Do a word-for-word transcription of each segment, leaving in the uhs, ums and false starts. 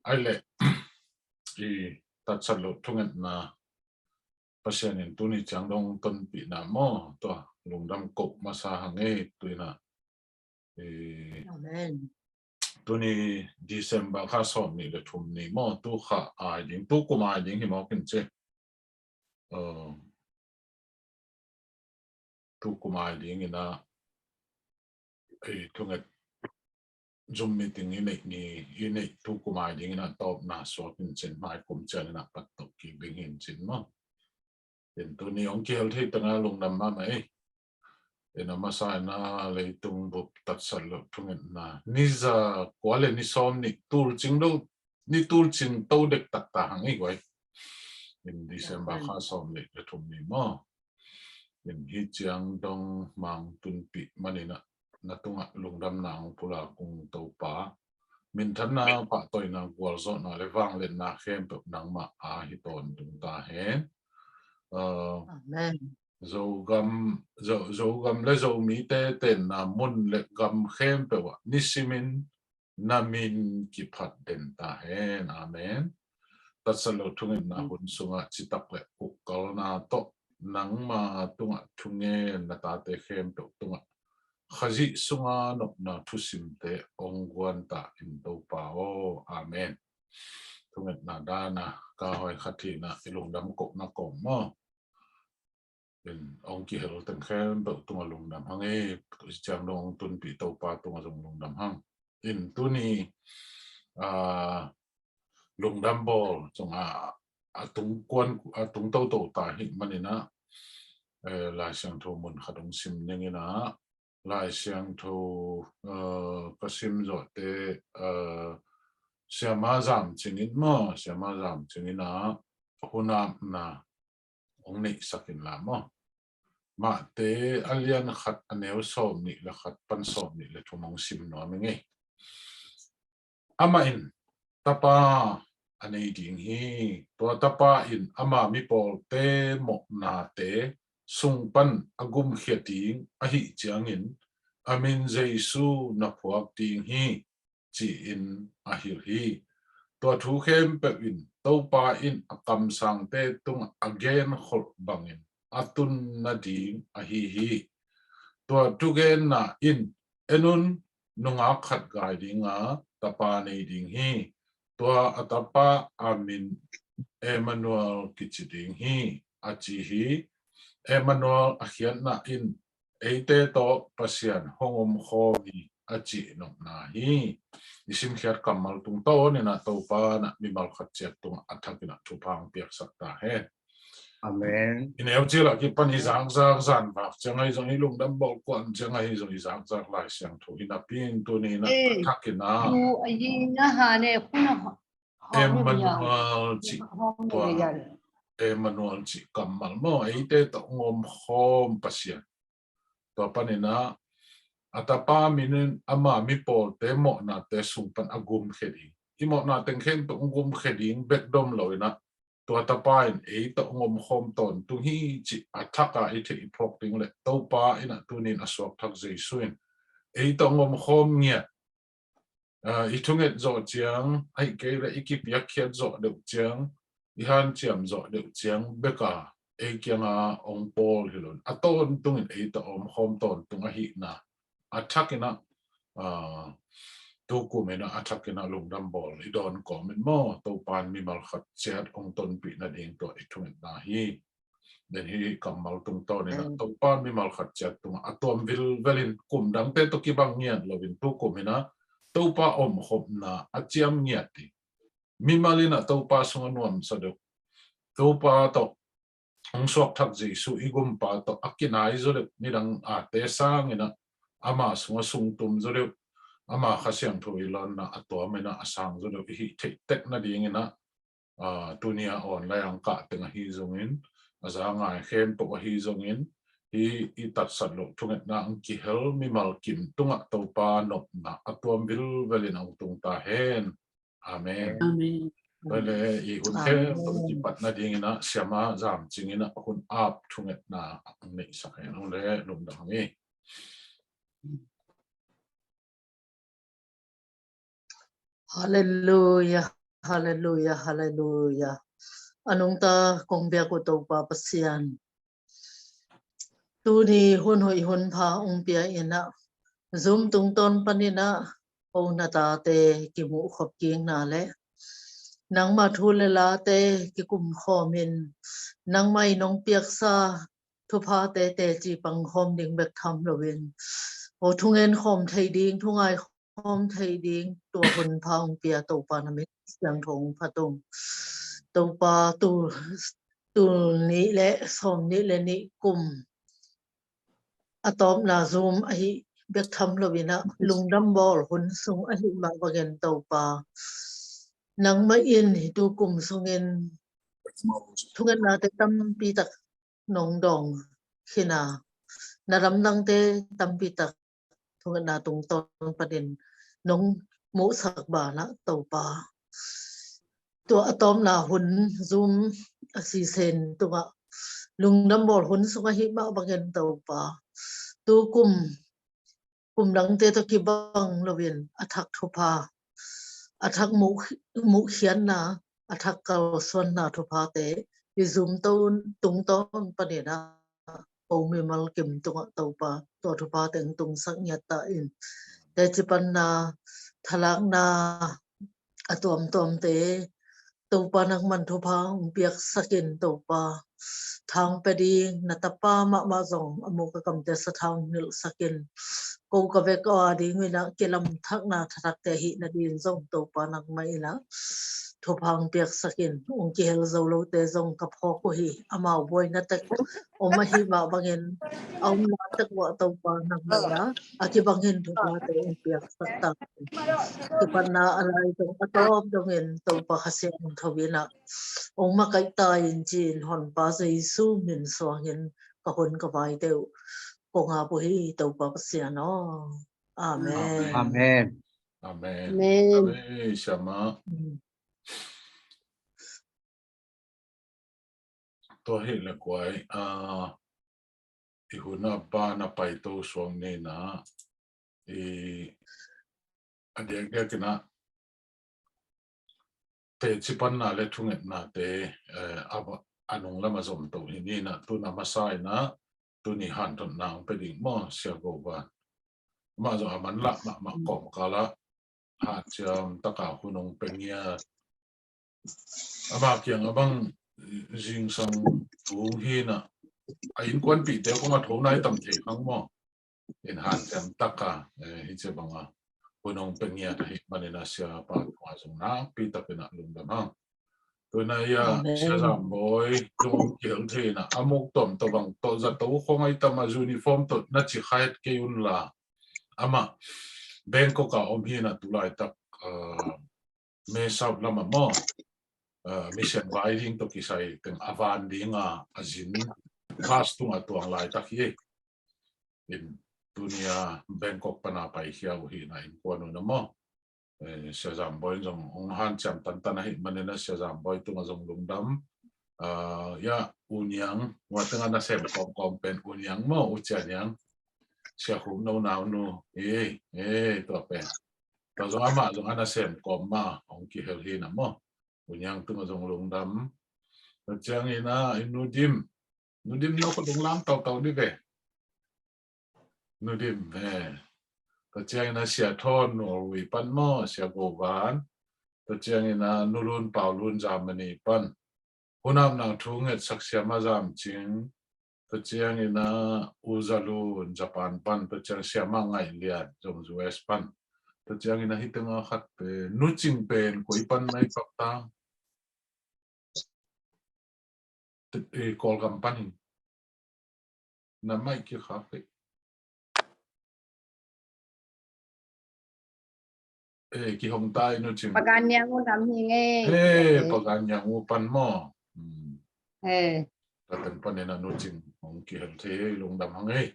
Ai le i tatsat lo thungetna Pasian in tuni ciang dong tonpihna maw, tua lungdam koh masa hang ei, tuina. Amen. Tuni December kha sawm nih le thum ni maw, tu kha ai ding, tu kum ai ding hi maw kin ci. Tu kum ai ding ina, ei thunget Zoom meeting i neih ni, i neih tu kum ai ding ina tawpna suak in cin, mai kum cian ina pat tawp kik ding hin cin maw. Tin tuni ong kihel thei tanga lungdam mahmah ei. Ina masa ina leitung bup tatsat lo thungetna ni za kua le ni sawm nih tul cing lo, ni tul cing to dek takta hang ei guai. In December kha sawm le thum ni maw. In hi ciang dong mang tunpih manina na tungah lungdamna ang pula kung Topa. Minthanna, pahtawina, gualzawhna le vangliatna khempeuh nangmah a hi tawntung ta hen. Amen. Zogam, Zo, Zogam le Zomite tenna mun le gam khempeuh ah nisimin na min kiphat den ta hen. Amen. Tatsat lo thungetna hun sungah citak le ukkalna tawh nangma tungah thungen na tate khempeuh tungah Khazih sunga nopna thusimte ong guan ta in Topa aw. Amen. Thungetna dana ka hoi khatina i lungdam kohna kawm maw. In ong kihel teng khempeuh tunga lungdam hang ei, ciang dong ong tunpih Topa tunga zong lungdam hang. In tuni lungdam bawl cunga a tungkuan, a tungtoto ta hi manina Lai Siangtho mun khat ong sim ningina Lai Siangtho ka sim zawhte siama zam cingin maw, siama zam cingina hunapna ong neihsak inla maw. Mahte a lian khat a neu sawm nih le khat pan sawm nih le thum ong sim nuam ing ei. Amah in tapa a nei ding hi. Tua tapa in ama mipawlte mawhnate sung pan a gumkhia ding ahih ciangin a min Jesu na phuak ding hi, ci-in a hilh hi. Tua thu khempeuh in Topa in a kamsangte tungah a genkholh bangin a tun nading ahi hi. Tua thugenna in, en un, nungak khat gai dinga tapa nei ding hi. Tua a tapa a min Emmanuel kici ding hi, a ci hi. Emmanuel a khiatna in eite tawh Pasian hong omkhawm hi a cihnopna hi. I simkhiat kammal tungtawn ina Topa na mimal khat ciat tungah a thakin a thupha ong piaksak ta hen. Amen. I neu cilah kipan i zakzak zanvak ciang ahi zong, i lungdam bawl kuan ciang ahi zong, i zakzak Lai Siangtho i napi in tuni ina a thakin a Emmanuel cih tua, Emmanuel cih kammal maw, eite tawh ong omkhawm Pasian. Tua panin a tapa min in ama mipawlte mawhnate sung pan a gumkhia ding. I mawhna teng khempeuh ong gumkhia ding bek dom lo ina tua tapa in ei tawh ong omkhawm tawntung hi cih a thaka i theih i phawk ding le Topa ina tunin a suakthak Jesu in ei tawh ong omkhawm ngiat, i thunget zawh ciang, ahih kei le i kipiakkhiat zawh deuh ciang, i hanciam zawh deuh ciang beka ei kianga ong pawl hi lo in a tawntungin ei tawh omkhawm tawntung ahihna a thakin a, tu kum ina a thakin a lungdam bawl i dawn kawmin maw, Topa in mimal khat ciat ong tonpih nading tua i thungetna hi. Den hi kammal tungtawn ina Topa in mimal khat ciat tungah a tuam vilvelin kum dangte tawh kibang ngiat loin tu kum ina Topa omkhopna a ciam ngiat hi. Mimal ina Topa sungah nuamsa deuh, Topa tawh ong suakthak Jesu i gumpa tawh a kinai zaw deuh, nidang ate sang ina ama sungah sungtum zaw deuh, ama Kha Siangtho i lawnna a tuam ina a sang zaw deuh i hih theih tek nading ina tuni a online ang kah teng ahi zongin, a za ngai khempeuh ahi zongin, hi i tatsat loh thungetna ang kihel mimal kim tungah Topa nopna a tuam vilvelin ang tung ta hen. Amen. Amen. Tua le i hun khempeuh kipat nading ina siama zam cing ina hun ap thungetna ang neihsak hen. Hong le lungdam hi. Halleluia. Halleluia, halleluia. A nungta kong biak uh Topa Pasian, tuni hun hoih hun pha hong pia in ah, Zoom tungtawn panin ah ko na tate kimuh khop kikna le nangma thu le late kikum khawmin, nangmah in hong piaksa thuphate teci pang khawm ding bek tham loin, aw thungen khawm thei ding, thungai khawm thei ding tua hun pha hong pia Topa na min siangtho hong phat ung. Topa, tul, tul nih le sawm nih le nih kum a tawpna Zoom ahi bek tham loin ah, lungdam bawl hun sung ahi mah bangin Topa, nangmah in hi tu kum sungin thungetnate tampi tak nong dawng khin a, na lamdangte tampi tak thungetna tungtawn panin nong muhsak banah Topa, tua a tawpna hun Zoom a sisen tungah lungdam bawl hun sung ahi mah bangin Topa, tu kum, kum dangte tawh kibang loin a thak thupha, a thak muh, muhkhiatna, a thak kalsuanna thuphate i Zoom tungtawn panin ah ko mimal kim tungah Topa, tua thuphate hong tungsak ngiat ta in, teci panna, thalakna a tuamtuamte Topa nangman thupha hong piaksak in Topa, thang pe ding na tapa mahmah zong a muk a kamte sathau hong hilhsak in, ko ka vek a ding in ah kilamthakna thathakte ahih nading zong Topa nangmah in ah thupha hong piaksak in, hong kihel zo lote zong ka phawk uh hi, amau buaina tek om ahi mah bangin, a omna tek uah Topa nangmah in ah a kibangin thuphate hong piaksak ta. Kipatna a lai zong a tawp dongin Topa Kha Siangtho in ah hong makaih ta in ci-in Honpa Jesu min suangin ka hun ka vaite uh kong ap uh hi Topa Pasian aw. Amen. Amen. Amen. Amen. Amen. Siama. Mm. Tua hi le kuai, ah, i hun a ban a paito suak ni na, i a diakdiak in ah teci panna le thungetnate, eh, a, a nung lam a zom to hi ni na, tuna masa in ah tuni hanthotna hong pe ding maw, Sia Go Van. Amah zong a manlah mahmah kawmkal ah hanciam taka hun hong pe ngiat. Amah kiang a bang zingsang thu hong hi na, a innkuanpihte kong a tho nai tam thei kang maw. In hanciam taka, eh, hi ci banga hun hong pe ngiat ahih manin a siapa tungah zong nakpi takin a lungdam hang. Tuna ia, Amen. Sia Zam Bawi, tung hong kihel thei na, a muk tuam tawh bang tawh zato khong ai tam a uniform tawh na ci kha het kei un la. Amah Bangkok a om hi na tulaitak, ah, May South lam a maw, ah, mission vai ding tawh kisai teng a van ding a, a zin bus tung a tuang laitak hi. In tunia Bangkok pana paikhia uh hi na innkuan uh na maw. Eh, Sia Zam Bawi in zong hong hanciam tantan ahih manin a Sia Zam Bawi tungah zong lungdam. Ah, ia, U Niang, hua tengah na sem kawmkawm pen U Niang maw, U Cia Niang. Sia Khuk no naunu, eh, eh, tua pen. Tua zong amah zong a na sem kawm mah hong kihel hi na maw. U Niang tungah zong lungdam. Tua ciangin a, i Nu Dim. Nu Dim no ko dong lam tautau di ve. Nu Dim, eh. Tua ciangin a Sia Thawn Norway pan maw, Sia Go Van. Tua ciangin a Nu Lun Pau Lun Germany pan. Hunam nang thu ngetsak Siama Zam Cing. Tua ciangin a U Za Lun Japan pan. Tua ciang Siama Ngaih Lian zong U S pan. Tua ciangin a hi tengah khat pen, Nu Cing pen koi pan nai pak ta. Eh, Kawlgam pan hi. Na mai ki khak hi. Eh, kihong tai Nu Cing. Pagan Niang U lam hi nge. Eh, Pagan Niang U pan maw. Hmm. Eh. Ka teng pan ina Nu Cing hong kihel thei hi, lungdam hang hi.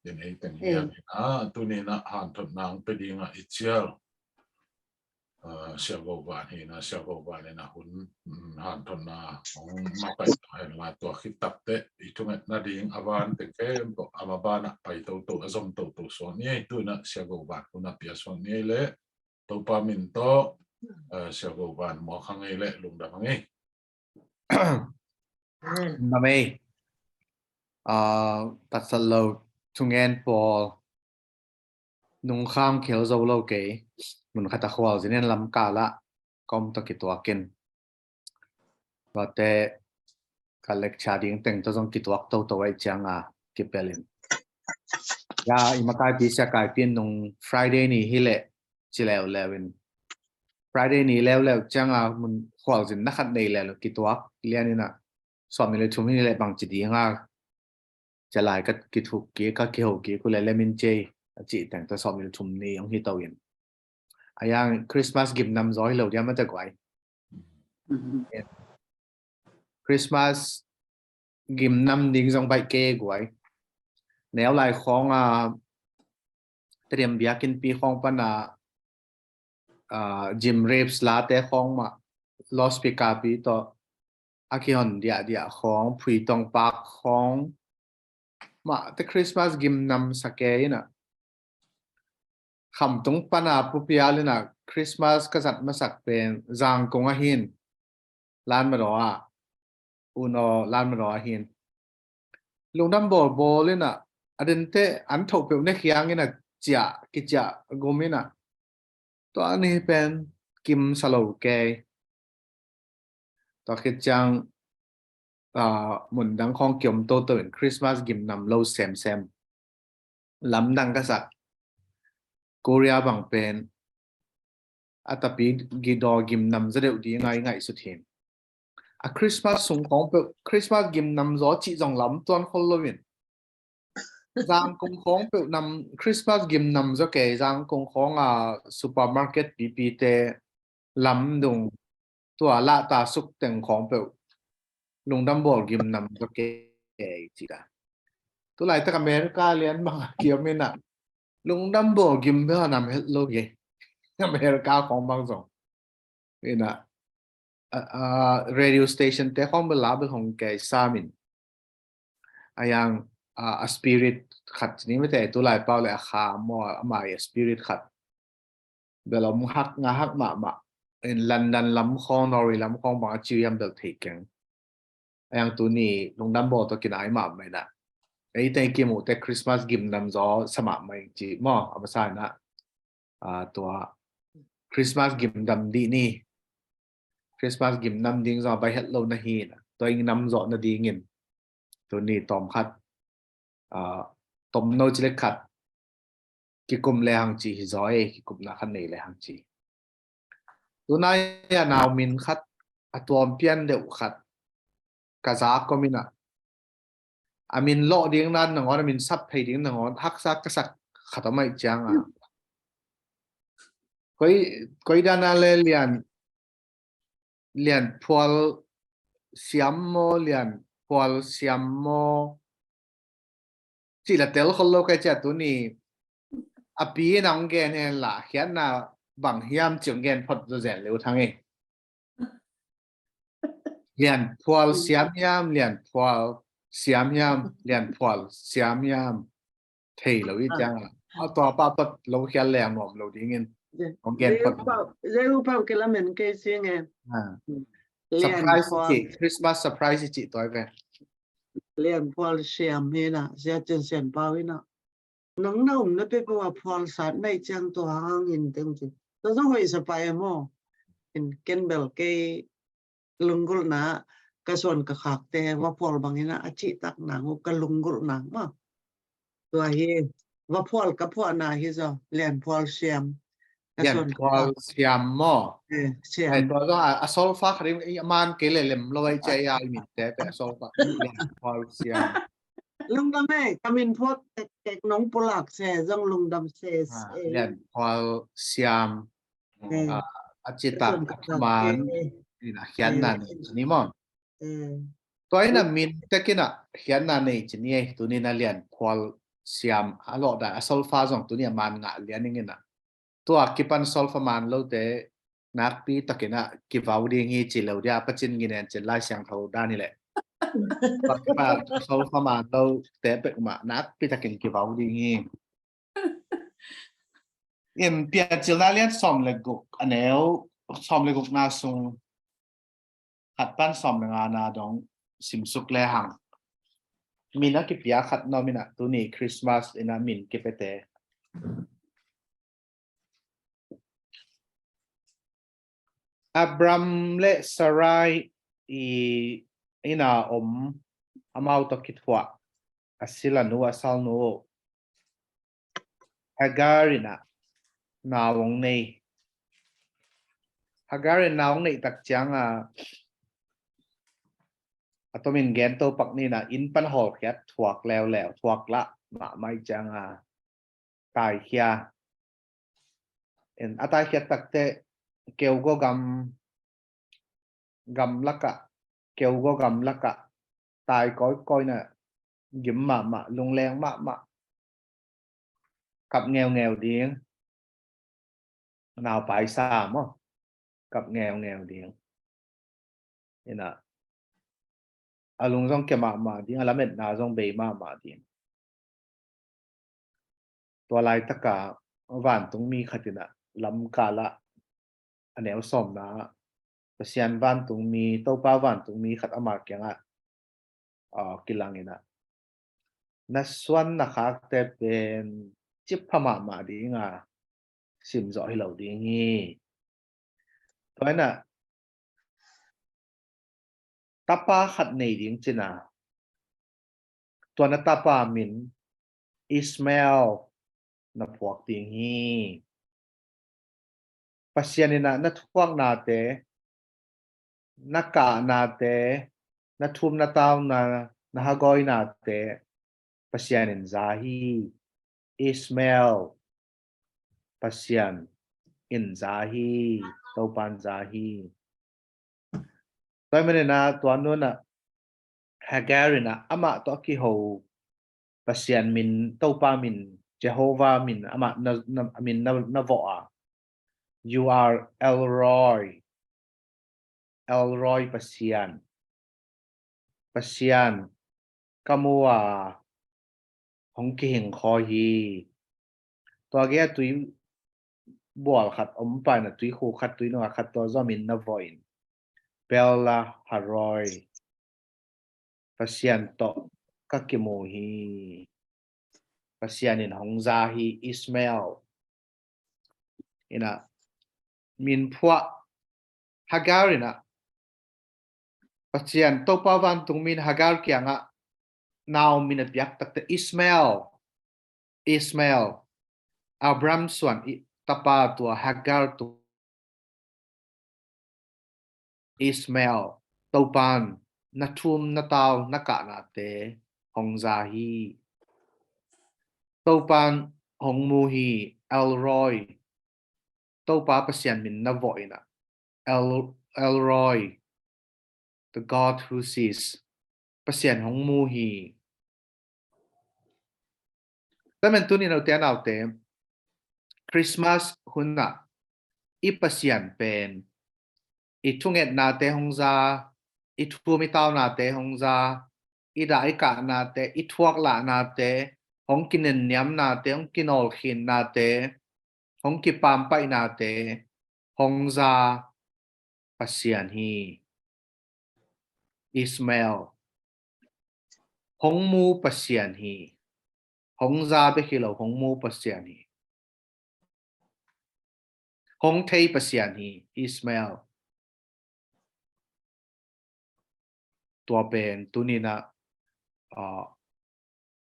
In ei teng hiam hi na, tuni na hanthotna hong pe ding a i cial. Ah, Sia Go Van hi na, Sia Go Van in a hun, mm, hanthotna hong makai ta hen la, tua khit tak teh i thungetna ding a van teng khempeuh a ma banah pai toto, a zom toto suak ni. Tu in a Sia Go Van hun a pia suak ni le, Topa min tawh Sia Go Van Muak hang ei le lungdam hang ei. Lungdam ei. Tatsat lo thungen pawl nungkham khel zo lo kei, mun khat a khualzin in lamkal ah ka om tawh kituakin. Tuate ka lecture ding teng tawh zong kituak toto aih cianga kipelin. Ya, i makaipi Sia Kaipi in nung Friday ni hileh ci leuleu in, Friday ni leuleu cianga mun khualzin na khat nei leuleu kituak lian inah, sawm ni le thum hileh bangci dinga cia lai ka kithuk kik, ka kiho kik uh le lemin cei a cih teng tawh sawm ni le thum ni hong hi to in. A yang Christmas gimnam zaw hi lo diam a ta guai. Christmas gimnam ding zong baih kei guai. Neu lai khawng a Tedim biakinnpi khawng pana Jim Reeves late khawng mah loudspeaker pi tawh a kihon diahdiah khawng, Phuitong Park khawng mah te Christmas gimnam sa kei inah. Khamtung pana Pu Pial inah Christmas ka zat masak pen Zangkong ahin, Lanmadaw ah, Unaw Lanmadaw ahin. Lungdam bawlbawl inah, a dente an thoh peuh ne khiang inah ciah, kiciah gum inah. Tua ni pen kim sa lo kei. Tua khit ciang mundang khawng kiom toto in Christmas gimnam lo semsem. Lamdang ka sak. Korea bang pen a tapi gidaw gimnam za deuh ding a i ngaihsut hin. A Christmas sung khawng peuh, Christmas gimnam zaw cih zong lam tuan khol lo in. Zangkong khawng peuh nam Christmas gimnam zaw kei, Zangkong khawng a supermarket pipite lamdung tua lahta suk teng khawng peuh lungdam bawl gimnam zaw kei ci ta. Tulaitak America lian bang a kiom inah lungdam bawl gim bel a nam het lo kei. America khawng bang zong inah radio station te khawng bel la bel hong kei samin. A yang a spirit khat ni mete tulai pau le a kha maw a mai a spirit khat bel om hak nga hak mahmah. In London lam khawng, Norway lam khawng bang a ciu yam bel thei keng. A yang tuni lungdam bawl tawh kinai mahmah inah. Ei teng kimuh te Christmas gimnam zaw sa mahmah ing ci maw a masa inah. Tua Christmas gimnam dih ni. Christmas gimnam ding zong a bai het lo na hi inah. Tua ing nam zawh nadingin tuni tawm khat, tomno ci le khat kikum le hang ci hi zaw ei, kikupna khat nei le hang ci. Tunai a nau min khat a tuam pian deuh khat ka za kom inah. A min lawh ding nan nangawn, a min sap phei ding nangawn haksa ka sak khat a maih cianga. Koi, koi dana le lian, lian phual siam maw, lian phual siam maw. Cih la tel khol lo kai cia tuni a pi in a hong gen hen la khiatna bang hiam ci hong gen phot zaw zen leu thang ei. Lian phual siam hiam, lian phual siam hiam, lian phual siam hiam. Thei lo i tiang a tua pa pat lo khial leng nuam lo dingin hong gen phot. Zeu pau kilamen kei si nge. Surprise ci, Christmas surprise ci tua ve. Lian phual siam hi na, sia cin sian pau hi na. Nang na um na pe pau a phual sat na i ciang tua hang in teng ci. Tua zong hoih sa pai a maw. In ken bel kei lunggulhna ka suan ka khakte va phual bang hi na a cihtak nang uh ka lunggulh nang maw. Tua hi va phual ka phuahna hi zaw lian phual siam. Lian phual siam maw? Siam. Tua zong a solfa khat i man kei le lem lo ai cia i a i min te pe a solfa lian phual siam. Lungdam e, ka min phuak tek tek nong pulak se zong lungdam se se. Lian phual siam. A citak a thuman in a khiatna nei ci ni maw? Tua in a min tekin a khiatna nei ci ni e, tuni na lian phual siam a lawh dan a solfa zong tuni a man ngah lian ing in a. Tua kipan solfa man lote nakpi takin a kivau ding hi ci lo dia, Pacin nginen cin Lai Siangtho dan hi leh. Tua kipan solfa man lote pek mah nakpi takin kivau ding hi. In Piancilna lian sawm le guk a neu sawm le gukna sung khat pan sawm le ngana dong simsuk le hang. Min a kipia khat nuam in ah tuni Christmas in ah min kipiate. Abram le Sarai i inn ah om, amau tawh kithuah a silanu, a salnu Hagar in ah nau hong nei. Hagar in nau hong neih tak ciang a, a tomin gen to pak ni in ah, inn pan hawlkhiat thuak leuleu, thuak lah mahmah ciang a taikhia. In a taikhia takte keugo gam, gam lakah, keugo gam lakah tai kawikawi in ah gim mahmah, lungleng mahmah, kap ngeungeu ding. Naupai sa maw, kap ngeungeu ding. In ah a lung zong kia mahmah ding, a lametna zong bei mahmah ding. Tua laitaka vantungmi khat in ah lamkal ah, a neu sawmna ah, Pasian vantungmi, Topa vantungmi khat ama kiangah a kilang in ah, na suan na khakte pen cipha mahmah ding a, simzawh hi lo ding hi. Tua in ah tapa khat nei ding ci in ah, tua na tapa min Ishmael na phuak ding hi. Pasian in ah na thuaknate, na kahnate, na thum na tauna, na hagawinate Pasian in za hi. Ishmael Pasian in za hi, Topan za hi. Tua ahih manin ah tua nu in ah Hagar in ah amah tawh a kiho Pasian min, Topa min, Jehovah min, amah na, na, min na, na vawh a, "You are El Roi, El Roi Pasian, Pasian ka mu a hong kihing khawi hi." Tua gei a tui bual khat om pa in ah, tuikhuk khat, tuinungak khat, tua zong min na vawh in, "Bella Haroi, Pasian tawh ka kimu hi, Pasian in hong za hi, Ishmael." In ah min phuah. Hagar in ah Pasian, Topa vantungmi in Hagar kiangah nau min a piak takte Ishmael, Ishmael, Abraham suan i tapa tua Hagar tua Ishmael, Topan na thum na tau na kahnate hong za hi. Topan hong mu hi, El Roi. Topa Pasian min na vawh in ah, El, El Roi, the God who sees. Pasian hong mu hi. Tua ahih manin tuni note a naute, Christmas hun ah i Pasian pen i thungetnate hong za, i thum i taunate hong za, i dah i kahnate, i thuaklahnate, hong kinenniamnate, hong kinawlkhinnate, hong kipampaihnate hong za Pasian hi. Ishmael, hong mu Pasian hi. Hong za bek hi lo, hong mu Pasian hi. Hong thei Pasian hi, Ishmael. Tua pen tuni-in ah, ah,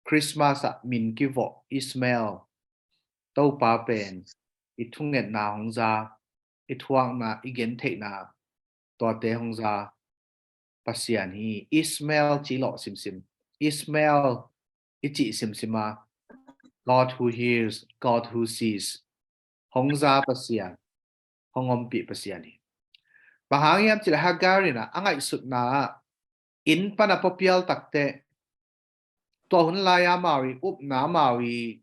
Christmas ah min kivawh Ishmael, Topa pen i thungetna hong za, i thuakna, i gentheihna, tuate hong za Pasian hi. Ishmael cih lawh simsim. Ishmael i cih simsim a, God who hears, God who sees. Hong za Pasian, hong ompih Pasian hi. Bang hang hiam cih leh Hagar in ah a ngaihsutna ah inn pan a puapial takteh, tua hun lai-a amau i upna, amau i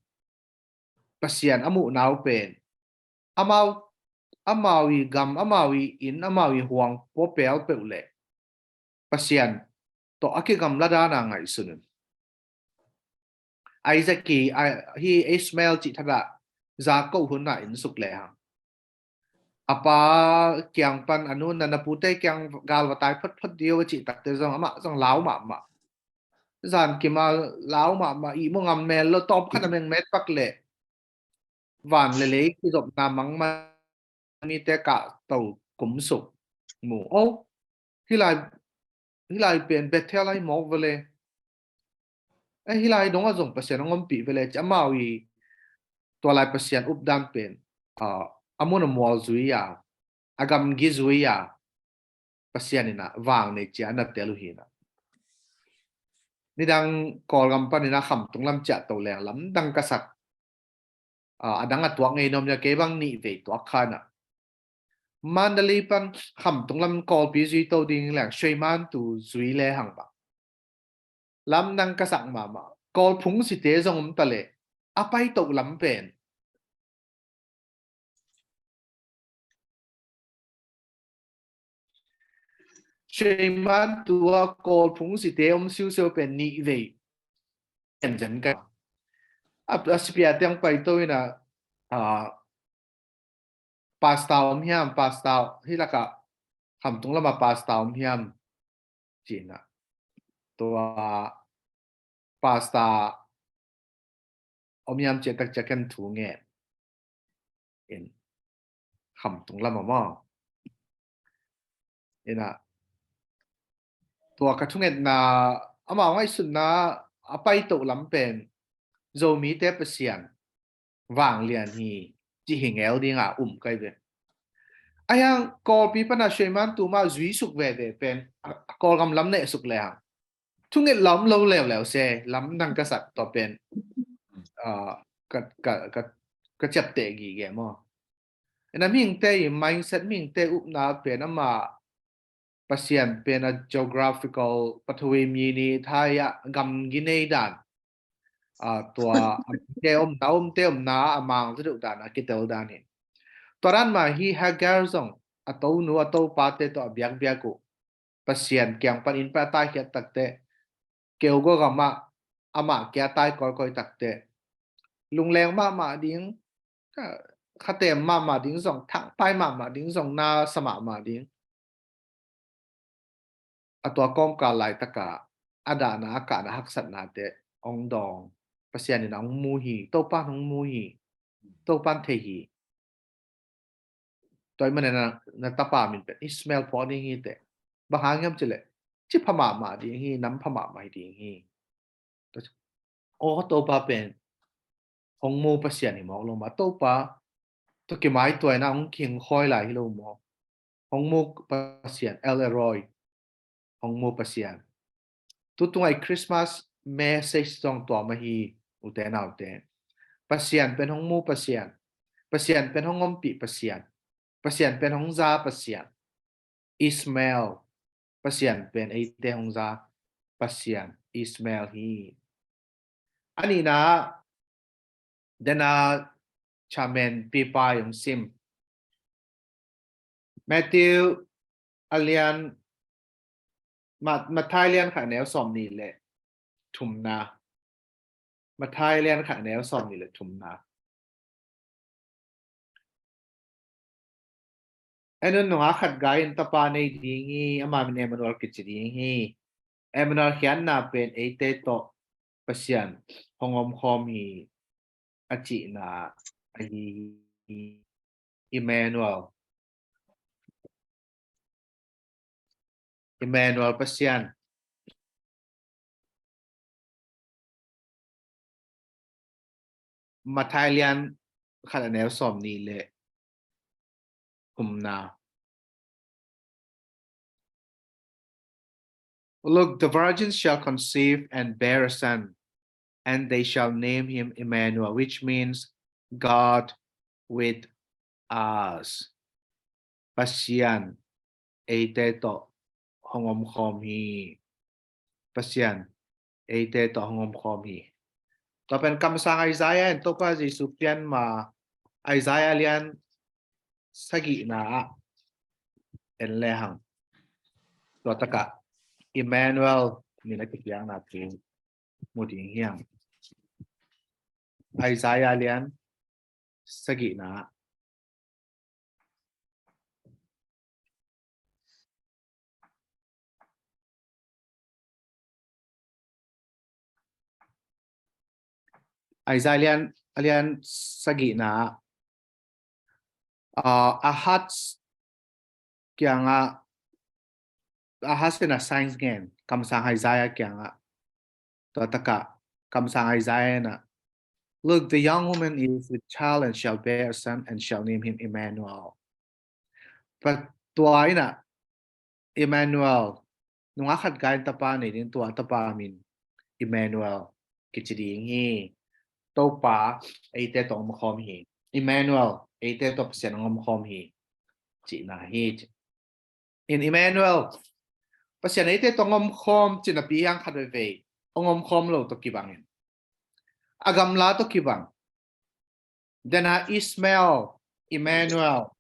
Pasian a muhna uh pen, amau, amau i gam, amau i inn, amau i huang pua pelpeuh leh Pasian tawh a kigamla dan a ngaihsun un. Isaac hi, a, hi Ishmael cih thadah Jacob hun ah inn suk lehang, a pa kiang pan a nu na, na pute kiang gal va tai photphot dih o a cih takte zong amah zong lau mahmah. Zan kim a lau mahmah, ihmu ngam mel lo, tawm khat a meng met pak leh van le lei kizopna mangmang, mite kahto kumsuk mu. O, hih lai, hih lai pen Bethel ahi mawk vele. Eh, hih lai dong a zong Pasian hong ompih vele ci, amau i tua lai Pasian updan pen, ah, a mun a mual zui a, a gamgi zui a, Pasian in a vang nei ci a na tel uh hi na. Nidang Kawlgam panin a khamtung lam ciah to leng lamdang ka sak. Ah, a dang a tuak ngei nuam cia, kei bang nih vei tuak kha na. Mandalay pan khamtung lam Kawlpi zui to ding leng Shwe Mantu zui le hang bang. Lamdang ka sak mahmah. Kawl phungsite zong om ta leh a paito lam pen Shwe Mantu a Kawl phungsite om siusiu pen nih vei. En zen ka. A, a sipia tiang paito in a, a, pasta om hiam, pasta hih lak a khamtung lam a pasta om hiam ci in a. Tua pasta om hiam ci a tak ciang ken thu ngen in khamtung lam a maw. In a, tua ka thungetna, amau ngaihsutna a paito lam pen Zomite Pasian vanglian hi ci hi ngel ding a um kai ve. A hiang Kawlpi pan a Shwe Mantu mah zui suk veve pen, a, a Kawlgam lam neh suk le hang. Thunget lam lo leuleu se, lamdang ka sak tua pen, ah, ka, ka, ka, ka ciapteh gige maw. In a mihingte i mindset, mihingte upna pen amah Pasian pen a geographical, pathuim yini thai a gamgi nei dan. Ah, tua a mite omna, omte omna a mang zaduh dan a kitel dan hi. Tua dan mah hi Hagar zong a tonu a topate tawh a biakbiak uh Pasian kiang pan in pa a taikhiat takte, keu gua gam ah amah kia tai kawikawi takte, lungleng mahmah ding, ka, khatem mahmah ding zong, thangpai mahmah ding zong, na sa mahmah ding. A tua kawmkal laitaka a dahna, a kahna, haksatnate hong dawng. Pasian in a hong mu hi, Topa in hong mu hi, Topa in thei hi. Tua ahih manin na, na tapa min pen Ishmael phuak ding hi teh. Bang hang hiam cih leh, ci pha mahmah ding hi, nam pha mahmah hi ding hi. Aw, Topa pen hong mu Pasian hi mawk lo mah. Topa tawh kimaituaina hong khingkhawi lai hi lo maw. Hong mu Pasian, El Elroy, hong mu Pasian. Tutung a i Christmas message zong tua mah hi, ute naute. Pasian pen hong mu Pasian. Pasian pen hong ompih Pasian. Pasian pen hong za Pasian. Ishmael, Pasian pen eite hong za Pasian, Ishmael hi. A nihna, dena chairman pipa i hong sim. Matthew a lian, Ma-, Matthai lian khat neu sawm nih le thumna. Matthai lian khat neu sawm nih le thumna. En un, nungak khat gai in tapa nei ding hi, ama min Emmanuel kici ding hi. Emmanuel khiatna pen eite tawh Pasian hong omkhawm hi a cihna ahi hi. Emmanuel. Emmanuel Pasian. Matthai lian khat a neu sawm nih le thumna. Look, the virgin shall conceive and bear a son, and they shall name him Emmanuel, which means God with us. Pasian eite tawh hong omkhawm hi. Pasian eite tawh hong omkhawm hi. Tua pen kamsang Isaiah in Topa Jesu pian ma, Isaiah lian sagihna ah en lehang, tua takah Emmanuel min a kipiakna thu mu ding hi hang. Isaiah lian sagihna ah. Isaiah lian, a lian sagihna ah, Ahaz kiangah, Ahaz in a sign ngen, kamsang Isaiah kiangah. Tua takah kamsang Isaiah in ah, "Look, the young woman is with child and shall bear a son and shall name him Emmanuel." Tua in ah, Emmanuel, nungak khat gai in tapa nei ding, tua tapa min Emmanuel kici ding hi. Topa eite tawh omkhawm hi. Emmanuel, eite tawh Pasian hong omkhawm hi, cihna hi. In Emmanuel, Pasian eite tawh hong omkhawm cih napi hiang khat veivei hong omkhawm lo tawh kibang in, a gamla tawh kibang. Dena Ishmael, Emmanuel,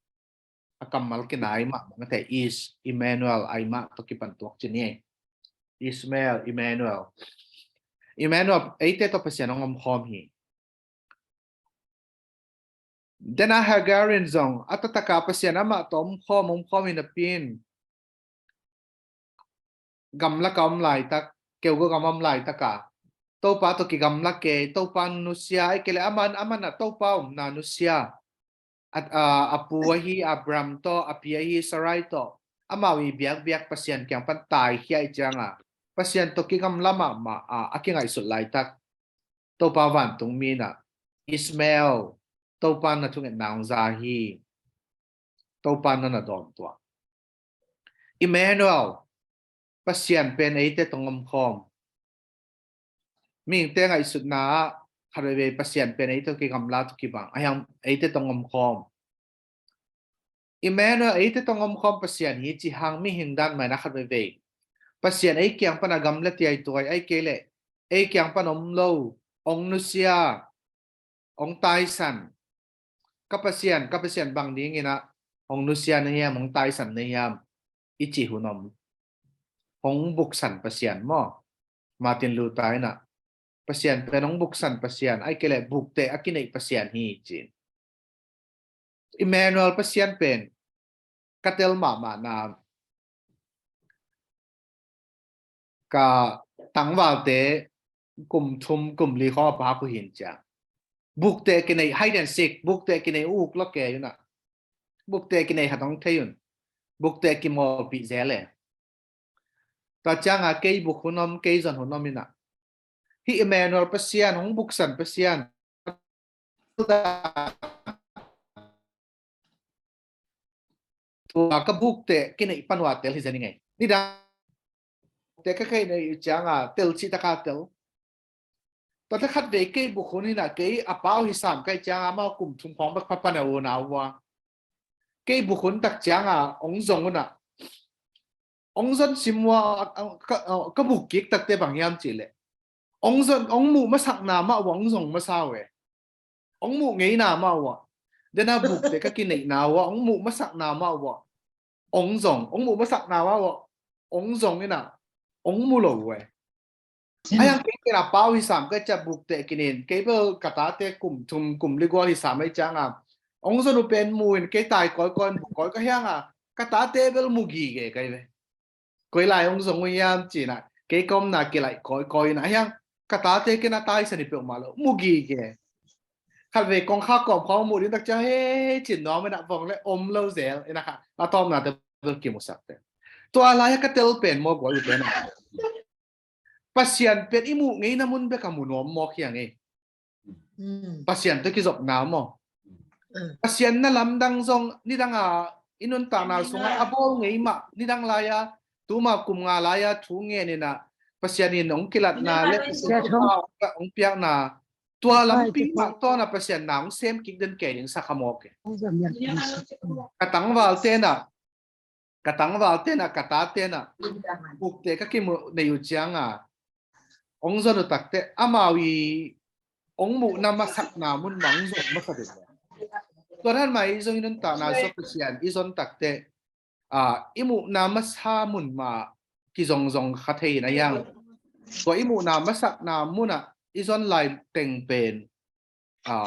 a kammal kinai mah, mah ngate, Ish, Emmanuel, ai mah tawh kipan tuak ci ni. Ishmael, Emmanuel. Emmanuel, eite tawh Pasian hong omkhawm hi. Dena Hagar in zong a taktakah Pasian amah tawh omkhawm, omkhawm hi napi in, gamlak a om laitak, keu gam a om laitak a, Topa tawh kigamla kei, Topa nusia, ai kei le aman, aman a Topa omna nusia. A, a, a pu ahi Abraham tawh, a pi ahi Sarai tawh, amau i biakbiak Pasian kiang pan taikhia i cianga, Pasian tawh kigamla mahmah a, a kingaihsut laitak, Topa vantungmi in ah, Ishmael, Topa na thungetna hong za hi. Topa na na dawn tuah. Emmanuel, Pasian pen eite tawh hong omkhawm. Mihingte ngaihsutna ah khat veivei Pasian pen eite tawh kigamla tawh kibang, a hiang eite tawh hong omkhawm. Emmanuel, eite tawh hong omkhawm Pasian hi ci hang mihing dan mah in ah khat veivei Pasian ei kiang pan a gamla tiaituai, ai kei le ei kiang pan om lo, hong nusia, hong taisan. Ka Pasian, ka Pasian, bang dingin ah hong nusia na hiam, hong taisan na hiam, i cih hun om. Hong buksan Pasian maw. Martin Luther in ah, Pasian pen hong buksan Pasian, ai kei le bukteh a kineih Pasian hi, ci. Emmanuel Pasian pen ka tel mahmahna, ka tangvalte kum thum kum li khawng a phak uh hi in ciang, bukteh kineih, hide and seek, bukteh kineih uk lo kei un ah, bukteh kineih khat hong thei un, bukteh kimawlpih zel e. Tua cianga kei buk hun om, kei zon hun om in ah, hih Emmanuel Pasian, hong buksan Pasian, tua ka bukteh kineih pan ua tel hi zen i ngei. Nidang bukteh ka kineih cianga tel cih taka tel. Tua ta khat vei kei buk hun in ah, kei a pau hi sam kai cianga amau kum thum khawng bek pha pan a un a ua, kei buk hun tak cianga hong zong un ah, hong zon sim ua, a, a, ka, a, ka buk kik takte bang hiam cih leh, hong zon, hong muh masakna mah ua hong zong masa uh e. Hong muh ngeina mah ua, dena bukteh ka kineihna ua hong muh masakna mah ua hong zong, hong muh masakna mah ua hong zong in ah, hong mu lo uh e. A hiang kei pen a pau hi sam kai ciang bukteh kineih in, kei bel ka tate kum thum kum li gual hi sam ai cianga, hong zon uh pen mu in, kei tai kawikawi in, buk kawikawi hianga, ka tate bel mu gige kai ve. Koi lai hong zong uh hiam ci in ah, kei ka omna kilaih kawikawi in ah, a hiang ka tate kei na taisan hi peuhmah lo, mu gige. Khat vei kongkhak kawmkha hong muh ding tak ciang, hei, cin nuam in ah, vong le om lo zel in ah, kha a tawpna te bel kimusak te. Tua lai-a ka tel pen maw guai u pen ah, Pasian pen i muh ngeina mun bek a mu nuam mawk hi a ngei. Pasian tawh kizopna maw. Pasian na lamdang zong nidang a i nuntakna sungah a bawl ngei mah, nidang lai-a, tuma kum nga lai-a thu ngen in ah, Pasian in hong kilatna le Pasian in hong piakna, tua lampi mah tawh na Pasian na hong sem kik den kei ding sa kha mawk e. Ka tangval te na, ka tangval te na, ka ta te na, bukteh ka kimuh nei uh cianga hong zon uh takte, amau i hong muhna masakna mun mah hong zong masa ding. Tua dan mah i zong i nuntakna sung Pasian i zon takte, a, i muhna masa mun mah kizongzong kha thei in a hiang. Tua i muhna masakna mun ah i zon lai teng pen, a,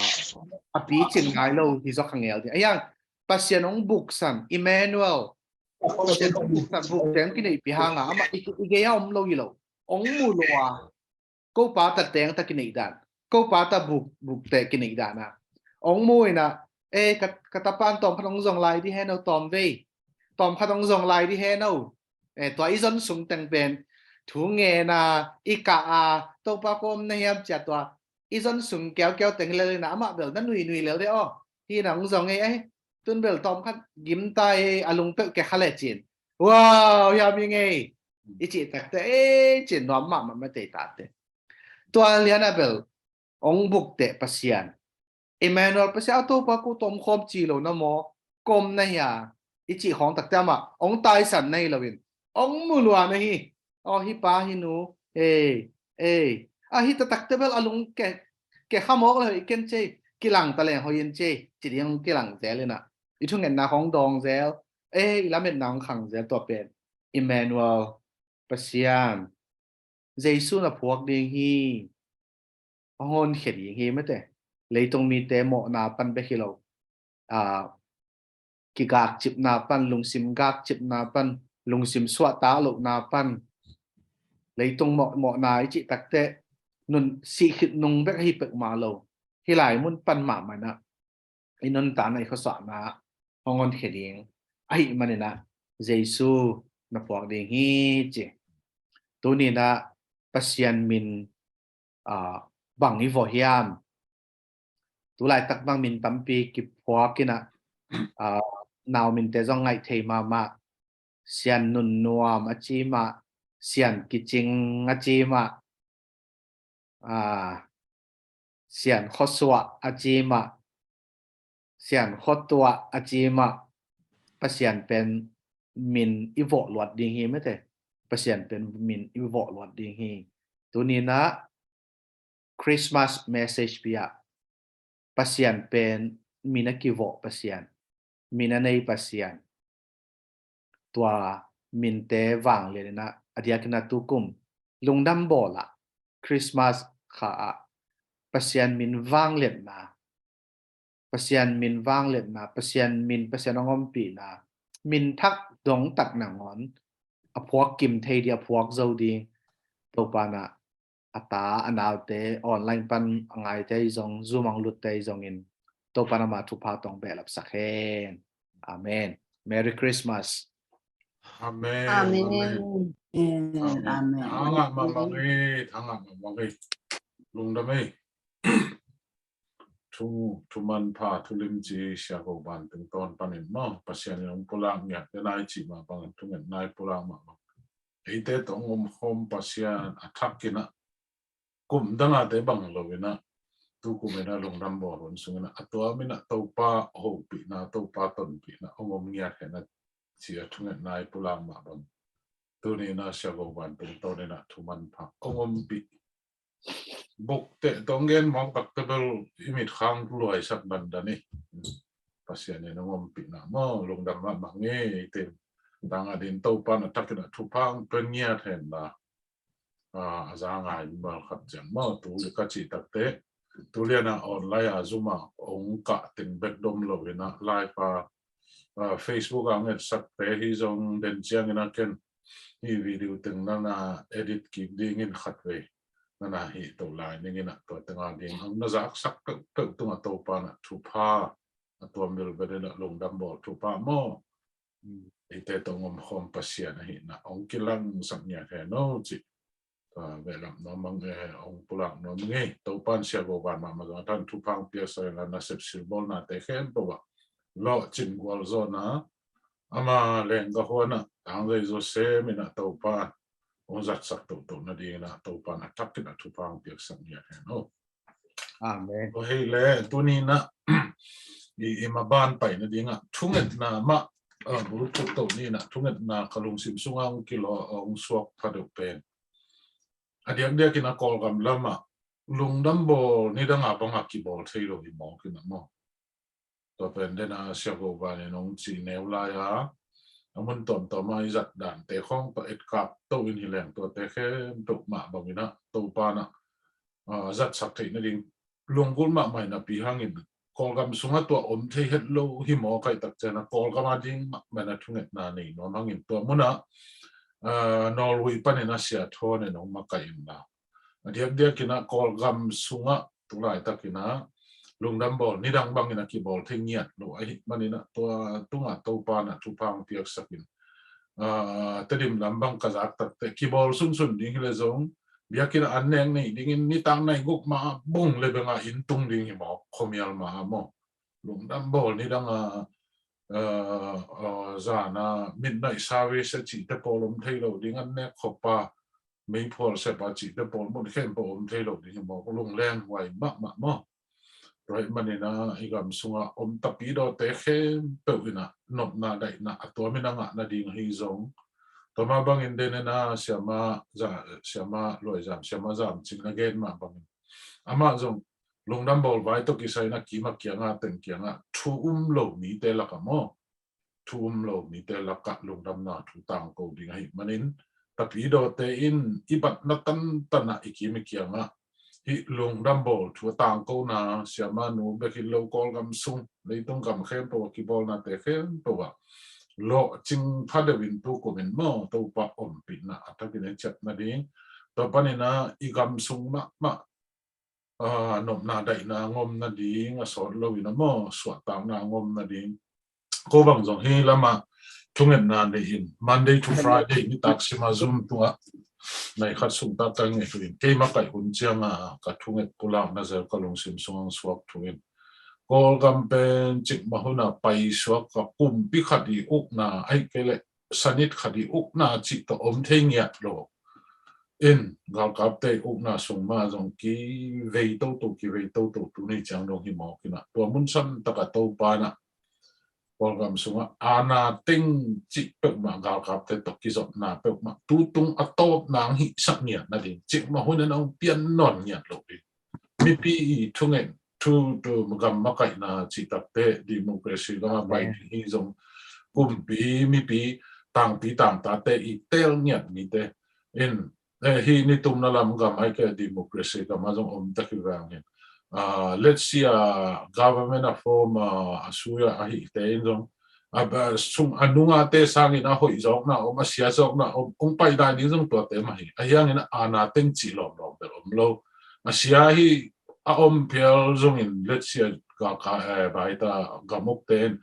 a picin ngai lo hi zaw kha ngel ding. A hiang Pasian hong buksan, Emmanuel, Pasian hong buksan, bukteh hong kineihpih hanga, amah i, i gei a om lo hi lo, hong mu lo a, ko pa ta teng ta kineih dan. ko pa ta buk buk teh kineih dan a ong mu in a, e, ka, ka tapa in tawm khat ong zong lai di hen o, tawm vei, tawm khat ong zong lai di hen o. E, tua i zon sung teng pen thu ngen a, i kah a, Topa ko om na hiam ci a tua i zon sung keukeu teng lel in a, amah bel na nuinui lel de aw. Hi na ong zong ei, ei, tun bel tawm khat gim ta ei, a lung peuh kekha le cin. Wow, hiam i ngei i cih takte, e, cin nuam mahmah mah tei tate. Tua lian a bel ong buk teh Pasian, Emmanuel, Pasian a Topa ko tawm khawm ci lo na maw, ko om na hia i cih khawng takte amah ong taisan na hi lo in, ong mu lua na hi. Aw, hi pa hi nu, ei, ei, a hi ta takte bel a lung ke, kekha mawk le hoih ken cei, kilang ta leng hoih in cei ci ding ong kilang zel in a, i thungetna khawng dawng zel, e, i lametna ong khang zel. Tua pen Emmanuel, Pasian, Jesu na phuak ding hi. Hong honkhia ding hi mate. Leitung mite mawhna pan bek hi lo, a, kigakcipna pan, lungsim gakcipna pan, lungsim suahtak lohna pan, leitung mawh, mawhna i cih takte nun sih khit nung bek ahi peuhmah lo, hih lai mun pan mahmah in a i nuntakna, i khuasuahna hong honkhia ding ahih manin a, Jesu na phuak ding hi ci. Tuni in a Pasian min, a, bang i vawh hiam? Tulaitak bang min tampi kiphuak in a, a, nau minte zong ngaih thei mahmah. Sian Nun Nuam a ci mah, Sian Kicing a ci mah, a, Sian Khuasuah a ci mah, Sian Khuatuah a ci mah. Pasian pen min i vawh luat ding hi mate. Pasian pen min i vawh luat ding hi. Tuni in a Christmas message pi ah Pasian pen min a kivawh Pasian, min a nei Pasian, tua minte vanglian in a, a diakin a tukum lungdam bawl ah, Christmas kha ah Pasian min vangliatna, Pasian min vangliatna, Pasian min, Pasian hong ompihna, min thak dongtak nangawn a phuak kim thei ding, a phuak zo ding, Topa in a, a ta a naute, online pan a ngaite zong, Zoom hong lutte zongin, Topa in ama thupha tawh behlap sak hen. Amen. Merry Christmas. Amen. Amen. Amen. Amen. Thangah mahmah ei, thangah mahmah ei. Lungdam ei. Thu, thu manpha, thu limci Sia Go Van tungtawn panin maw, Pasian in hong pulak ngiat te nai cih mah bang, thunget nai pulak mah bang. Eite tawh hong omkhawm Pasian a thak in a, kum dangate bang lo in a, tukum in a lungdam bawl hun sung in a, a tua min a Topa hopihna, Topa tonpihna hong om ngiat hen a, ci a thungetna i pulak mah bang. Tuni in a Sia Go Van tungtawn in a thu manpha hong ompih. Buk teh tawh gen mawk takte bel i mitkhang luaisak dandan hi. Pasian in hong ompihna maw, lungdam mahmah ei. Eite tungah ding Topa in a thak in a thupha hong pia ngiat hen la. A, a za ngai mal khat ciang maw, tu le ka cih takte, tu lian a online a Zoom a hong kah teng bek dom lo in a, live a, a, Facebook a hong etsakte hi zong den ciangin a ken hih video teng na na edit kik dingin khatvei na na hih to lai ning in a, tua teng a ding hong na zaksak peuhpeuh tungah Topa in a thupha a tuam belbel in a lungdam bawl thupha maw. Eite tawh hong omkhawm Pasian ahihna hong kilangsak ngiat hen o cih, a, behlap nuam ing ei, hong pulak nuam ing ei. Topa in Sia Go Van mahmah zong a thak in thupha hong piaksak hen la, nasep silbawlnate khempeuh ah lawhcin gualzawhna, ama lengga huan ah tangzai zawsem in a Topa in hong zatsak tohtoh nading in a Topa in a thak in a thupha hong piaksak ngiat hen o. Amen. Tua hi leh tuni in a i, i maban pai nading a thungetna mah, a, bul thuk to ni in a thungetna ka lungsim sung ah hong kilaw, hong suak pha deuh pen, a diakdiak in a Kawlgam lam ah lungdam bawl nidang a bang a kibawl thei lo hi mawk in a maw. Tua pen den a Sia Go Van in hong cih neu lai a, a mun tuamtuam a i zat dante khawng tawh etkak to in hi leng, tuate khempeuh mah bang in a Topa in a, a, zatsak theih nading lunggulh mahmah in a pi hangin, Kawlgam sung ah tua om thei het lo hi mawk ahih tak ciang a Kawlgam a ding mahmah in a thungetna nei nuam hangin tua mun ah, a, Norway pan in a Sia Thawn in hong makaih in la, a diakdiak in a Kawlgam sung ah tu laitakin ah lungdam bawl nidang bangin a kibawl thei ngiat lo ahih manin ah tua tungah Topa in ah thupha hong piaksak in. Ah, Tedim lam bang ka zak takteh kibawl sunsun ding hi leh zong biakinn ah an nek nei dingin nitak nai guk ma bung le beng ah inn tung ding hi maw, khuamial ma maw. Lungdam bawl nidang a, ah, ah, zan a midnight service a cihte pawl om thei lo ding, an nek khop a meiphual sep a cihte pawl mun khempeuh om thei lo ding hi maw, lungleng huai mahmah maw. Tua ahih manin ah i gam sungah om tapidawte khempeuh in ah nopna daihna a tuamin a ngah nading ahi zong, tua mah bangin Daniel in ah siama za-, siama Luai Zam, siama Zam Cing na gen mah bangin amah zong lungdam bawl vai tawh kisai in ah kim a kiangah teng kiangah thu um lo mite lakah maw, thu um lo mite lakah lungdamna thu tangko ding ahih manin, tapidawte in i batna tantan ah i kim i kiangah hih lungdam bawl thu a tangkona, siamanu bek hi lo, Kawlgam sung leitung gam khempeuh a kibawlnate khempeuh ah lawhcing pha deuh in tukum in maw, Topa ompihna a thakin i ciat nading, tua panin ah i gam sung mahmah, ah, nopna daihna ngom nading a sawt lo in ah maw, suahtakna ngom nading ko bang zong hih lamah thungetna nei in, Monday to Friday nitak sima Zoom tungah nai khat sung tak ka nget uh in, keima kaih hun ciangah ka thunget pulakna zel ka lungsim sungah suak thu in, Kawlgam pen cikmah hun a paisuak a kumpi khat i ukna, ahih kei leh sanit khat i ukna cih tawh om thei ngiat lo in, galkapte i ukna sung mah zong kivei toto, kivei toto, tuni ciang dong hi mawk in ah tua mun san takah Topa in ah Kawlgam sungah aana teng cih peuhmah, galkapte tawh kizopna peuhmah tutung a tawpna hong hihsak ngiat nading, cikmah hun in hong pian nawn ngiat lo ding. Mipi i thunget thu, thu gam makaihna cih takteh democracy gam a pai ding hi zong, kumpi, mipi, tangpi tangtate i teel ngiat mite in, eh, hih nitumna lam gam ahih kei leh democracy gam ah zong om tak hi vang in, ah, let's see, ah, government a form, ah, a sui a ahihte in zong a, a sung a nungate sangin a hoih zawkna om, a sia zawkna om, hong pai dai ding zong tuate mah hi. Ahi hangin aana teng cih lawmlawm bel om lo. A sia hi a om phial zongin, let's see, a galka, eh, baita gam ukte in,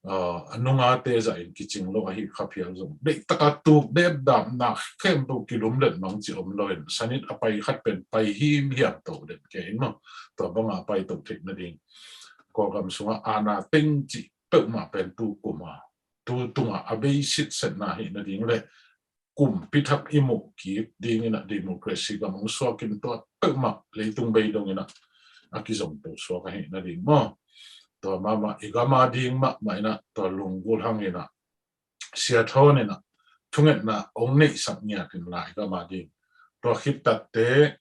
ah, a nungate zahin kicing lo ahi kha phial zong, deih taka tuk dep dapna khempeuh kilumlet mang cih om lo in, sanit a pai khat pen pai himhiam to den kei in maw. Tua bangah a pai to theih nading Kawlgam sungah aana teng cih peuhmah pen tu kum a, tu tungah a beisit setna hi nading le kumpi thak i muh kik dingin ah democracy gam hong suak in tua peuhmah leitung bei dongin ah a kizom to suak ahi nading maw. Tua mahmah i gam a ding mahmah in ah tua lunggulh hangin ah Sia Thawn in ah thungetna hong neihsak ngiat in la i gam a ding. Tua khit takteh,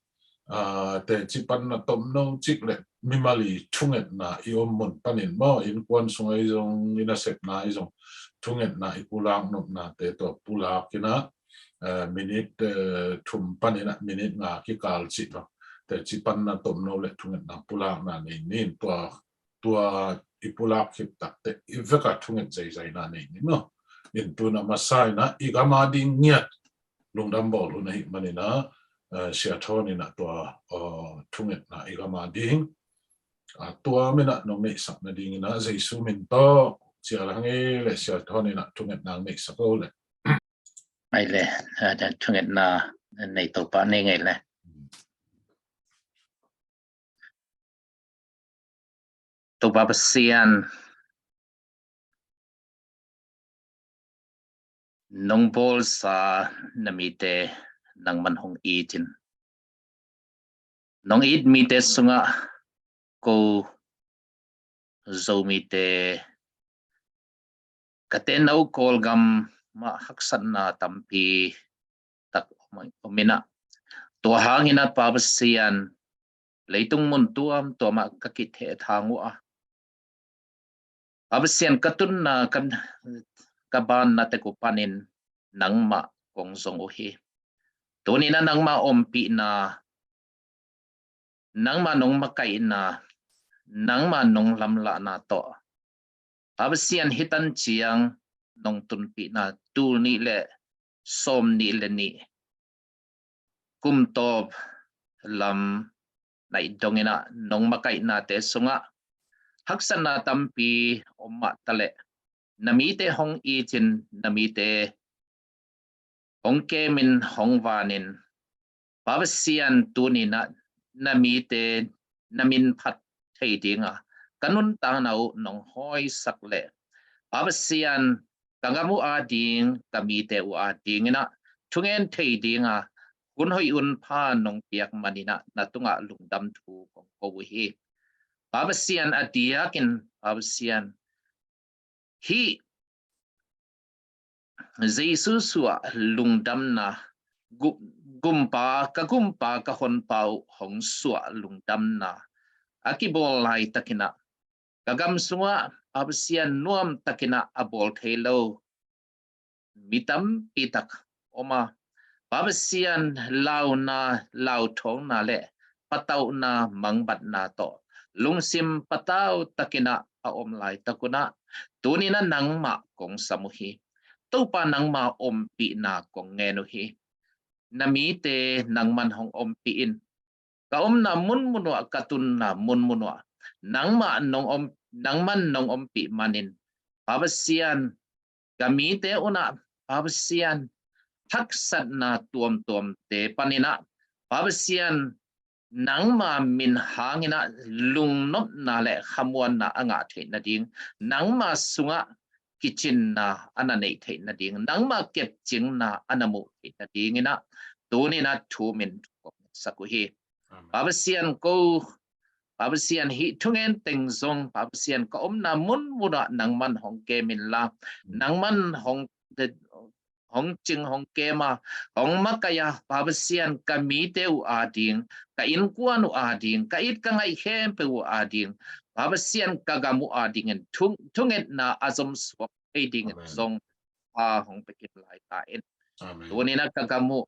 ah, teci panna tomno cik le mimal i thungetna i om mun panin maw, innkuan sung ahi zong, i nasepna ahi zong, thungetna i pulak nopnate tua pulak in ah, eh, minit, eh, thum panin ah minit nga kikal cih maw, teci panna tomno le thungetna pulakna nei ni in, tua, tua i pulak khit takteh i vek a thunget zaizaina nei ni maw. In tu in ah masa in ah i gam a ding ngiat lungdam bawl hun ahih manin ah, eh, Sia Thawn in ah tua, eh, thungetna i gam a ding, ah, tua min ah nong neihsak nadingin ah Jesu min tawh cial hang e le, Sia Thawn in ah thungetna hong neihsak o le. Ai le, eh, thungetna nei to pah ni ngei le. Topa Pasian, nong bawlsa na mite nangman hong it in. Nong it mite sungah ko Zomite, ka tenno Kawlgam mah haksatna tampi tak om, om in ah, tua hangin ah Pa Pasian, leitung mun tuamtuam ah ka kithehthang uh a, Pa Pasian, ka tunna, ka, ka banna tek uh panin nangmah kong zong uh hi. Tuni in ah nangmah ompihna, nangmah nong makaihna, nangmah nong lamlahna tawh, Pa Pasian, hih tan ciang nong tunpihna tul nih le sawm nih le nih kum tawp lam naih dongin ah nong makaihnate sungah haksatna tampi om mah taleh, na mite hong itin, na mite hong kemin, hong vanin, Pa Pasian, tuni-in ah na mite na min phat thei dinga ka nuntakna uh nong hawisak leh, Pa Pasian, ka gam uh ading, ka mite uh adingin ah thungen thei dinga hun hoih hun pha nong piak manin ah na tungah lungdam thu kong ko uh hi. Pa Pasian, a diakin, Pa Pasian, hih Jesu suah lungdamna, gu-, gumpa, ka gumpa, ka honpa uh hong suah lungdamna a kibawl laitakin ah ka gam sungah, Pa Pasian, nuamtakin ah a bawl thei lo mi tampi tak om a, Pa Pasian, launa, lauthawngna le patauhna, mangbatna tawh lungsim patau takin ah a om laitak un ah, tuni-in ah nangmah kong sam uh hi. Topa, nangma ompihna kong ngen uh hi. Na mite nangman hong ompih in. Ka omna munmun uh ah, ka tunna munmun uh ah nangmah nong om, nangman nong ompih manin, Pa Pasian, ka mite un ah, Pa Pasian, haksatna tuamtuamte panin ah, Pa Pasian, nangma min hangin ah lungnopna le khamuanna a ngah theih nading, nangma sungah kicinna a na neih theih nading, nangma kepcingna a na muh theih nadingin ah tuni-in ah thu min thu kong sak uh hi. Amen. Pa Pasian, ko, Pa Pasian, hih thungen teng zong, Pa Pasian, ka omna munmun ah nangman hong kem inla, nangman hong, hong cing, hong kem a, hong makaih a, Pa Pasian, ka mite uh ading, ka innkuan uh ading, ka it ka ngaih khempeuh uh ading, Pa Pasian, ka gam uh adingin thung, thungetna a zom suak thei dingin zong, a, hong pia kim lai ta in. Amen. Tuni-in ah ka gam uh,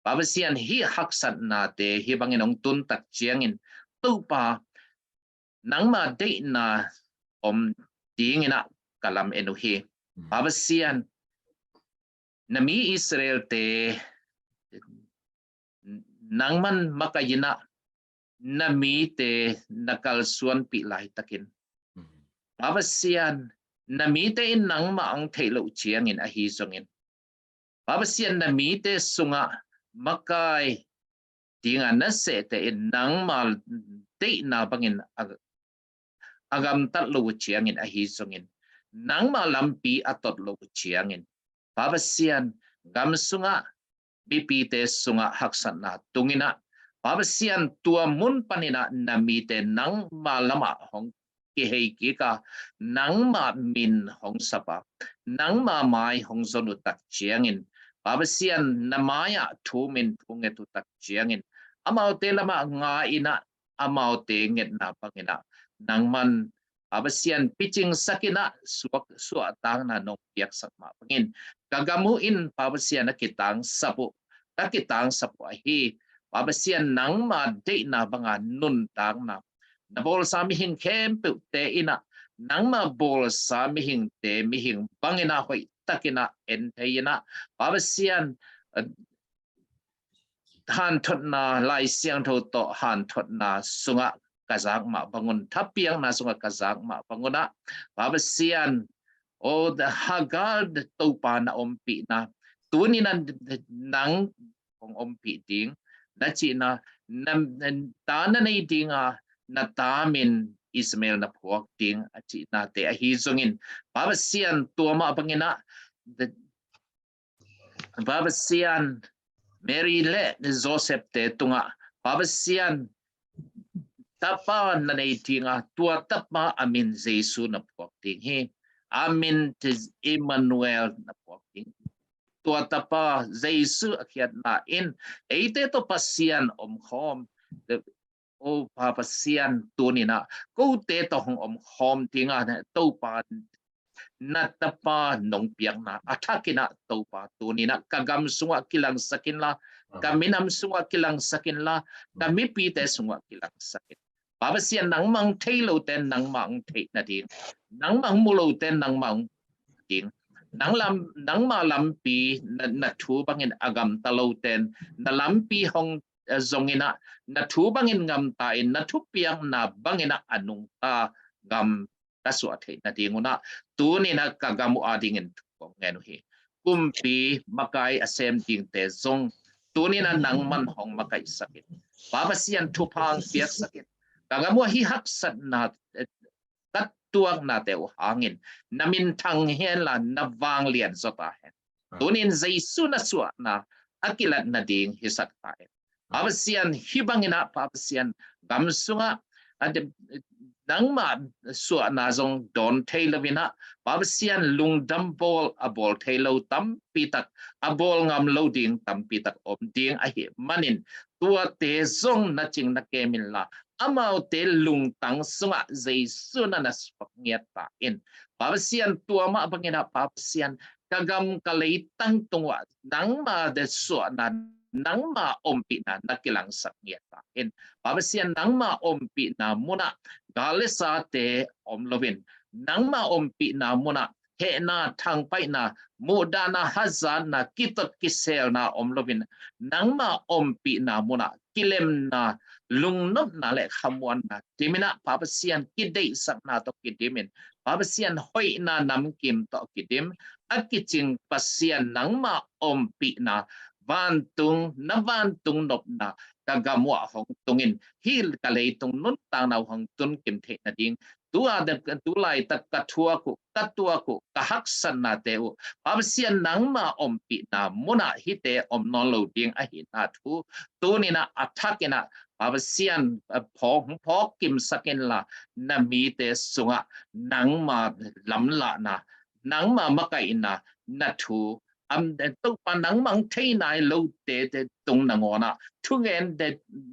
Pa Pasian, hih haksatnate hih bangin hong tun tak ciangin, Topa, nangma deihna om dingin ah ka lam en uh hi. Mm. Pa Pasian, na mi Israel-te nangman makaih in ah na mite na kalsuanpih laitakin, mm, Pa Pasian, na mite in nangmah hong theih loh ciangin ahi zongin, Pa Pasian, na mite sungah makai dinga na sehte in nangma deihna bangin a, a gamtat lo uh ciangin ahi zongin, nangma lampi a tot lo uh ciangin, Pa Pasian, gam sungah, mipite sungah haksatna tung in ah, Pa Pasian, tua mun panin ah na mite nangma lamah hong kihei kik a, nangma min hong sap a, nangma mai hong zon uh tak ciangin, Pa Pasian, na mai-ah thu min thu nget uh tak ciangin, amaute lamah ngai in ah, amaute ngetna bangin ah nangman, Pa Pasian, picingsak in ah suak, suahtakna nong piaksak mah bangin, ka gam uh in, Pa Pasian, a kitangsap uh, ka kitangsap uh ahi, Pa Pasian, nangma deihna banga nuntakna, na bawlsa mihing khempeuhte in ah, nangma bawlsa mihingte mihing bangin ah hoihtakin ah en thei in ah, Pa Pasian, eh, hanthotna, Lai Siangtho tawh hanthotna sungah ka zak mah bangun, thapiakna sungah ka zak mah bangun ah, Pa Pasian, o, Hagar, Topa na ompihna, tuni-in ah nang kong ompih ding, na cihna, na, na, ta na nei dinga, na ta min Ismael na phuak ding, a cihnate ahi zongin, Pa Pasian, tua mah bangin ah, Pa Pasian, Mary le Joseph-te tungah, Pa Pasian, tapa na nei dinga, tua tapa a min Jesu na phuak ding hi. A min Immanuel na phuak ding. Tua tapa Jesu a khiatna in eite tawh Pasian omkhawm, o Pa Pasian, tuni-in ah kote tawh hong omkhawm dinga, Topa, na tapa nong piakna a thakin ah, Topa, tuni-in ah ka gam sungah kilangsak inla, ka minam sungah kilangsak inla, ka mipite sungah kilangsak in. Pa Pasian, nangmah hong thei lote nangmah hong theih nading, nangmah hong mu lote nangmah hong ding, nang lam, nangmah lampi, na, na thu bangin a gamta lote na lampi hong zonginah na thu bangin ngamta in, na thupiakna banginah a nungta gam ka suah theih nadingunah tuninah ka gam uh adingin thu kong ngen uh hi. Kumpi makai a sem dingte zong tuninah nangman hong makaihsakin, Pa Pasian, thupha hong piaksakin, ka gam uh ah hih haksatna ka tuaknate uh hangin na minthang henla na vanglian zaw ta hen. Tunin Jesu na suahna a kilat nading hisak ta hen. Pa Pasian, hih banginah Pa Pasian, gam sungah nangmah suahna zong dawn thei loinah, Pa Pasian, lungdam bawl a bawl thei lo tampi tak, a bawl ngam lo ding tampi tak om ding ahih manin, tuate zong na cing na kem inla, amaute lungtang sungah Jesu na na suak ngiat ta in. Pa Pasian, tua mah banginah Pa Pasian, ka gam ka leitang tungah nangma de suahna, nangma ompihna na kilangsak ngiat ta in. Pa Pasian, nangma ompihna munah gal le sate om loin, nangma ompihna munah hehna, thangpaihna, muhdahna, hazatna, kitot kiselna om loin, nangma ompihna munah kilemna, lungnopna le khamuanna diminah Pa Pasian, kideihsakna tawh kidimin, Pa Pasian, hoihna namkim tawh kidim a kicing Pasian, nangma ompihna vantung, na vantung nopna ka gam uh ah hong tungin, hih ka leitung nuntakna uh hong tun kim theih nading, tu a, tu laitak ka thuak uh, ka tuak uh, ka haksatnate uh Pa Pasian, nangma ompihna munah hihte om nawn lo ding ahihna thu tuninah a thakinah Pa Pasian, phawk, phawk kimsak inla, na mite sungah nangma lamlahna, nangma makaihna na thu, am, Topa, nangmah hong thei nai lote tung nangawnah thungen,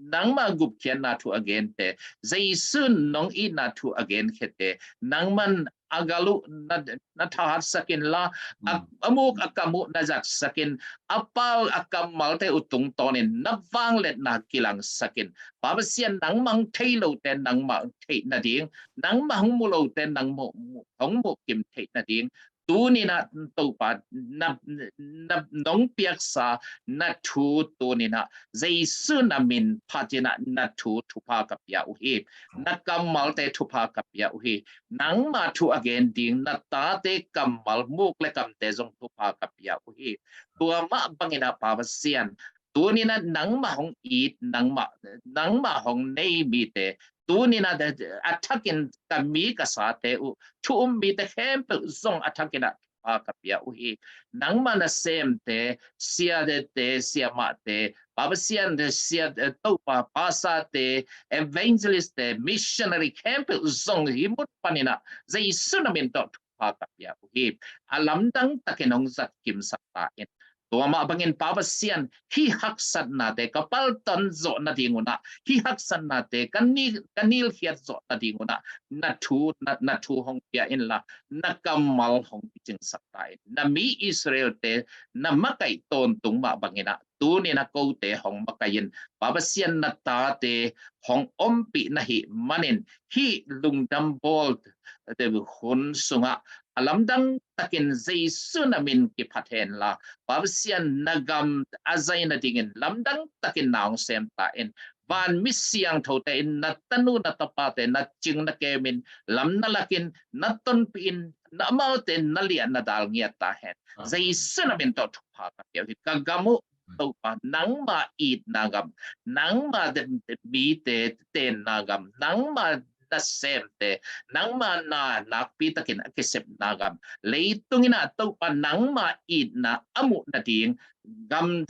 nangmah gupkhiatna thu a gente, Jesu nong itna thu a genkhiate, nangman a gal uh na, na thahatsak inla, a, a muk a kam uh na zatsak in, a pau a kammalte uh tungtawnin na vangliatna kilangsak in, Pa Pasian, nangmah hong thei lote nangmah hong theih nading, nangmah hong mu lote nangmah hong mu kim theih nading, tuninah Topa, na, na nong piaksa na thu tuninah Jesu na min phatinah na thu thupha ka pia uh hi. Na kammalte thupha ka pia uh hi. Nangma thu a gen ding na tate kammal, muk le kamte zong thupha ka pia uh hi. Tua mah banginah Pa Pasian, tuninah nangmah hong it, nangmah, nangmah hong nei mite tuninah a thakin ka mi ka sate uh, thu um mite khempeuh zong a thakinah thupha ka pia uh hi. Nangmah nasemte, siate, siamahte, Pa Pasian, sia, Topa, pastorte, evangelistte, missionary khempeuh zong hih mun paninah Jesu na min tawh thupha ka pia uh hi. A lamdang takin hong zat kimsak ta in. Tua mah bangin Pa Pasian, hih haksatnate ka paltan zawh nadingunah, hih haksatnate ka ni, ka nilkhiat zawh nadingunah na thu, na, na thu hong pia inla, na kammal hong kicingsak ta in. Na mi Israelte na makaih tawntung mah banginah tuninah kote hong makaih in. Pa Pasian, na tate hong ompih na hih manin, hih lungdam bawl hun sungah a lamdang takin Jesu na min kiphat henla, Pa Pasian, na gam a zai nadingin lamdang takin na hong sem ta in. Van mi siangthote in na tanu na tapate na cing na kemin, lam na lakin, na tonpihin, na amaute na liah na dal ngiat ta hen. Jesu na min tawh thupha ka pia uh hi. Ka gam uh Topa, nangma itna gam, nangma mite tenna gam, nangma nasemte, nangma na nakpi takin a kisepna gam, leitunginah Topa nangma itna a muh nading gam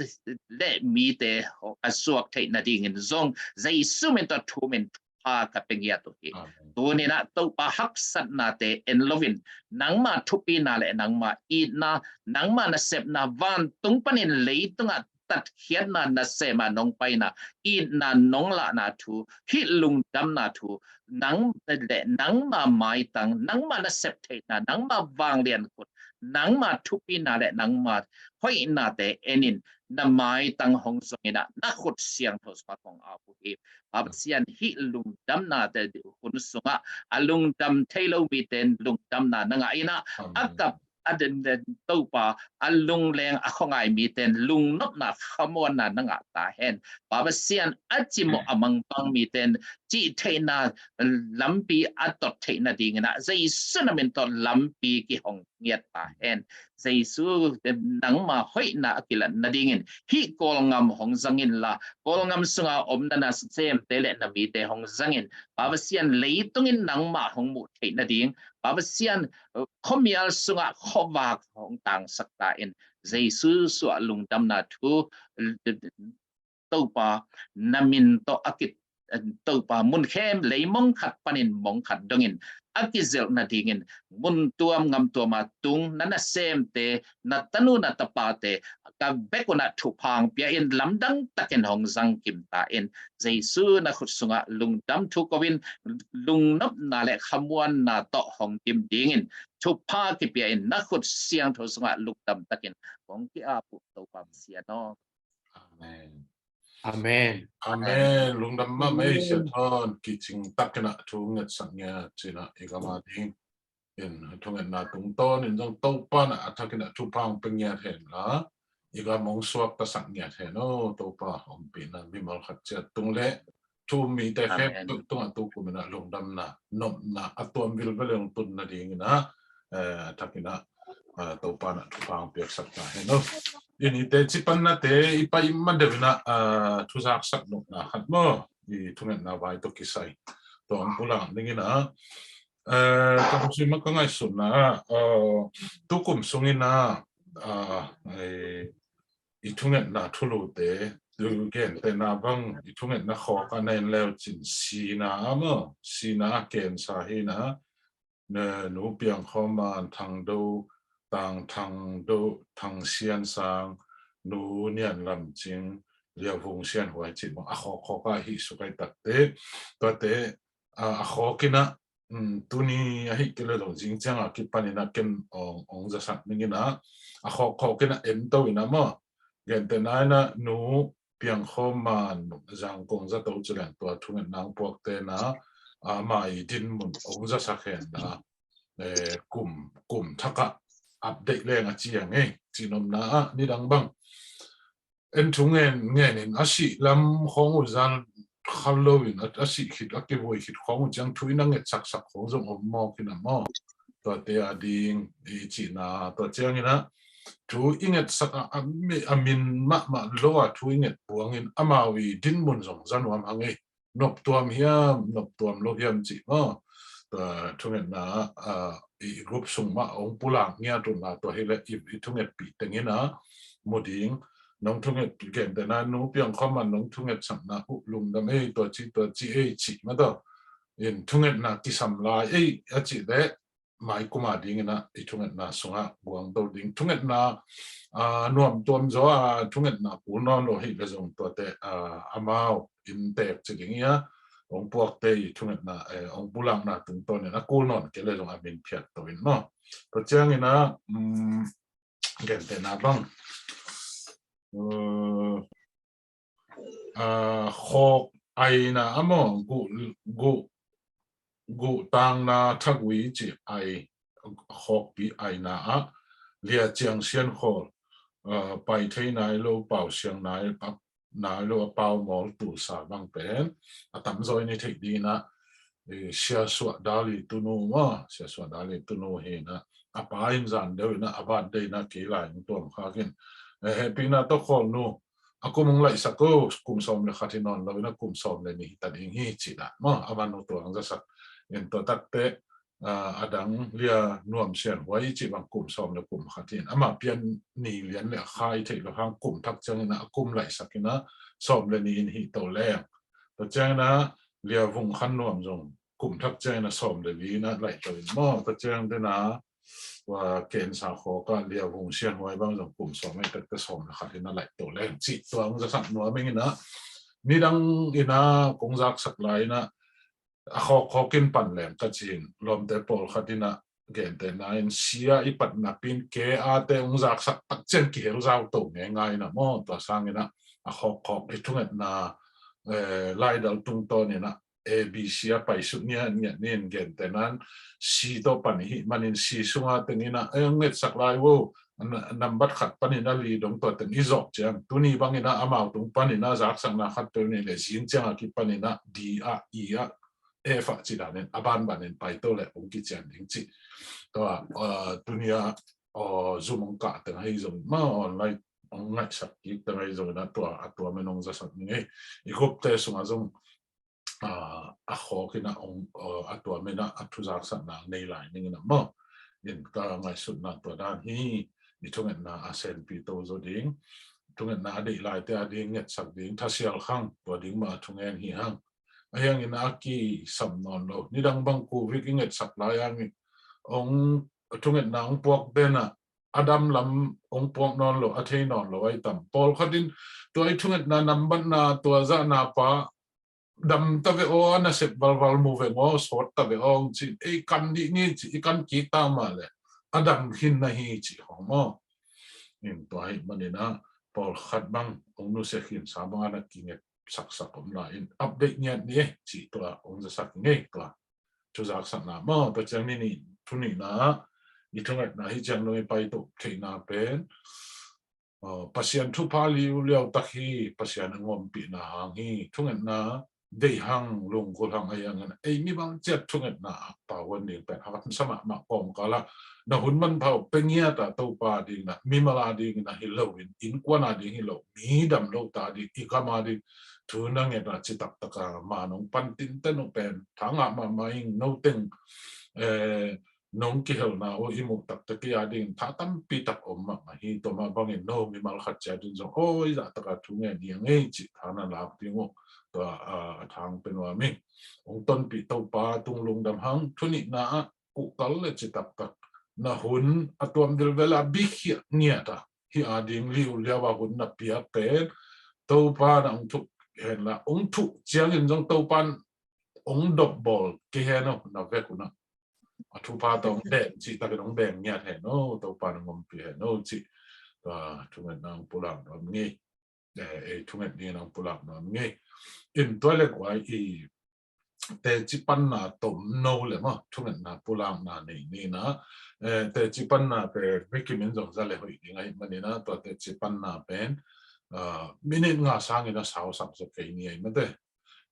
le mite a suak theih nadingin zong Jesu min tawh thumin pha ka pia ngiat uh hi. Tuninah Topa, haksatnate en loin nangma thupina le nangma itna, nangma nasepna, vantung panin leitungah tatkhiatna nasema nong paina, itna nong lahna thu, hih lungdamna thu, nang le nangma maitang, nangma nasep theihna, nangma vanglian khut, nangma thupina le nangma hoihnate enin na maitang hong zonginah na khut siangtho sungah kong au uh hi. Pa Pasian, hih lungdamnate hun sungah a lungdam thei lo mite lungdamna na ngah inah, a kap a den den Topa a lungleng a khuangai mite in lungnopna khamuanna na ngah ta hen. Pa Pasian a cimawh a mangbang mite in cih theihna lampi a tot theih nadingin ah Jesu na min tawh lampi kihong ngiat ta hen. Jesu nangma hoihna a kilat nadingin hih Kawlgam hong zangin la, Kawlgam sunga om na nasemte le na mite hong zangin, Pa Pasian leitungin nangma hong muh theih nading, Pa Pasian khuamial sungah khuavak hong tangsak ta in, Jesu suah lungdamna thu Topa na min tawh a kit Topa mun khem leimong khat panin mong khat dongin a kizelh nadingin mun tuam ngam tuama tung na nasemte, na tanu na tapate ka bek unah thupha pia in lamdang takin hong zangkim ta in, Jesu na khut sungah lungdam thu ko in lungnopna le khamuanna tawh hong tim dingin thupha kipia in na khut siangtho sungah lungdam takin hong ki-ap uh Topa Pasian aw. Amen. Amen. Amen. Lungdam mahmah ei Sia Thawn, kicing takin ah thu ngetsak ngiat cih ah i gam a ding in thungetna tungtawn in zong Topa in ah a thakin ah thupha hong pia ngiat hen la, i gam hong suaktasak ngiat hen aw. Topa ompihna mimal khat ciat tung le thu um mite khempeuh tungah tukum in ah lungdamna, nopna a tuam vilvel hong tun nadingin ah, eh, a thakin ah, eh, Topa in ah thupha hong piaksak ta hen aw. I nite cipannate i pai ma deuh in ah, eh, thuzaksak nopna khat maw, i thungetna vai tawh kisai tawh hong pulak dingin ah, eh, ka hong sim a ka ngaihsutna ah, eh, tukum sungin ah, eh, i thungetna thulute, tu gentehna bang i thungetna khawk a na en leu cin sina a maw, sina a kensa hi na, na Nu Piang Khawm Man, Thang Do, Tang Thang Do, Thang Sian Sang, Nu Nian Lam Cing, Lia Vung Sian Huai cih bang a khawk khawk a hih suk ai takte, tuate, a, a khawk in ah, um, tuni ahih kei leh zong zing ciang a kipan in ah ken ong, ong zasak ning in ah, a khawk khawk in ah en to in ah maw, gentehna in ah Nu Piang Khawm Man zang kong za to ci leng tua thungetna hong puakte in ah, a, ama i dinmun ong zasak hen la, eh, kum, kum thak ah update leng a ciang ei, cihnopna ah nidang bang en thu ngen ngen in a sih lam khawng uh zan khal lo in a, a sih khit a kivui khit khawng uh ciang thu in a ngetsak sak khawng zong om mawk in ah maw. Tuate a ding i cihna, tua ciangin ah thu i ngetsak a, a mi, a min mahmah lo a thu i nget buangin amau i dinmun zong za nuam hang ei. Noptuam hiam, noptuam lo hiam cih maw. Tua thungetna, ah, i group sung mah hong pulak ngiat un la, tua hi leh i, i thungetpih teng in ah mu ding. Nong thunget gentehna Nu Piang Khawm Man nong thungetsakna uh lungdam ei, tua ci, tua ci ei cih mah tawh in thungetna kisam lai ei a cih leh mai kum a ding in ah i thungetna sungah buang to ding. Thungetna, ah, nuamtuam zaw a thungetna kul nawn lo hi leh zong tuate, ah, amau in tek ci ding hi a, hong puakte i thungetna, eh, hong pulakna tungtawn in a kul nawn kei leh zong a min phiat to in maw. Tua ciangin ah, um, gentehna bang, uh, ah, khawk aina a maw, guh, guh, guh tangna thagui cih ai, khawkpi aina ah Lia Ciang Sian Khawl, ah, pai thei nai lo, pau siang nai, a, nai lo a pau mawl tulsa bang pen a tamzaw in i theih ding in ah, eh, Sia Suah Dali tunu maw, Sia Suah Dali tunu hi in ah, a pa in zan deuh in ah, a birthday in ah kei lai hong tuam khak in, eh, hehpihna tawh Khawl nu, a kum hong laihsak o, kum sawm le khat hi nawn lo in ah kum sawm le nih hi ta ding hi ci dan maw, a man uh tua hong zasak. In tua takte, ah, a dang Lia Nuam Sian Huai cih bang kum sawm le kum khat hi in, amah pian ni lian le a kha i theih loh hang kum thak ciangin ah a kum laihsak in ah sawm le nih in hih to leng. Tua ciangin ah Lia Vung Khan Nuam zong kum thak ciangin ah sawm le li in ah laih to in maw. Tua ciang den ah tua kensa khawk ah Lia Vung Sian Huai bang zong kum sawm ai takte sawm le khat in ah laih to leng cih tua hong zasak nuam ing in ah, nidang in ah kong zaksak lai in ah a khawk khawk in pan leng ka ci in, lawmte pawlkhat in ah gentehna in sia i pat napi in ke a te hong zaksak tak ciang kihel zau to ngeingai in ah maw. Tua sangin ah a khawk khawk i thungetna, eh, laidal tungtawn in ah A B C a paisuk ngiatngiat ni in, gentehna in C tawh pan i hih manin C sunga teng in ah, eh, ngetsak lai vo, na-, nambat khat panin a li dong tua teng i zawh ciang, tuni bangin ah amau tung panin ah zaksakna khat peuh nei leh zing ciang a kipanin ah D ah, E ah, F ah cih danin a banbanin paito leh hong kician ding cih. Tua, eh, tuni a, eh, Zoom hong kah teng ahi zong, ma online hong ngaihsak kik teng ahi zongin ah tua, a tua men hong zasak ning ei. I group te sungah zong, ah, a khawk in ah hong, ah, a tua men ah a thuzaksakna nei lai ning in ah maw. In ka ngaihsutna tua dan hi, i thungetna a senpi to zaw ding, thungetna a deih laite a ding ngetsak ding, thasial khang, tua ding mah a thungen hi hang. A hiangin a kisam nawn lo. Nidang bang covid i ngetsak lai hangin hong thungetna hong puak ten ah a dam lam hong puak nawn lo, a thei nawn lo ahi tam. Pawlkhat in tua i thungetna nambatna tua zahna pa dam ta ve aw, a nasep valval mu veng aw, sawt ta ve aw hong ci, ei kan dih ni ci, i kan kik ta mah leh a dam khin na hi ci hong maw. In tua hi manin ah pawlkhat bang hong nusia khinsa bang a na kinget saksak om lai in update ngiat ni e ci tua hong zasak ngei tua. Thuzaksakna maw, tua ciang ni ni, thu nihna ah i thungetna hi ciang dong i paito theihna pen, uh, Pasian thupha liuliau tak hi, Pasian a ngompihna hang hi, thungetna deih hang, lunggulh hang ahi hangin ei mimal ciat thungetna a pawan ding pen a kamsa mahmah kawmkal ah na hun manpha uh pia ngiat a, Topa dingin ah, mimal a dingin ah hi lo in, innkuan a ding hi lo, mi dam lo ta ding, i gam a ding thu na nget a citaktak a man hong pan tinten uh pen tha ngah mahmah ing. No teng, eh, nong kihelna uh i muh taktak i a ding tha tampi tak om mahmah hi. Tua mah bangin no mimal khat ciat in zong aw i zahtak a thu ngen hi a ngei cih tha na lak ding uh tua, ah, a thang pe nuam ing. Hong tonpih Topa tung lungdam hang. Thu nihna ah kuhkal le citaktak na hun a tuam vilvel a bikhiah ngiat a hi a ding, liuliau a hun na piak pen Topa na hong thuh hen la, hong thuh ciangin zong Topa in hong dopbawl kei hen aw, na vek un ah a thupha tawh hong den cihtakin hong beng ngiat hen aw, Topa na ngompih hen aw cih, ah, thungetna hong pulak nuam ngei. Eh, ei thunget dingin hong pulak nuam ngei. In tua le kua i teci panna tomno le maw, thungetna pulakna nei ni in ah, eh, teci panna pen mi kim in zong za le hoih ding ahi manin ah tua teci panna pen, ah, minit nga sangin a sausak zaw kei ni ahi mate.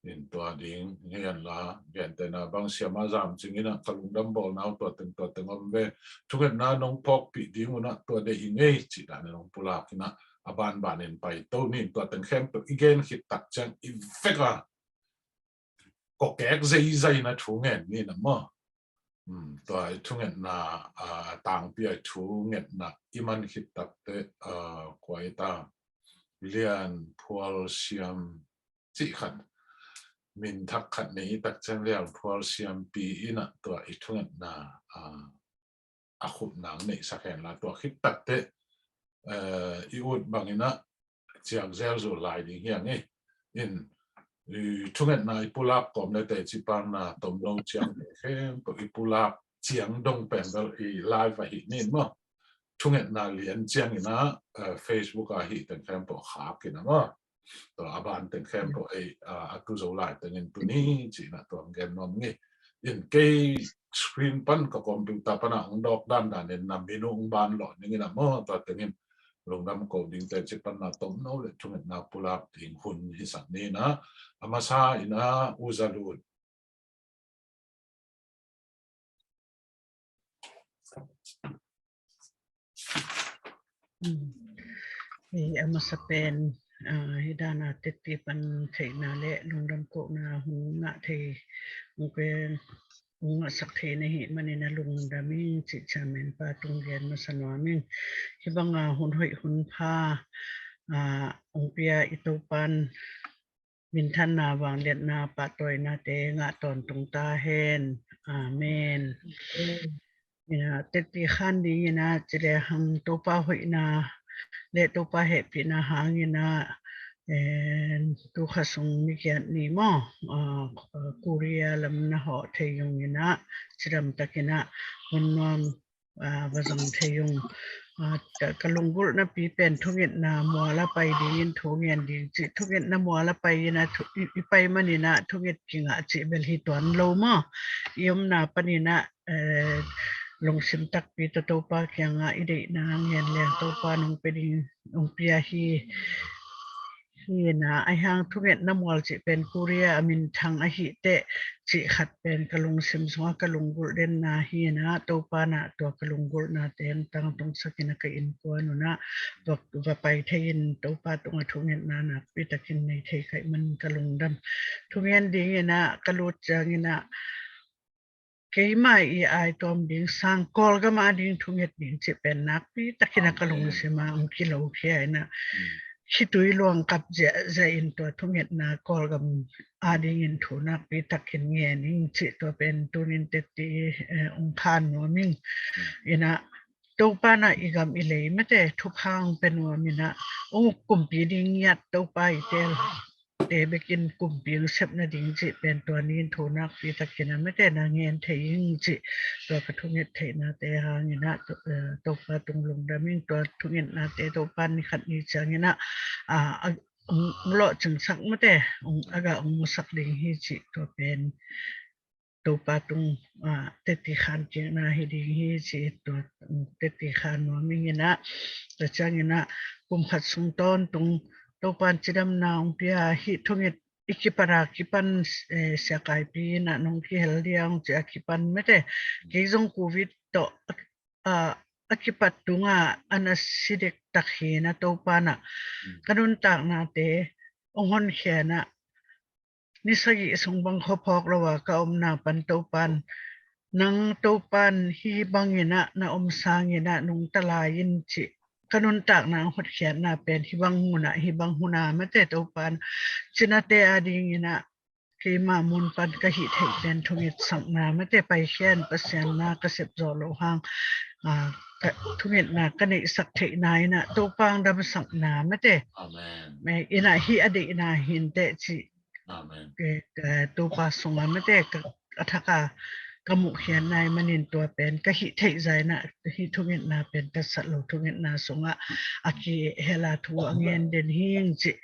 In tua ding ngei an la, gentehna bang siama zam cingin ah ka lungdam bawlna uh tua teng tua teng om ve. Thungetna nong phawkpih ding un ah tua deih hi ngei cih danin hong pulak in ah a banbanin paito ni in tua teng khempeuh i gen khit tak ciang i vek a kawkek zeizai na thu ngen ni in ah maw. Hmm, tua i thungetna, ah, tangpi a i thungetna i man khit takte, ah, kua i ta, Lian Phual Siam cih khat, min thak khat nei i tak ciang Lian Phual Siampi in ah tua i thungetna, ah, a khupna hong neihsak hen la, tua khit takte, eh, i ut bangin ah ciak zel zul lai ding hi a ngei. In, i thungetna i pulak kawm le teci panna tomno ciang khempeuh i pulak ciang dong pen bel i live ahi ni in maw. Thungetna lian ciangin ah, eh, Facebook ah hih teng khempeuh khak in ah maw. Tua a ban teng khempeuh ei, ah, a tu zo lai tengin tuni cih in ah tua hong gen nuam ngei. In kei screen pan ka computer pan ah hong dawk dandanin na min uh hong ban lawh ning in ah maw, tua tengin lungdam ko ding teci panna tomno le thungetna pulak ding hun hisak ni in ah, a masa in ah U Za Lut. Mm. Hei, a masa pen, ah, hih dana teci pan theihna le lungdam kohna hun ngah thei, hun pen, hun ngahsak thei na hih manin a lungdam ing cih chairman pa tung gen masa nuam ing. Hih banga hun hoih hun pha, ah, hong pia i Topan minthanna, vangliatna, pahtawinate ngah tawntung ta hen. Amen. Ina, teci khan ding ina, ci le hang Topa hoihna le Topa hehpihna hang ina, eh, tu kha sung mi kiat ni maw, ah, Korea lam na hawh thei ung ina, cidam tak ina, hun nuam, ah, va zang thei ung. ah, ka, ka lunggulhnapi pen thungetna mual a pai dingin thu ngen ding cih, thungetna mual a pai in ah thu, i, i pai manin ah thunget kingah cih bel hi tuan lo maw. I omna panin ah, eh, lungsim takpi tawh Topa kiangah i deihna ngen leng Topa nong pia ding, nong pia hi. Hi in ah, ahi hang thungetna mual cih pen Korea a minthang ahih teh cih khat pen ka lungsim sungah ka lunggulh denna hi in ah, Topa in ah tua ka lunggulhna teng tangtungsak in ah ka innkuan un ah va, va pai thei in Topa tungah thungetna nakpi takin nei thei ka hih man ka lungdam. Thungen dingin ah ka lut ciangin ah keima i ai tuam ding sang Kawlgam a ding thunget ding cih pen nakpi takin a ka lungsim ah hong kilo khia in ah, khitui luang kap ziahziah in tua thungetna Kawlgam a dingin thu nakpi takin ngen ing cih tua pen tunin teci, eh, hong khan nuam ing. In ah Topa in ah i gam i lei mate thupha hong pia nuam in ah, hong uk kumpi ding ngiat Topa i tel te bekin kumpi hong sep nading cih pen tua ni in thu nakpi takin a mate na ngen thei ing cih tua ka thunget theihnate hangin ah, eh, Topa tung lungdam ing. Tua thungetnate Topa ni khat ni ciangin ah, ah, a, hong lawhcingsak mate, hong, a gah hong musak ding hi cih tua pen Topa tung, ah, teci khan kikna hi ding hi ci, tua, um, teci khan nuam ing in ah, tua ciangin ah kum khat sung tawntung Topa in cidamna hong pia, hih thunget i kipat a kipan, eh, Sia Kaipi in ah nong kihel dia hong ci a kipan mate. Kei zong Covid tawh, ah, a kipat tungah a na si dektak hi in ah Topa in ah ka nuntaknate hong honkhia in ah ni sagih sung bang khuaphawk lo a ka omna pan Topa in, nang Topa in hih bangin ah na om sangin ah nungta lai in cih ka nuntakna hotkhiatna pen hih bang hun ah, hih bang hun ah mate Topa in cinate a dingin ah keima mun pan ka hih theih pen thungetsakna mate, Paikhian Pasian na ka sep zawh loh hang, ah, ka, thungetna ka neihsak theihna in ah Topa hong damsakna mate. Amen. In ah hih a deihna hi inteh cih Amen. Ke, ke, Topa sungah mate ka, a thak a ka muhkhiatna ahih manin tua pen ka hih theih zah in ah hih thungetna pen tatsat lo thungetna sungah a kihel a thu a ngen den hi ing cih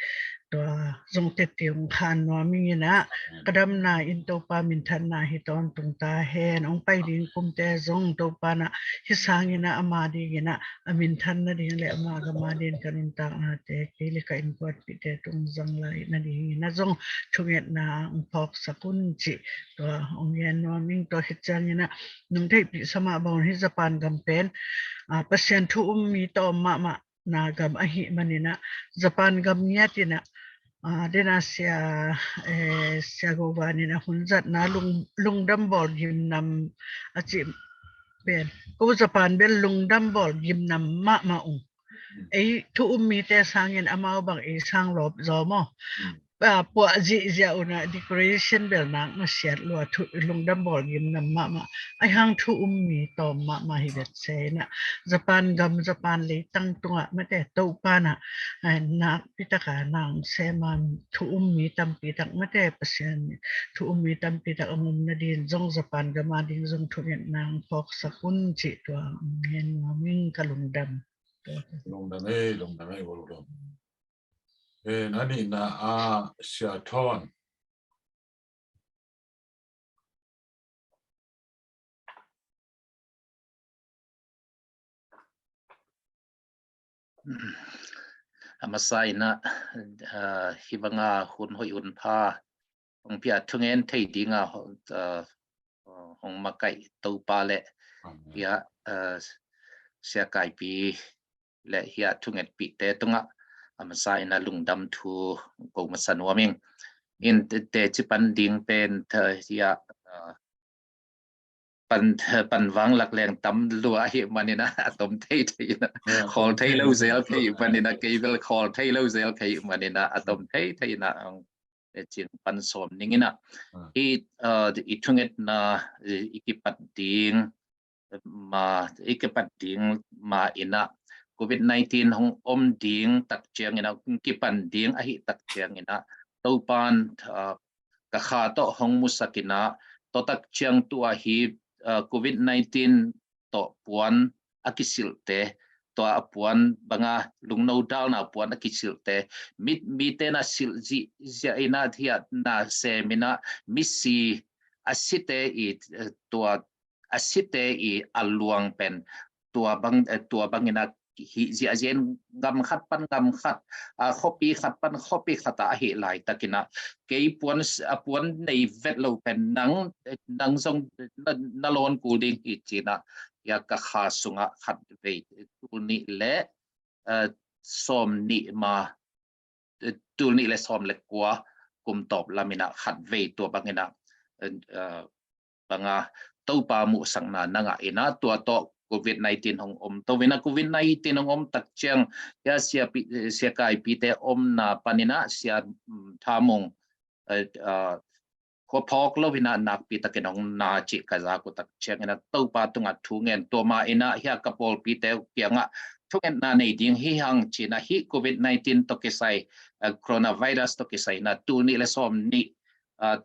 tua zong teci hong khan nuam ing in ah ka damna in Topa minthanna hi tawntung ta hen. Hong pai ding kumte zong Topa in ah hih sangin ah ama dingin ah a minthan nading le ama gam a dingin ka nuntaknate kei le ka innkuanpihte tung zang lai nadingin ah zong thungetna hong phawksak un cih tua hong ngen nuam ing. Tua khit ciangin ah nong theihpih sa mah bangin hih Japan gam pen, ah, Pasian thu um mi tawm mahmah na gam ahih manin ah Japan gam ngiat in ah, ah, den a Sia, eh, Sia Go Van in a hun zat na lung, lungdam bawl gimnam a cih pen ko Japan bel lungdam bawl gimnam mahmah ung. Ei thu um mite sangin amau bang ei sang lawp zaw maw. Ah, puah zihziah un ah decoration bel nak masiat lua thu lungdam bawl gimnam mahmah. Ahi hang thu um mi tawm mahmah hi vet se in ah Japan gam Japan leitang tungah mate Topa in ah, eh, nakpi tak a na hong sem a thu um mi tampi tak mate Pasian thu um mi tampi tak a hong om nadingin zong Japan gam a ding zong thungetna hong phawksak un cih tua hong ngen nuam ing ka lungdam. Lungdam ei, lungdam ei, lungdam. Eh, na nihna ah Sia Thawn. A masa in ah, ah, hih bang a hun hoih hun pha hong pia thungen thei ding a, ah, hong makaih Topa le, amen, hih a, ah, Sia Kaipi le hih a thungetpihte tungah a masa in ah lungdam thu ko masa nuam ing. In te, teci pan ding pen, ah, hih a, ah, pan, pan vang lak leng tam lua ahih manin ah a tom theithei in ah, ah, khawl thei lo zel ka hih manin ah, kei bel khawl thei lo zel ka hih manin ah a tom theithei in ah, ah, eh, cin pan sawm ning in ah. Ah. Hih, ah, i thungetna, eh, i kipat ding ma, i kipat ding ma in ah Covid nineteen hong om ding tak ciangin ah, kipan ding ahih tak ciangin ah Topa in, ah, ka kha tawh hong musak in ah, tua tak ciang tua hih, ah, Covid nineteen tawh puan a kisilhte tua a puan banga lungno dalna puan a kisilhte, mi, mite na silh zihziah in ah, hiah na sem in ah, misi a site i, eh, tua a site i a luang pen tua bang, eh, tua bangin a hih ziahziah in gam khat pan gam khat, a khuapi khat pan khuapi khat ah a hih laitakin ah, kei puan, a puan nei vet lo pen nang, nang zong na, na lawn kul ding hi ci-in ah, hiah ka kha sungah khatvei tul nih le, eh, sawm nih ma, eh, tul nih le sawm le kua kum tawp lamin ah khatvei tua bangin ah, eh, eh, banga Topa muhsakna na ngah in ah, tua tawh covid nineteen hong om to in ah, covid nineteen hong om tak ciang, hiah sia pi, eh, sia Kaipite omna panin ah, sia, mm, Thamung, eh, ah, khuaphawk lo in ah nakpi takin hong na cih ka zak uh tak ciangin ah, Topa tungah thu ngen, tua ma in ah hiah ka pawlpite uh kiangah thungetna nei ding hi hang ci-in ah, hih covid nineteen tawh kisai, eh, coronavirus tawh kisai in ah tul nih le sawm nih, ah,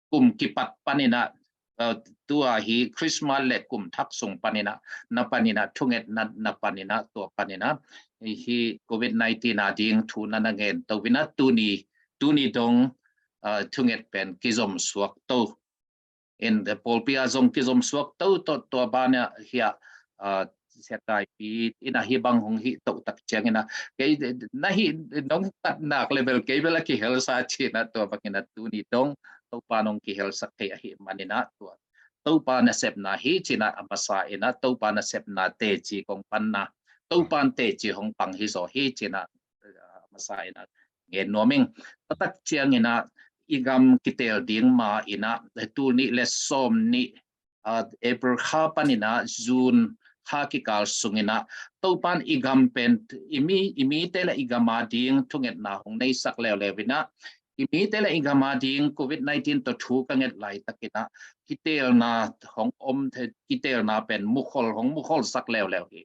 kum kipat panin ah, eh, tua hi Christmas le kum thak sung panin ah, na panin ah, thungetna na panin ah, tua panin ah, hih covid nineteen a ding thu na na ngen to in ah, tuni, tuni dong, ah, thunget pen kizom suak to. In, eh, pawlpi ah zong kizom suak to, to, tua banah hiah, ah, sia Kaipi in ah hih bang hong hih to tak ciangin ah, kei, na hih, nong tat nak level kei bel a kihelsa ci-in ah, tua bangin ah tuni dong Topa nong kihelsak thei ahih manin ah, tua Topa nasepna hi ci-in ah, a masa in ah Topa nasepna teci kong panna, Topa teci hong pang hi zaw hi ci-in ah, a masa in ah ngen nuam ing. Tua tak ciangin ah i gam kitel ding ma in ah, tul nih le sawm nih, ah, April kha panin ah June kha kikal sungin ah, Topa in i gam pen, i mi, i mite le i gam a ding thungetna hong neisak leuleu in ah, i mite le i gam a ding covid nineteen tawh thu ka nget laitakin ah, kitelna hong om, kitelna pen mukhol, hong mukholsak leuleu hi.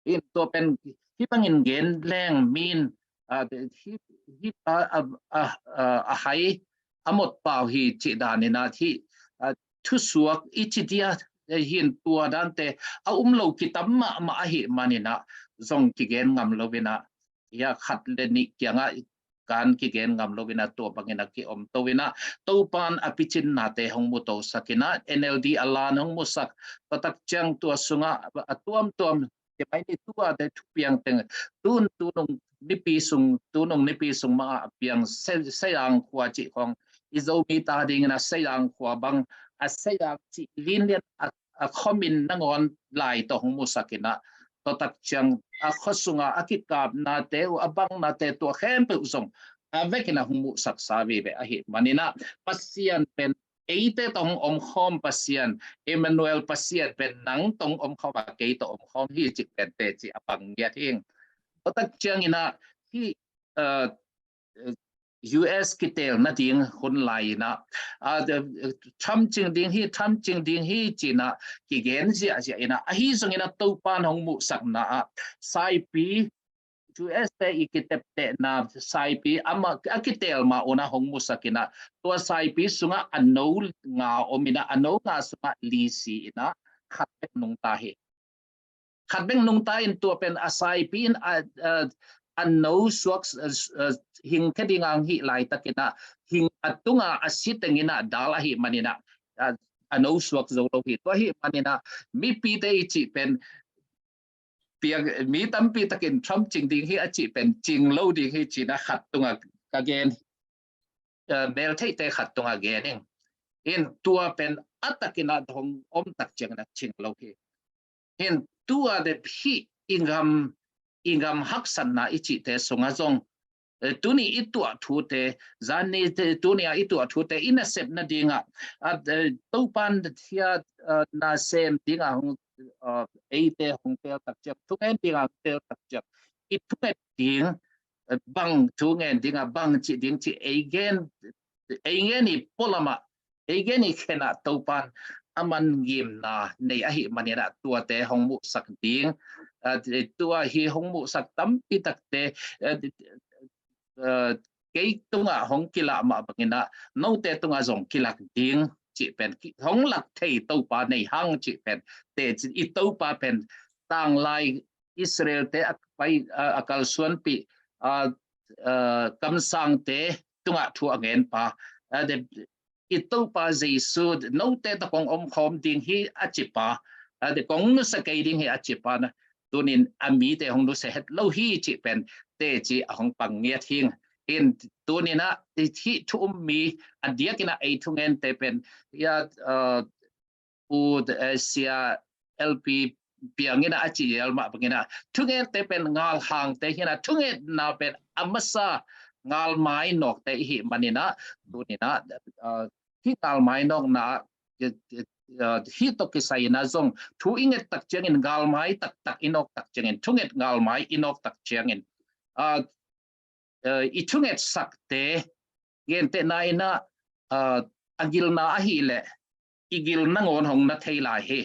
In tua pen hih bangin gen leng mi in, ah, hih, hih, ah, ah, ah, ah, a hai a mot pau hi cih danin ah, hih, ah, thusuak i ci dia, eh, hi in, tua dante a um lo kitam mahmah ahih manin ah zong kigen ngam lo in ah, hiah khat le nih kiangah kan kigen ngam lo in ah, tua bangin ah kiom to in ah, Topa in a picinnate hong mutosak in ah, N L D a lan hong musak, tua tak ciang tua sungah a tuamtuam, tua mai ni tua te thupiang teng, tun, tunung nipi sung, tunung nipi sung mah a piang Se, Seiang khua cih khong, i Zomi ta dingin ah Seiang khua bang, a Seiang cih linlian a, a khuamin nangawn lai tawh hong musak in ah, tua tak ciang a khua sungah a kikapnate uh, a bangnate, tua khempeuh zong a vekin ah hong muhsaksa vive ahih manin ah, Pasian pen eite tawh hong omkhawm Pasian, Emmanuel Pasian pen nang tawh hong omkhawm a, kei tawh omkhawm hi cih pen teci a pang ngiat hi ing. Tua tak ciangin ah hih, eh, U S kitel nading hun lai in ah, ah, Trump cing ding hi, Trump cing ding hi ci-in ah kigen ziahziah in ah, ahi zongin ah Topa in hong muhsakna ah, saipi, U S te i kiteptehna saipi amah a kitel ma un ah hong musak in ah, tua saipi sungah a no nga om in ah, a no nga sungah li si in ah, khat bek nungta hi. Khat bek nungta in, tua pen a saipi in a, a, a no suak, a, a, hing khe ding a hong hih laitakin ah, hing a tunga a si teng in ah dal ahih manin ah, a, a no suak zo lo hi. Tua ahih manin ah mipite i cih pen piang, mi tampi takin Trump cing ding hi a cih pen cing lo ding hi ci-in ah khat tungah ka gen, eh, meltheihte khat tungah gen ing. In tua pen a takin ah hong om tak ciangin ah cing lo hi. In tua dep hih i gam, i gam haksatna i cihte sungah zong, eh, tuni i tuah thute, zan ni te, tuni a i tuah thute i nasep nadingah, a, eh, Topa in hiah, eh, nasem dingah hong, eh, eite hong teel tak ciang, thungen dingah hong teel tak ciang, i thunget ding, eh, bang thungen dingah, bang cih ding cih ei gen, ei gen i pualamah, ei gen i khenah Topa in a man ngimna nei ahih manin ah tuate hong muhsak ding, ah, tua hi hong muhsak tampi takte, ah, ah, kei tungah hong kilah mah bangin ah note tungah zong kilak ding cih pen, ki, hong lak thei Topa nei hang cih pen, teci i Topa pen tanglai Israel-te a pai, a, a kalsuanpih, a, a, kamsangte tungah thu a ngenpa, a, de, i Topa Jesu note tawh kong omkhawm ding hi a cipa, a, de kong nusia kei ding hi a cipa na, tunin a mite hong nusia het lo hi cih pen teci a hong pang ngiat hing. In tuninah hih thu um mi a diakinah ei thungente pen ia, a, Pu, eh, Sia L P Piang inah a ci ial mah banginah thungente pen ngalhangte hinah thungetna pen a masa ngalmai nawkte ihi maninah tuninah, ah, hih ngalmai nawkna, eh, eh, ah, hih tawh kisai inah zong thu i nget tak ciangin ngalmai taktak i nawk tak ciangin thunget ngalmai i nawk tak ciangin, ah, eh, i thungetsakte gentehna inah, eh, a gilna ahileh i gil nangawn hong na thei lai hi.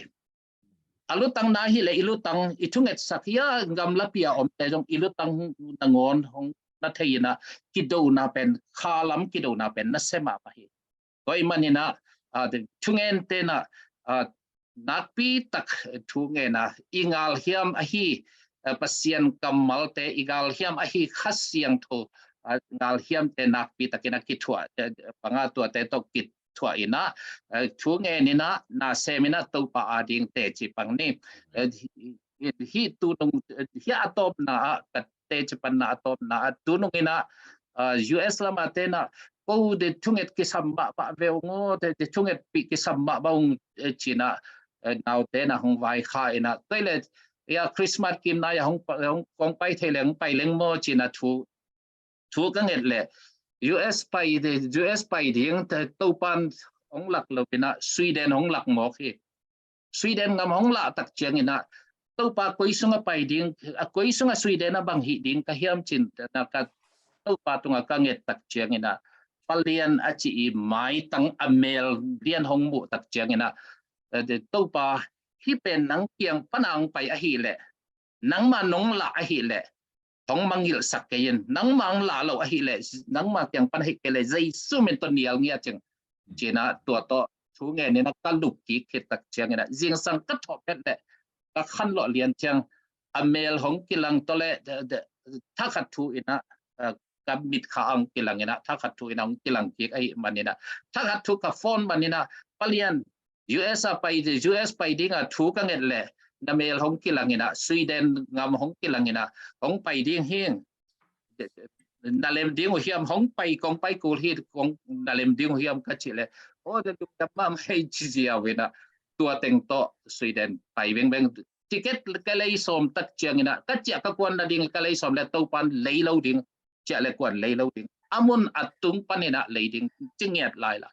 A lutangna ahileh i lutang i thungetsak hi a gamlapi a omte zong i lutang nangawn hong na thei inah kidona pen khalam kidona pen na se mahmah hi. Tua ahih maninah, ah, thungentenah, ah, nakpi tak thungena i ngalhiam ahi, ah, Pasian kammalte i ngalhiam ahi Kha Siangtho, ah, ngalhiamte nakpi takinah kithuah, eh, panga tuate tawh kithuah inah, eh, thungeninah naseminah Topa ading teci pang ni. Eh, hi, hi, hi tunung, eh, hi a tawpna ah ka teci panna a tawpna ah tunung inah, ah, U S lama tenah ko de thunget kisam mahmah ve ung aw, de, de thungetpih kisam mahmah ung, eh, cinah, eh, naute na hong vaikha inah. Tua ileh ia Christmas kimna ia hong pa, hong, hong pai thei leh hong pai leng maw cinah thu, thu ka nget leh U S pai de, U S pai ding, Topan hong lak lo inah Sweden hong lak mawk hi. Sweden ngam hong lah tak cianginah Topa koi sunga pai ding, a koi sunga Sweden a bang hih ding ka hiam cin na ka Topa tunga ka nget tak cianginah palian a ci i maitang a mel lian hong muh tak cianginah, eh, Topa hih pen nang kiang pana hong pai ahileh nangma nong lah ahileh hong mangilhsak kei in, nangma hong lah lo ahileh nangma kiang pan ahih kei leh Jesu min tawh nial ngia cing. Cinah tua tawh thu ngeninah ka lup kik khit tak cianginah zingsang ka thawh phet leh ka khanlawh lian ciang a mel hong kilang tawh leh thakhat thu inah, ah, ka mitkha hong kilang inah thakhat thu inah hong kilang kik ahih maninah thakhat thu ka phone maninah palian U S a pai, U S pai dinga thu ka nget leh na mel hong kilang inah Sweden ngam hong kilang inah hong pai ding hing. Na lem ding uh hiam, hong pai kong pai kul hi kong na lem ding uh hiam ka cih leh aw na lungdam mahmah hi ci ziau inah tua teng tawh Sweden pai vengveng. Ticket ka lei sawm tak cianginah ka ciah ka kuan nading ka lei sawm leh Topan lei lo ding, ciah leh kuan lei lo ding, a mun a tung paninah lei ding ci ngiat lai la.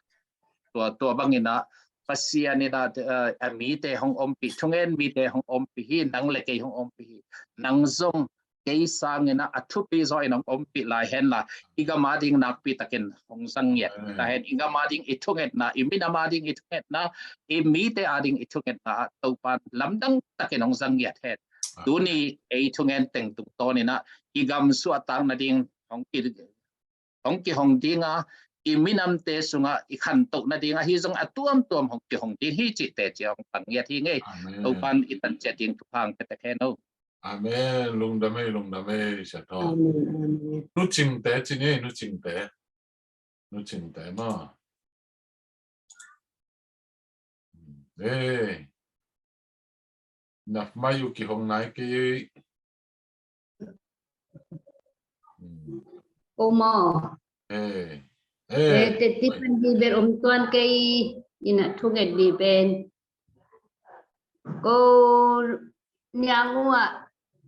Tua, tua banginah Pasian inah, eh, a mite hong ompih, thungen mite hong ompih hi, nang le kei hong ompih hi. Nang zong kei sanginah a thupi zaw in hong ompih lai henla i gam ading nakpi takin hong zang ngiat ta hen. I gam ading i thungetna, i minam ading i thungetna, i mite ading i thungetna ah Topan lamdang takin hong zang ngiat hen. Tuni ei thungen teng tungtawninah i gam suahtak nading hong ki, hong kihong dinga, i minamte sungah i khantoh nading ahi zong a tuamtuam hong kihong ding hi cih teci hong pang ngiat hi ngei. Topan i tan ciat ding thuphang petek hen o. Amen. Lungdam ei, lungdam ei, Sia Thawng. Amen, amen. Nu Cingte ci ni, Nu Cingte. Nu Cingte maw. Ei. Nak mai uh kihong nai kei. Ko maw. Ei. Ei. Ei, teci pan di ber om tuan kei inah thunget di pen. Ko niang uh ah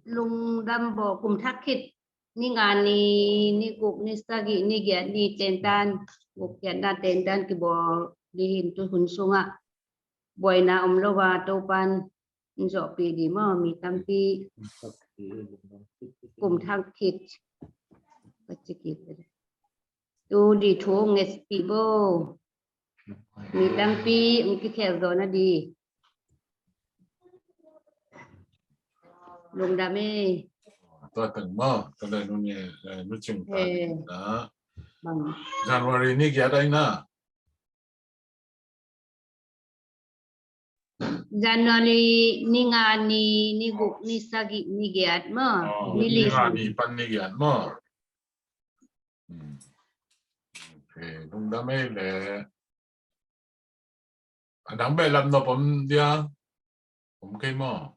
lungdam baw kum thak khit ni nga ni, ni guk, ni sagih, ni giat ni tentan, guk giatna tentan kibawl dih in tu hun sungah buaina om lo a Topan in zawhpih dih maw, mi tampi kum thak khit. Tu dih thu ngetpih bo. Mi tampi hong kikhel zaw na di. Lungdam e. Tua teng maw, tua le Nu Ni, eh, Nu Cing ta. Eh. Bang. January ni giat ai na. January ni nga ni, ni guk, ni sagih, ni giat maw. Ni li ni nga ni pan ni giat maw. Lungdam ei le. A dang behlap nop om dia? Om kei maw?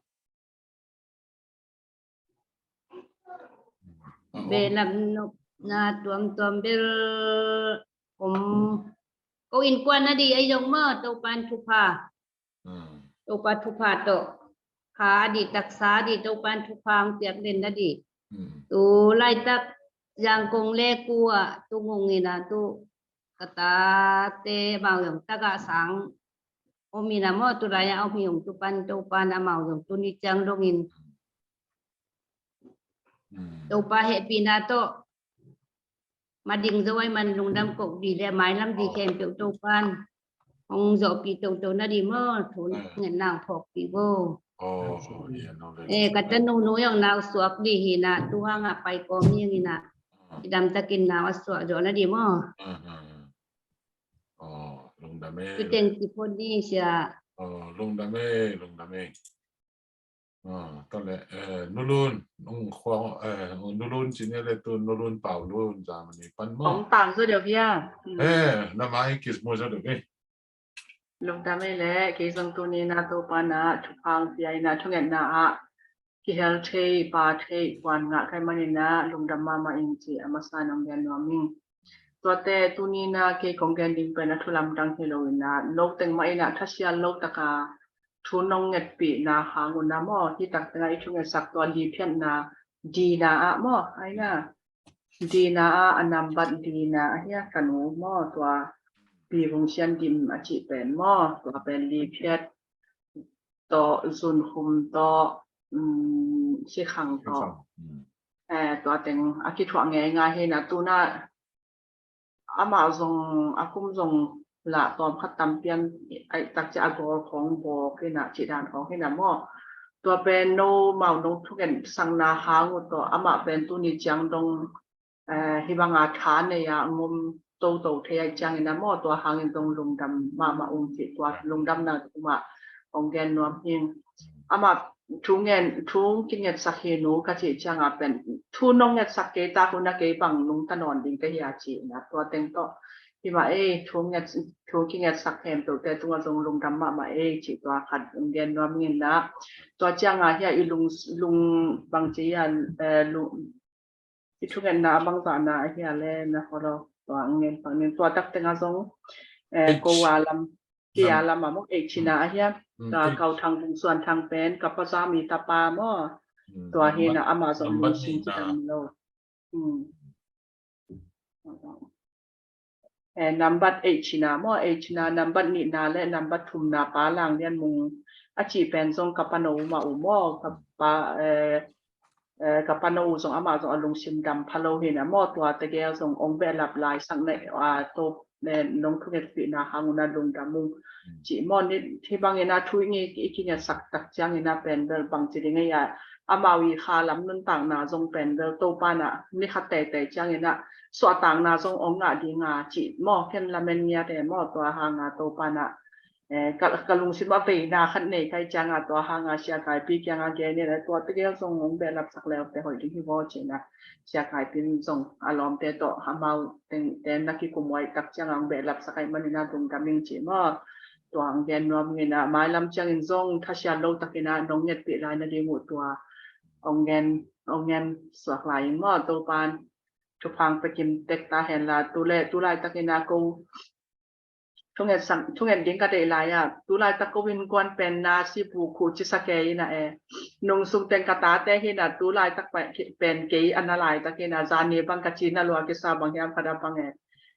Behlap nop na tuamtuam bel om. Ko innkuan a dih ahi zong maw, Topan thupha. Topa thupha tawh kha a dih, taksa a dih, Topan thupha hong piak den a dih. Tu laitak Zangkong le ku ah tu ngong in ah tu ka tate amau zong tagah sang om in ah maw, tu lai ah om hi ung, tu pan Topan amau zong tuni ciang dongin Topa hehpihna tawh mading zo ai man lungdam kok dih le mailam dih khempeuh Topan hong zawhpih toto na dih maw, thu ngen nang phawkpih vo. Eh, ka tanu nu zong nau suak dih hi in ah, tu hang ah pai kawm hi in ah, kidamtakin nau a suak zawh na dih maw. Lungdam ei. Tu teng ci phot ni sia. Lungdam ei, lungdam ei. Tawh le, eh, Nulun, Nulun ci ni le tu Nulun Paulun Germany pan maw. Hong tang zaw deuh hia. Eh, na mai kis mu zaw deuh hia. Lungdam ei le, kei zong tuni in ah Topan ah thupha hong pia in ah thungetna ah kihel thei, pha thei, kuan ngah ka hih manin ah lungdam mahmah ing ci a masa in hong gen nuam ing. Tuate tuni in ah kei kong gen ding pen a thu lamdang hi lo in ah, no teng mah in ah thasial lo taka thu nong ngetpihna hang un ah maw, hih tak teng ah i thungetsak tua liphiatna dina ah maw, ai na dina ah a nambat dina ah hia ka nu maw, tua Pi Vung Sian Dim a cih pen maw, tua pen liphiat tawh, zunhum tawh, sikhang tawh, tua teng a kithuah ngeingai hi in ah tu in ah amah zong a kum zong lah tawm khat tam pian, ai tak ciang a gawl khawng bawk hi in ah, cih dan khawng hi in ah maw. Tua pen no mau nong thunget sakna hang uh tawh amah pen tuni ciang dong hih banga tha nei a ngom toto thei ai ciangin ah maw, tua hangin zong lungdam mahmah ung cih tua lungdamna zong mah hong gen nuam hi ing. Amah thu ngen, thu kingetsak hi nu ka cih cianga pen thu nong ngetsak kei tak un ah kei bang nungta nawn ding ka hi a ci in ah tua teng tawh hi mah ei, thu nget, thu kingetsak khempeuhte tungah zong lungdam mahmah ei cih tua khat hong gen nuam ing in ah. Tua cianga hia i lung, lung bang ci hia, eh, lung i thungetna a bangzahna a hia le na khaw lo, tua ngen pak ning tua tak tengah zong, eh, ko a lam, kei a lam a mok ei cina a hia, ka Kau Thang Vung Suan Thang pen ka pazam i tapa maw, tua hi in ah amah zong lungsim ci dang lo. Eh, nambat eight cina maw, eight cina nambat nihna le nambat thumna pa Lang Lian Mung a cih pen zong ka pano mah uh maw, ka pa, eh, eh, ka pano uh zong amah zong a lungsim dam pha lo hi in ah maw, tua tegel zong ong behlap laisak na, ah, to, eh, nong thungetpihna hang un ah lungdam ung cih maw, ni, hih bangin ah thu i, i kingetsak tak ciangin ah pen bel bang ci ding ei a, amau i kha lam nuntakna zong pen bel Topa in ah ni khat teitei ciangin ah suahtakna zong ong ngah ding a cih maw, ken lamen ngiat e maw, tua hanga Topa in ah, eh, ka, ka lungsim a veina khat nei ka hih cianga tua hanga Sia Kaipi kianga gen in ah tua tegel zong ong behlapsak leute hoih ding hi vaw ci in ah Sia Kaipi in zong a lawmte tawh amau teng, teng na kikum huai tak cianga ong behlapsak ahih manin ah lungdam ing ci maw. Tua ong gen nuam ing in ah mailam ciangin zong thasial lo takin ah nong ngetpih lai nading uh tua ong gen, ong gen suak lai ing maw. Topan thupha hong pia kim tek ta hen la, tu le, tu laitakin ah ko thunget sang, thunget ding ka deih lai ah, tu laitak ko innkuan pen na si bu khu ci sa kei in ah e. Nung sung teng ka tate hi in ah tu laitak pen kei a na laitak hi in ah, zani bang ka ci na lua kisa bang hiam khat a bang e.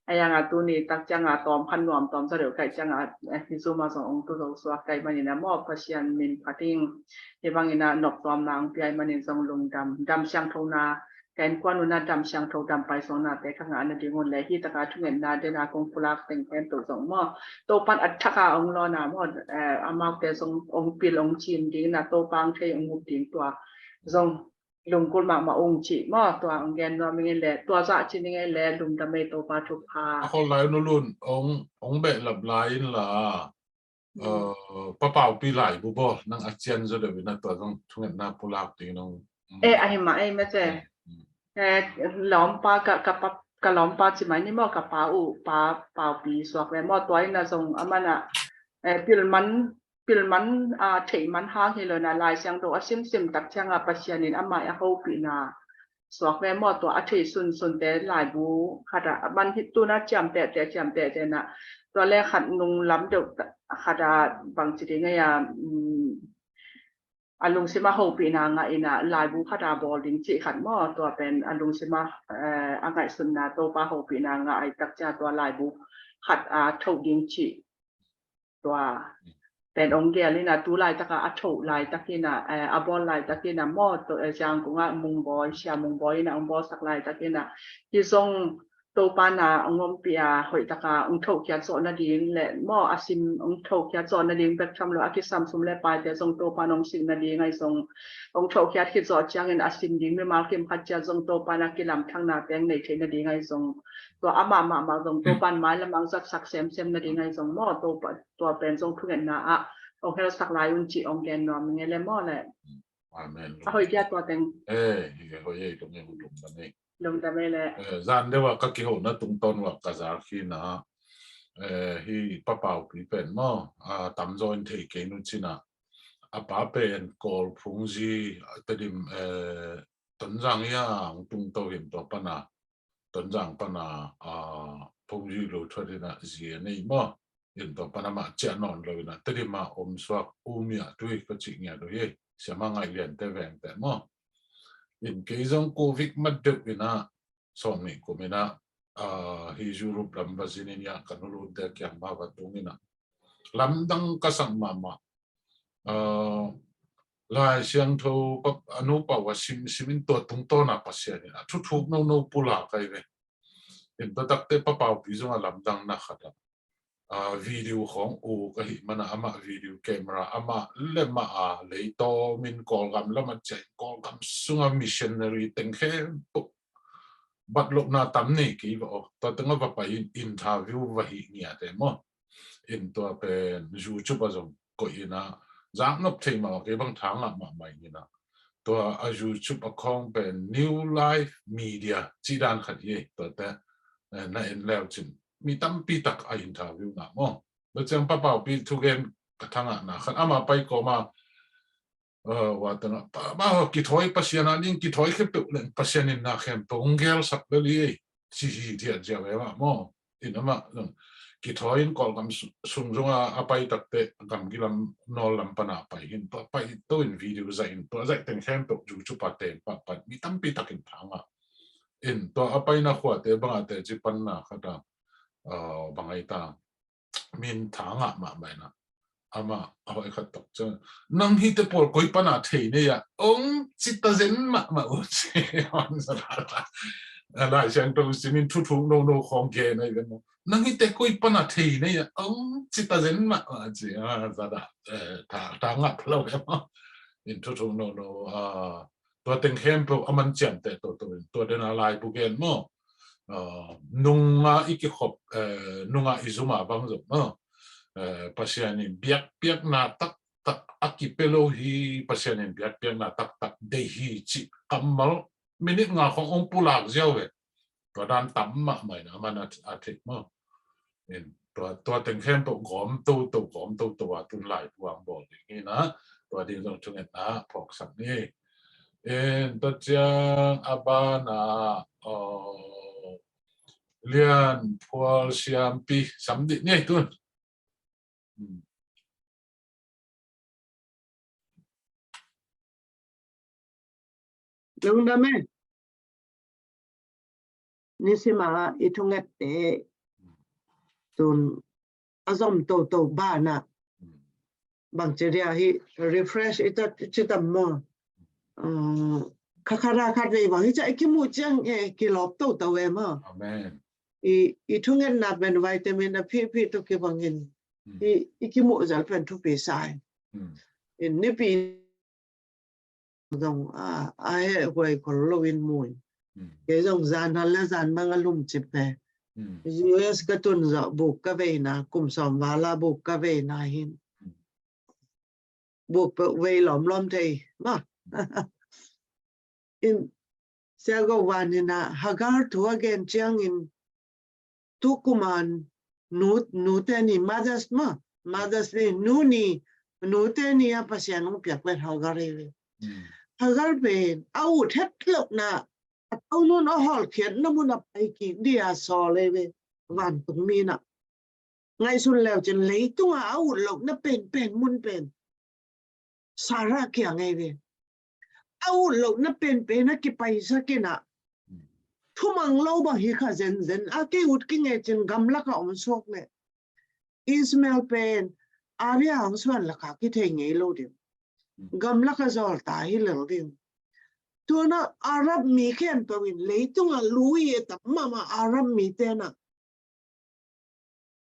A yang a tuni tak ciang a tawm khan nuam tawm sa deuh kaih ciang a, eh, hi zuma zong ong tu zo suak kaih manin a maw Pasian min phat ing. Hi bangin a nop tawmna ong piai manin zong lungdam, dam siangtho na, ka innkuan un a dam siangtho dam paisuangnate ka ngah nading un le hi taka thungetna den a kong pulak teng khempeuh zong maw Topan a thak a ong lawn a maw, eh, amaute zong ong pil ong cin ding na Topa ong thei ong mup ding tua zong lungkul mahmah ung cih maw, tua ong gen nuam ing in le, tua zah ci ning ei le, lungdam ei Topa thupha. A khol lai nu lun, ong, ong behlap lai in la. Aa, Pa Paupi laibu bawl nang a cian zaw deuh in a tua zong thungetna pulak ding nong. Eh, ahi mah ei mate. Eh, lawmpa ka, ka pa, ka lawmpa ci mai ni maw, ka pa uh, Pa Paupi suak ve maw, tua in a zong a man a, eh, pilman, pilman, ah, theihman hang hi lo in a, Lai Siangtho a simsim tak ciang a Pasian in amah a hopihna suak ve maw, tua a thei sunsunte laibu khat a, a man hi tuna ciamtehte, ciamtehte na, tua le khat nung lam deuh khat a bangci ding ei a, um, a lungsima hopihna ngah in a laibu khat a bawl ding cih khat maw, tua pen a lungsima, eh, a ngaihsutna Topa hopihna ngah ai tak ciang tua laibu khat a thoh ding cih tua pen ong gel in a tu laitaka a thoh laitakin a, eh, a bawl laitakin a maw, tua, eh, Yangon a Mungbawi, Sia Mungbawi in a ong bawlsak laitakin a hi zong Topa na ong ompih a hoihtaka ong thohkhiat zawh nading le maw, a sim ong thohkhiat zawh nading bek tham lo a kisam sum le paite zong Topa na ong sim nading ai zong ong thohkhiat khit zawh ciangin a sim ding mimal kim khat ciat zong Topa na kilamthangna teng nei thei nading ai zong tua amah mahmah zong Topa in mailam ong zatsak semsem nading ai zong maw, Topa tua pen zong thungetna ah ong helsak lai un cih ong gen nuam ing ei le maw le. Amen. A hoih dia tua teng. Eh, hi hoih ei tung ei, lungdam ei. Lungdam ei le. Eh, zan deuh a ka kihona tungtawn uh a ka zak hi na, eh, hi Pa Paupi pen maw, a, tamzaw in thei kei nu cin a, a pa pen Kawl phungzi, Tedim, eh, Tonzang ia ong tungto hi in tua pan a Tonzang pan a, a, phungzi lo thuat in a zi a nei maw. In tua pan amah ciah nawn lo in a Tedim a om suak, U Mia Tui ka cih ngiat uh hi. Siamah Ngaih Liante vengte maw. In kei zong Covid mat deuh in a sawm nih kum in a, a, hi Europe lam va zin in a ka nu lute kiang mah va tung in a lamdang ka sak mahmah. Aa, Lai Siangtho pa, a nupa uh a simsim in tua tungtawn a Pasian in a thuthuk nono pulak ai ve. In tua takte Pa Paupi zong a lamdangna khat a, aa, video khawng uk ahih man a amah video camera amah le mah a leitawm in Kawlgam lam a ciah in Kawlgam sung a missionary teng khempeuh bat lohna tam nei kei va aw. Tua teng a va pai in interview va hih ngiat e maw. In tua pen YouTube a zong koih in a, zak nop thei mah kei bang, tha ngah mahmah in a. Tua a YouTube a khawng pen New Life Media cih dan khat hi ei, tuate, eh, na en leu cin mi tampi tak a interview ngah maw. Tua ciang Pa Paupi thugen ka tha ngahna khat amah pai kawm a, eh, ua teng ah, Pa, Pa, kithawi Pasian a ding, kithawi khempeuh leng Pasian in na khempeuh hong gelsak lel hi ei, ci hi diahdiah ve mah maw. In amah zong kithawi in Kawlgam su-, sung zong a, a pai takte gamgi lam, Nawl lam pan a pai hi in, tua pai to in video zaih in, tua zaih teng khempeuh YouTube a teng pahpah mi tampi tak in tha ngah. In tua a paina khuate bang a teci panna khat a, ah, bang ai ta, min tha ngah mahmah in a, amah a hoih khat tawh ciang, nang hihte pawl koi pan a thei nei a, ong ci ta zen mahmah uh ci. Lai Siangtho sim in thuthuk nono khawng gen ai ve maw. Nang hihte koi pan a thei nei a, ong ci ta zen mahmah ci. Ah, zada, eh, tha, tha ngah pha lo ve maw. In thuthuk nono, ah, tua teng khempeuh a man ciamteh toto in, tua den a laibu gen maw. Ah, nunga i kikhop, eh, nunga i zum a bang zong maw. Eh, Pasian in biakpiakna taktak a kipia lo hi, Pasian in biakpiakna taktak deih hi cih kammal minit nga khawng ong pulak ziau ve. Tua dan tam mahmah in a man a, a theih maw. In tua, tua teng khempeuh gawm toto, gawm toto a tun laibu ang bawl ding hi na, tua ding zong thungetna phawksak ni. In tua ciang a ban a, aw, Lian Phual Siampi sam dih ni tun. Hmm. Lungdam e. Nisima i thungette tun a zom toto banah bangci dia hi refresh i tat citam maw. Uh, kha khat a khat vei bang hi ca i kimuh ciang e kilawp toto e maw. Amen. I, i thungetna pen vitamin a phihphih tawh kibangin i, i kimuh zel pen thupi sa e. In nipi zong a, a heh huai khol lo in mu in. Kei zong zan hal le zan mang a lum cip e. U S ka tun zawh buk ka veina, kum sawm val a buk ka veina hin. buk peuh vei lawmlawm thei mah. In Sia Go Van in ah Hagar thu a gen ciangin tukuman nu, nute ni, Mother's mah, Mother's Day, nu ni, nute ni a Pasian hong piak pen Hagar ei ve. Hagar pen a ut het lohna, a tonun a hawlkhiatna mun a pai kik dia sawl ei ve. Vantung mi in ah ngaihsun leu cin leitunga a ut lohna penpen mun pen Sarah kiang ei ve. A ut lohna penpen a kipaisak in ah thumang lo bang hi kha zenzen a, kei ut kingei cin gamlak a om suak leh Ismael pen Abraham suan laka kithei ngei lo ding. Gamlak a zawl ta hi lel ding. Tuna Arab mi khempeuh in leitunga lui e tam mahmah Arab mi ten ah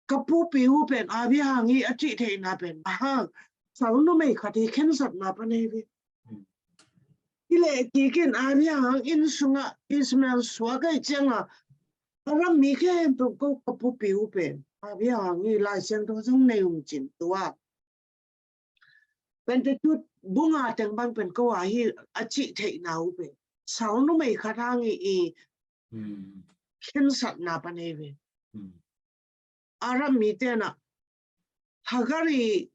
ka pupi u pen Abraham hi a cih theihna pen bang hang, sal numei khat hi khensatna pan ei ve. Hi leh kikin Abraham inn sungah Ismael suak ei cianga Arab mi khempeuh ko ka pupi u pen Abraham hi, Lai Siangtho zong nei ung cin tua Pentateuch bunga teng bang pen ko a hi a cih theihna u pen sal numei khat hang i, i khensatna pan ei ve. Arab mi ten ah Hagar i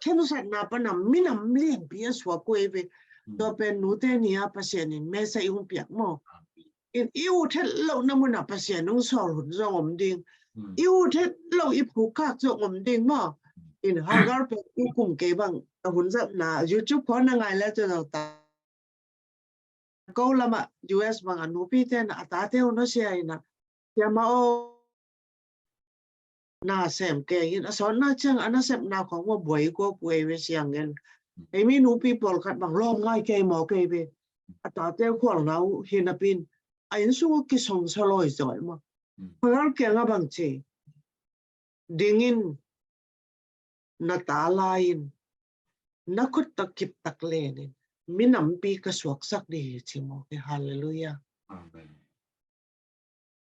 khensatna pan a minam lianpi a suak uh ei ve. Tua pen nute ni a Pasian in mesa i hong piak maw. In i ut het lohna mun ah Pasian hong sawl hun zong om ding. I ut het loh i phukak zong om ding maw. In Hagar pen i kum kei bang a hun zatna YouTube khawng na ngai le cun zong ta ko lamah U S bang a nupi ten a tate uh na sia in ah, siama aw, na sem kei in a sawtna ciang a nasepna khawng maw buai ko puai ve siang ngen. Ei mi nupi pawlkhat bang lawm ngai kei maw kei ve. A tate khualna uh hi napi in a inn sung uh kisong sa lawi zawi maw. Hagar kiangah bang ci, dingin na ta lai in na khut tak kip tak len in minampi ka suaksak ding hi ci maw kei. Halleluiah.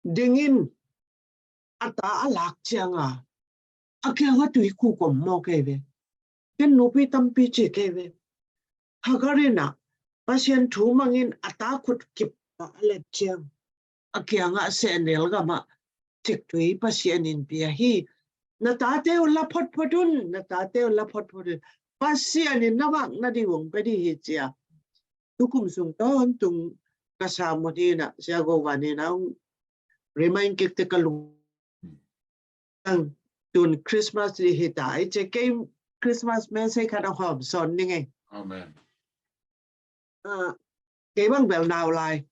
Dingin a ta a lak cianga a kianga tuikhuk om maw kei ve. Ken nupi tampi ci kei ve. Hagar in ah Pasian thu mangin a ta khut kip a let ciang a kiangah sehnel gamah ciktui Pasian in pia hi. Na tate uh la photphot un, na tate uh la photphot un. Pasian in na vakna ding hong pia ding hi cia. Tukum sung tawntung ka sa mawh hi na, Sia Go Van in a hong remind kik te ka lung. Ang tun Christmas hi ta, i cia kei Christmas message khat a hawm sawn ning ei. Amen. Ah, kei bang bel nau lai.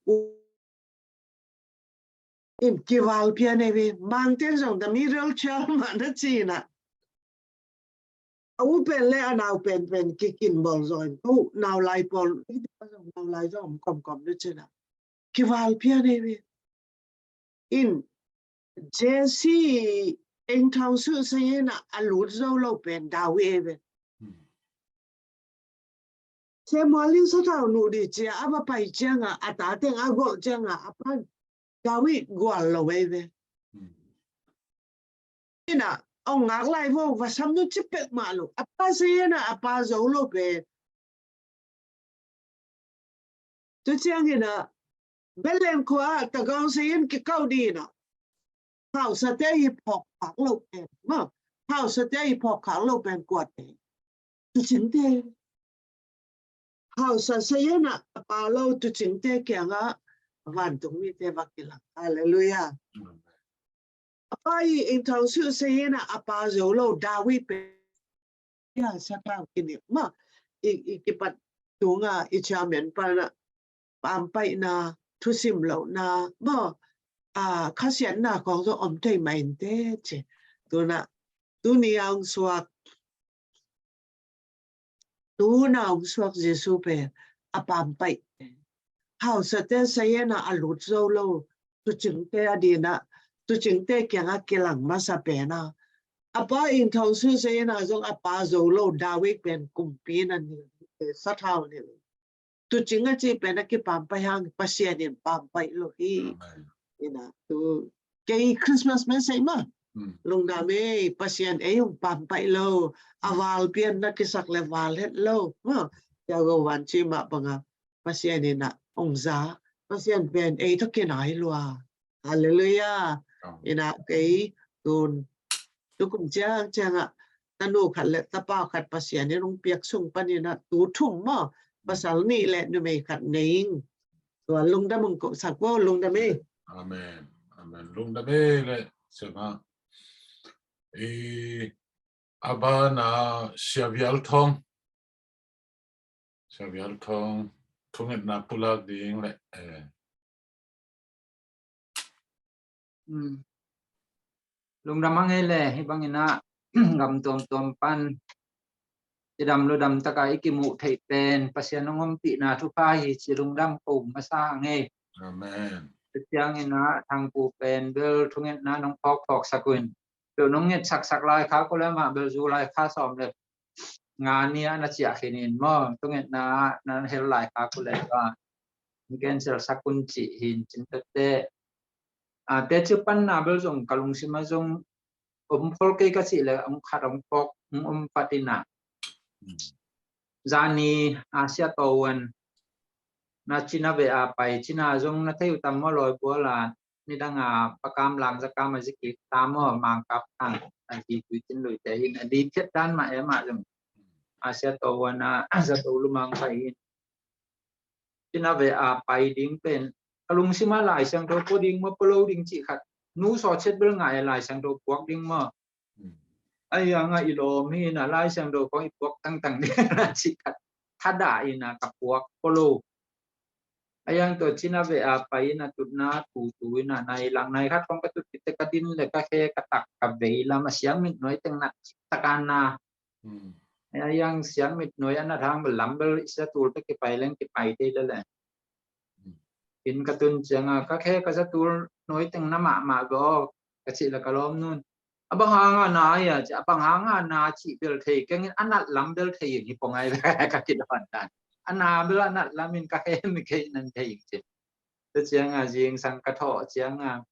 In kival pian ei ve, mangten zong the middle child mah na ci na. A u pen le a nau pen pen kikin bawl zaw in, ko nau lai pawl, zong nau lai zong om komkom na ci na. Kival pian ei ve. In Jesse eng thau su sa yen a lut zo lo pen David ei ve. Samuel in sathau nuh dih cia a va pai cianga a ta teng a golh cianga a pan David gual lo ei ve. Ina ong ngak lai vo va sam nu ci pek mah lo a pa sa yen a a pa zo lo pen. Tu ciangin a Bethlehem khua a tagang sa yen kikau dih na. Hausate hi phawk khak lo pen ma, hausate hi phawk khak lo pen kuate. Tucingte. Hausa sa yen a a pa lo tucingte kianga vantung mite va kilang. Halleluiah. A pa i eng thau su sa yen a a pa zo lo David pen. Ia sa tau kini ma i kipat tunga i chairman pana pampaihna thusim lohna maw, a khasiatna khawng zong om thei mah in te ci. Tuna tuni a hong suak, tuna hong suak Jesu pen a pampaih. Hausate sa yen a a lut zo lo tucingte a dina, tucingte kianga kilang masa pena. A pa eng thau su sa yen a zong a pa zo lo David pen kumpi na ni, sathau ni. Tucing a ci pen a kipampai hang Pasian in pampai lo hi. Ina tu kei Christmas message ma. Lungdam ei, Pasian ei hong pampaih lo, a val pian na kisak le val het lo. Maw, tia go van ci mah banga Pasian ina hong za, Pasian pen ei tawh kinai lua. Halleluiah. Ina kei tun tukum ciang ciangah tanu khat le tapa khat Pasian in hong piak sung paninah tu thum maw, pasal nih le numei khat nei ing. Tua lungdam hong kosak vo, lungdam ei. Amen. Amen. Lungdam ei le sema. I abana Sia Vial Thong. Sia Vial Thong, thungetna pulak ding le eh. Lungdam hang ei le, hi bangina gam tuamtuam pan cidam ludam taka i kimuh theih pen Pasian hong ompihna thupha hi ci lungdam ko masa hang ei. Amen. Tua ciangina Thangpu pen bel thungetna nong phawkphawk sak un. Tua nong nget saksak lai kha ko le mah bel zu lai kha sawm le nga ni a na ciah khin in maw, thungetna na hel lai kha ko le tua cancel sak un cih hin cin tete. Teci panna bel zong ka lungsim a zong om khol kei ka cih le om khat om phawk om patina. Zani Asia Towan na Cina ve a pai, Cina zong na thei uh tam maw, lawi buala nidanga pakam lang zakam a zikik tam maw, mangkap tang a di tui cin lui te hin a di thiat dan mah e mah zong Asia Towan a zato lumang pai hin. Cina ve a pai ding pen a lungsima Lai Siangtho pua ding maw, pua lo ding cih khat nu sawchet bel ngah e, Lai Siangtho puak ding maw. Ahi hanga i lawm hi ina Lai Siangtho khong i puak tangtang ding na cih khat thadah ina ka puak pua lo. Ahi hang tua Cina ve a pai ina tutna tutu ina nai lang nai khat khong ka tut kite ka din le ka khe ka tak ka vei lam a siang mit nuai teng nat cik takana. Ahi hang siang mit nuai a nat hang bel lam bel i sa tul te kipai leng kipai te le le. In ka tun cianga ka khe ka sa tul nuai teng na mahmah bel aw ka cih le ka lawm nun. A bang hanga na ia ci, a bang hanga na cih bel thei kengin a nat lam bel thei in hi pong ai ka kidon dan. A na bel a nat lam in ka he mi kei nan thei in ci. Tua cianga zingsang ka thawh cianga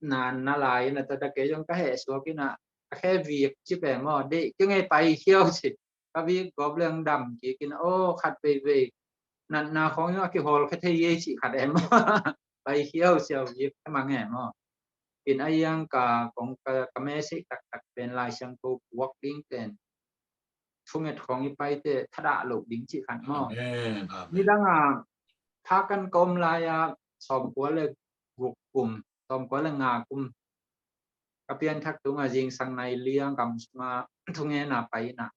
na na lai ina tua ta kei zong ka heh suak ina ka khe vik ci pe maw, deih kengei pai hiau ci. Ka vik gawp leng dam kik ina aw khat veivei natna khong zong a kihawl khe thei ei cih khat em. Pai hiau siau vik ka mang em aw. In a iang ka kong ka message taktak pen Lai Siangtho puak ding pen thunget khong i paite thadah loh ding cih khat maw. Amen, amen. Nidanga thakan ka om lai-a sawmkua le guk kum, sawmkua le nga kum ka pianthak tunga zingsang nai liang kam sunga thungena paina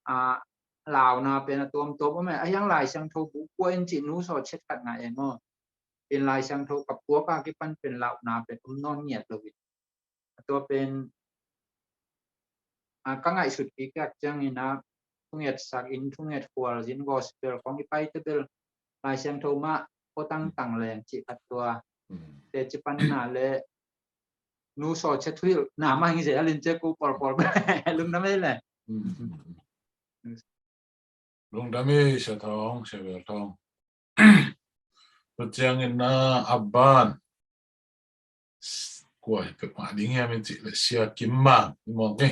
a launa pen a tuamtuam om e. A hiang Lai Siangtho bu kua in cih nu sawchet khat ngah e maw. In Lai Siangtho ka puaka kipan pen launa pen om nawn ngiat lo in. A tua pen a ka ngaihsut kikak ciangina thunget sak in thunget khual zin gospel khong i paite bel Lai Siangtho mah pua tangtang leng cih khat tua. Teci panna le nu sawchet thuhilh na mah hing zia lin ce ku pawlpawl bel lungdam ei le. Lungdam ei Sia Thawng, Sia Vial Thawng. Tua ciangina a ban kua hi pek mah ding hiam in cih le Sia Kim Mang i mawk ni.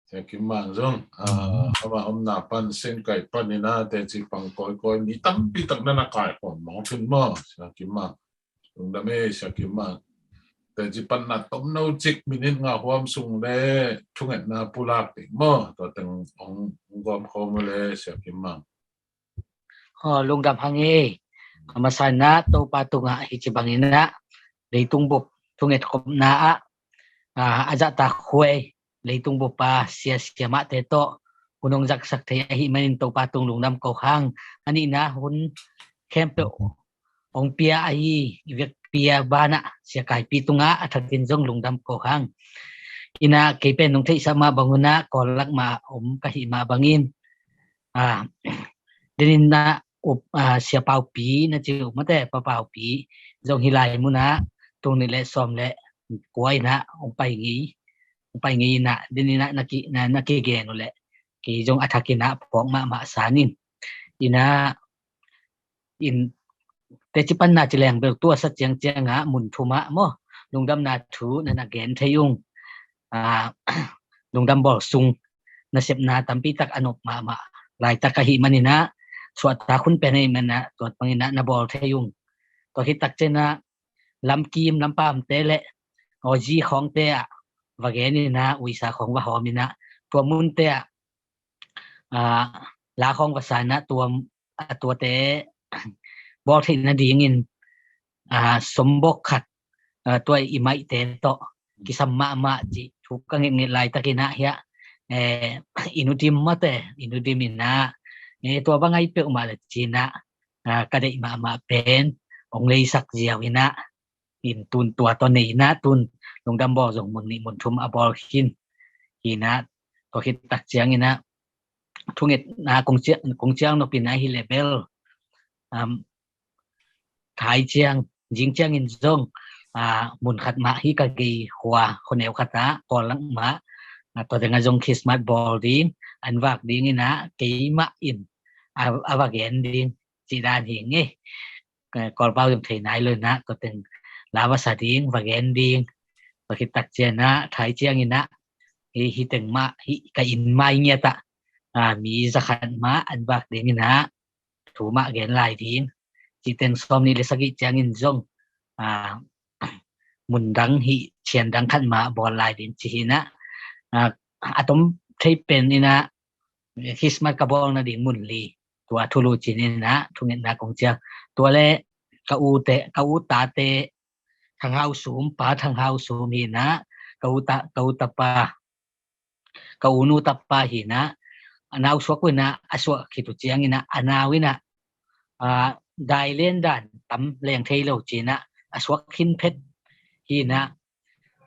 Sia Kim Mang zong ama omna pan Senkai panina teci pang kawikawi mi tampi tak na na kaikhawm mawk in maw, Sia Kim Mang. Lungdam ei Sia Kim Mang. Teci panna tomno cik minit nga huam sung le thungetna pulak ding maw, tua teng hong gawm khawm le Sia Kim Mang. Aw, lungdam hang ei. A masa inah Topa tungah hi ci banginah leitung bup thunget khopna ah a zahtak huai leitung bup a sia sia mahte tawh hun hong zaksak thei ahih manin Topa tung lungdam ko hang. A nihna hun khempeuh hong pia ahi i vekpi a banah Sia Kaipi tungah a thakin zong lungdam ko hang. Inah kei pen nong theihsah mah bangunah Kawl lak mah om ka hih mah bangin a, deninah up a, Sia Paupi na ci uh mate, Pa Paupi zong hi lai munah tung nih le sawm le kua inah hong pai ngei, hong pai ngei inah deninah na ki, na, na kigen uh le kei zong a thakinah phawk mahmah sanin inah in teci panna ci leng bel tua sa ciangciangah mun thumah maw, lungdamna thu na na gen thei ung. Aa, lungdam bawl sung nasepna tampi tak a nop mahmah laitak ahih manin ah, suahtak hun pen ahih manin ah, tua bangin ah na bawl thei ung. Tua khit tak ciangin ah lamkim lampamte le awzi khawngte ah va gen in ah, uisa khawng va hawm in ah, tua munte ah, aa, la khawng va sa in ah, tua, a tuate bawl theih nadingin, aa, sombok khat, aa, tua i maihte tawh kisam mahmah cih thu ka ngetnget laitakin ah hiah, eh, i nudim mate, i nudim in ah, eh, tua bang ahi peuhmah le ci-in ah, aa, ka deih mahmah pen hong leisak ziau in ah, in tun tua tawh nei in ah, tun lungdam bawl zong mun nih mun thum a bawl khin hi in ah, tua khit tak ciangin ah, thungetna kong ciang, kong ciang nop in ah hi le bel, um, thai ciang, zing ciangin zong, aa, mun khat mah hi ka gei khua, khuaneu khat ah, Kawl lang mah, aa, tua teng ah zong Christmas bawl ding, an vak ding in ah, keimah in a, a va gen ding cih dan hi ngei. Kawlpau zong thei nai lo in ah, tua teng la va sa ding, va gen ding. Tua khit tak ciangin ah, thai ciangin ah, hi, hi teng mah, hi ka inn mai ngiat ah, aa, mi za khat mah an vak ding in ah, thu mah gen lai ding. Cih teng sawm nih le sagih ciangin zong, aa, mun dang hi, cian dang khat mah bawl lai ding ci hi in ah, aa, a tom thei pen in ah, Christmas ka bawl nading mun li, tua thulu ci-in ah, thungetna kong ciang. Tua le ka ute, ka u tate, Thang Hau Sum, Pa Thang Hau Sum hi in ah, ka u ta, ka u tapa, ka u nu tapa hi in ah, a nau suak uh in ah, a suak khit uh ciangin ah, a nau in ah, aa, dai len dan tam leng thei lo ci-in ah, a suak khin phet hi in ah,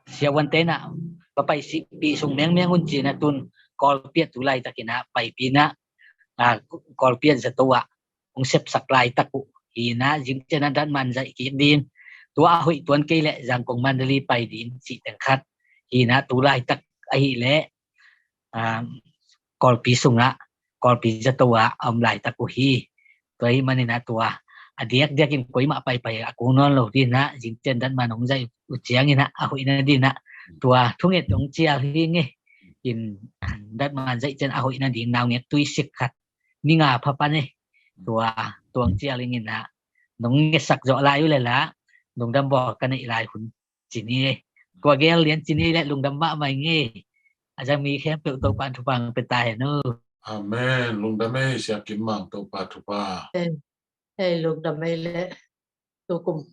siavuante in ah, va paipih sung mengmeng un ci-in ah, tun Kawlpi ah tu laitakin ah paipih in ah, aa, Kawlpi ah zato ah hong sepsak laitak uh hi in ah, zing ciang ah datman zaih kik ding, tua a hoih tuan kei leh Zangkong Mandalay pai ding cih teng khat hi in ah, tu laitak ahih leh, aa, Kawlpi sungah, Kawlpi zato ah a om laitak uh hi. Tua ahih manin ah tua a diakdiakin koimah paipai a kong nawn lo ding in ah, zing ciang datman hong zaih uh ciangin ah a hoih nading in ah, tua thunget hong cial hi ngei. In datman zaih ciang a hoih nading naungek tuisik khat, ni nga pha pan e. Tua, tua hong cial ing in ah, nong ngetsak zawh lai uh leh la, lungdam bawl ka neih lai hun ci ni e. Tua gel lian ci ni leh lungdam mahmah ing e. A zang mi khempeuh Topa'n thupha hong pia ta hen aw. Amen. Lungdam e, Sia Kim Mang, Topa thupha. Amen. Hei, lungdam e leh. Tukum,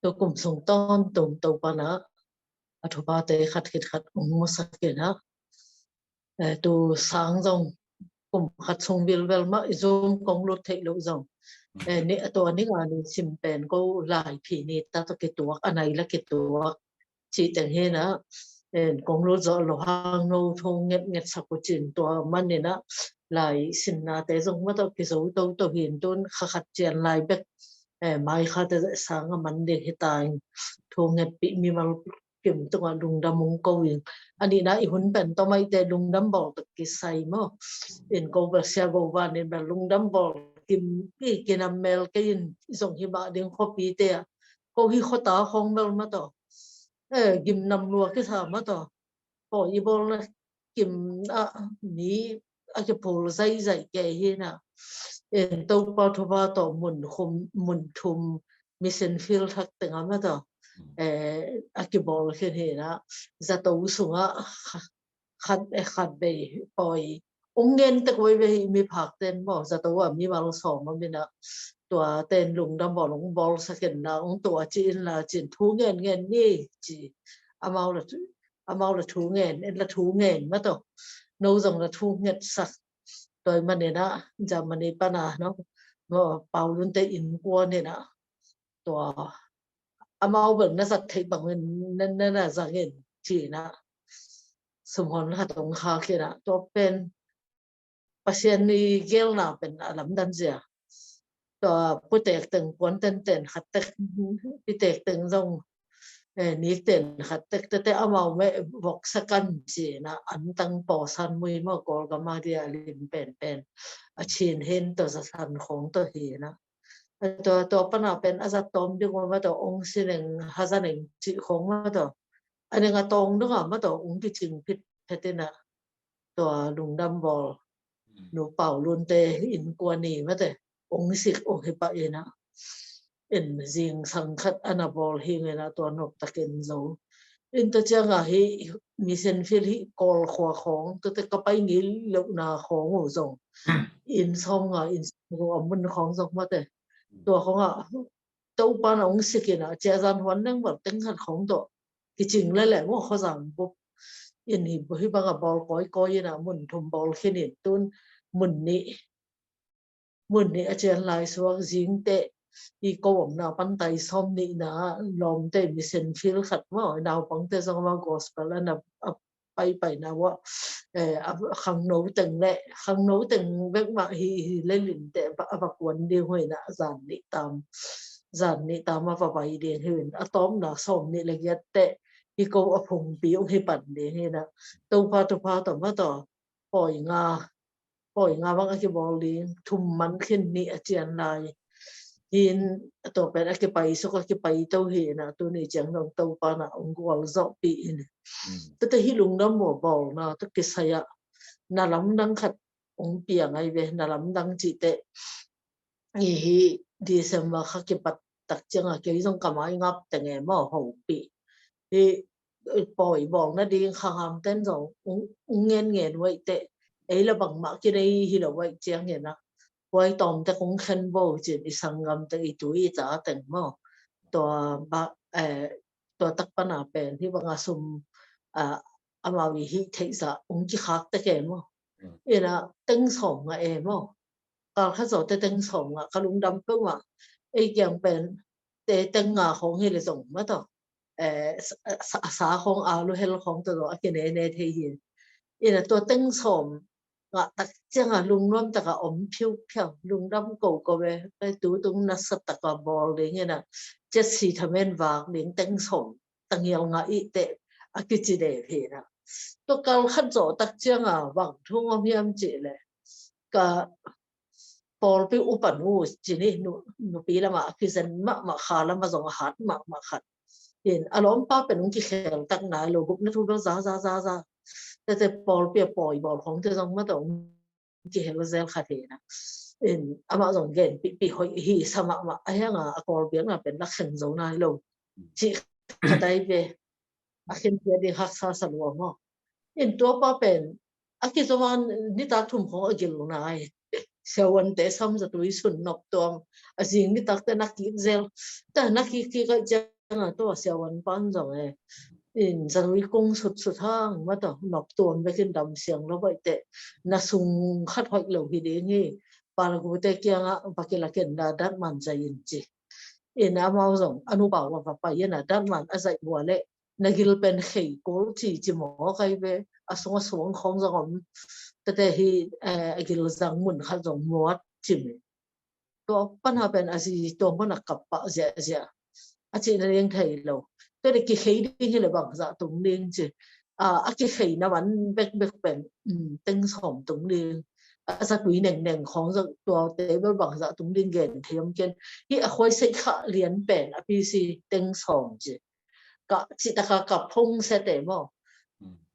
tukum sung tawntung Topa'n a thuphate khat khit khat hong musak in ah, eh, tu sang zong kum khat sung vilvel mah i Zoom kong lut theih loh zong, eh, ni, a tua ni nga ni sim pen ko lai phi ni ta tawh kituak, a nai la kituak cih teng hi in ah, eh, kong lut zawh loh hang no thu ngetnget sak uh cin, tua manin ah lai sinnate zong mah tawh kizo toto hi in, tun kha khat cian lai bek, eh, mai kha te sang a man ding hi ta in, thu ngetpih mimal kim tungah lungdam hong ko ing. A nihna i hun pen tawh maite lungdam bawl tawh kisai maw. In ko bel Sia Go Van in bel lungdam bawl kim pi kinam mel kei in, i zong hi mah ding khuapite ah. Ko hi khuata khawng bel mah tawh, eh, gimnam lua kisa mah tawh. Ko i bawlna kim ah mi a kiphul zaizai kei hi in ah, in Topa thupha tawh mun khum, mun thum mission field thak teng ah mah tawh, eh, a kibawl khin hi in ah, zato sungah khat, eh, khat vei pawi. Ung ngen tek vei vei hi mi phak ten maw, zato ah mimal sawm om in ah, tua ten lungdam bawl, ung bawlsak in la, ung tua ci in la cin, thu ngen ngen ni ci. Amau la thu, amau la thu ngen, en la thu ngen mah tawh. No zong la thu ngetsak. Tua ahih manin ah Germany pan a no, no, Paulunte innkuan in ah, tua amau bel na zat theih bangin na, na, na zang in ci in ah, sumhon khat hong khak in ah, tua pen Pasian i gelna pen a lamdang zia. Tua putek teng puan tenten khat tek, pitek teng zong, eh, nik ten khat tek tete amau meh vok sakan ci in ah, an tang pawsan mui maw, Kawlgam a dia lim penpen a Chin hen tawh, zasan khawng tawh hi in ah, Tua, tua pana pen a zat tawm ding uh mah tawh, ong sineng hazaneng cih khawng mah tawh, a neng a tawng dong a mah tawh ong kicing phit phet in ah, tua lungdam bawl nu Pau Lunte innkuan i mah teh ong sik ong hi pah in ah, en zingsang khat a na bawl hi ngen ah, tua nop takin zo. In tua ciang ah hih mission field hih Kawl khua khawng, tua teh ka pai ngei lohna khawng uh zong, inn sawm nga, inn sawm nga a mun khawng zong mah teh, tua khawng ah Topa na ong sik in ah, ciah zan huan neng bal teng khat khawng tawh kicing leh leh maw, khuazang bup in hi, hih bang a bawl kawikawi in ah, mun thum bawl khin in, tun mun nih, mun nih a cian lai suak, zing teh i ko omna pan tai sawm nihna lawmte mission field khat maw, naupangte zong maw, gospel a na, a paipaina uah, eh, a khangno teng leh, khangno teng bek mah hi, hi leh lim teh a va kuan ding uh in ah, zan nih tam, zan nih tam a va pai ding hi in, a tawpna sawm nih leh giat teh i ko a phungpi ong hi pan ding hi in ah, Topa thupha tawh mah tawh pawi nga, pawi nga bang a kibawl ding, thum man khin, nih a cian lai. Hin, a tua pen a kipai suk, a kipai to hi in ah, tuni ciang dong Topa na ong gualzawhpih in. Tua teh hih lungdam bawl, bawlna tawh kisai ah na lamdang khat ong piang ai ve, na lamdang cih teh, i hih December kha kipat tak ciang ah kei zong ka mai ngap teng e maw, hopih. Hih pawi bawl nading khanghamten zong ong, ong ngen ngen uh ai teh, ei la bangmah kinei hi lo uh ai ciang in ah, huai tawm teh kong khen bo cin, i sanggam teng, i tui i ta teng maw. Tua ba, eh, tua tak pana pen hih bang a sum, ah, amau i hih theih zah ong kikhak tek e maw. In ah teng sawm nga e maw. Kal khat zawh teh teng sawm nga, ka lungdam peuhmah. Ei kiang pen te teng nga khawng hi leh zong mah tawh, eh, sa, sa, sa khawng, alu hel khawng tawh zong a kinene thei hi. In ah tua teng sawm nga tak ciang ah lungnuam tak a om phiuphiau, lungdam koko ve. Ka tu tung nasa tak a bawl ding in ah, ciah si thamen vak ding, teng sawm tangial nga i teh a kici de hi in ah. Tua kal khat zawh tak ciang ah bang thu ong om hiam cih leh, ka pawlpi upa nu ci ni, nu, nupi lam ah a kizen mahmah, kha lam ah zong a hat mahmah khat in, a lawmpa pen ong kikhel tak nai lo, gupna thu bel za, za, za, za. Tua teh pawlpi a pawi bawl khawng teh zong mah tawh ong kihel zel khat hi in ah. In, amah zong genpihpih hoih hi sa mahmah, a hiang a, a Kawl biakna pen la khen zo nai lo cih khat ai ve. A khenkhia ding haksa sa lua maw. In tua pa pen a kizo a nitak thum khawng a gil nai. Siavuante sam zatui sun nop tuam. A zing nitak teh na kik zel. Teh na kik kik ai ciang a, tua siavuan pan zong e, in zatui kung sutsut hang mah tawh nop tuam bek in dam siang lo baih teh, na sung khat hoih lo hi ding hi. Palgute kiang ah va kilak in la, datman zaih in ci. In amau zong a nupa uh a va pai in ah, datman a zaih uh a leh na gil pen khei kul ci, ci mawk ai ve. A sung a suang khawng zong om. Tua teh hih, eh, a gil zang mun khat zong muat ci mai. Tua pana pen a zi tua mun a kap pah ziahziah. A cihna ding thei lo. Tua leh kikhei ding hi leh bangzah tung ding ci. A, a kikheina man bekbek pen, um, teng sawm tung ding. A zatui nengneng khawng zong, tuate bel bangzah tung ding gen thei om ken. Hih a khuaiseih khah lian pen a pisi teng sawm ci. Ka cih tak a ka phone set e maw.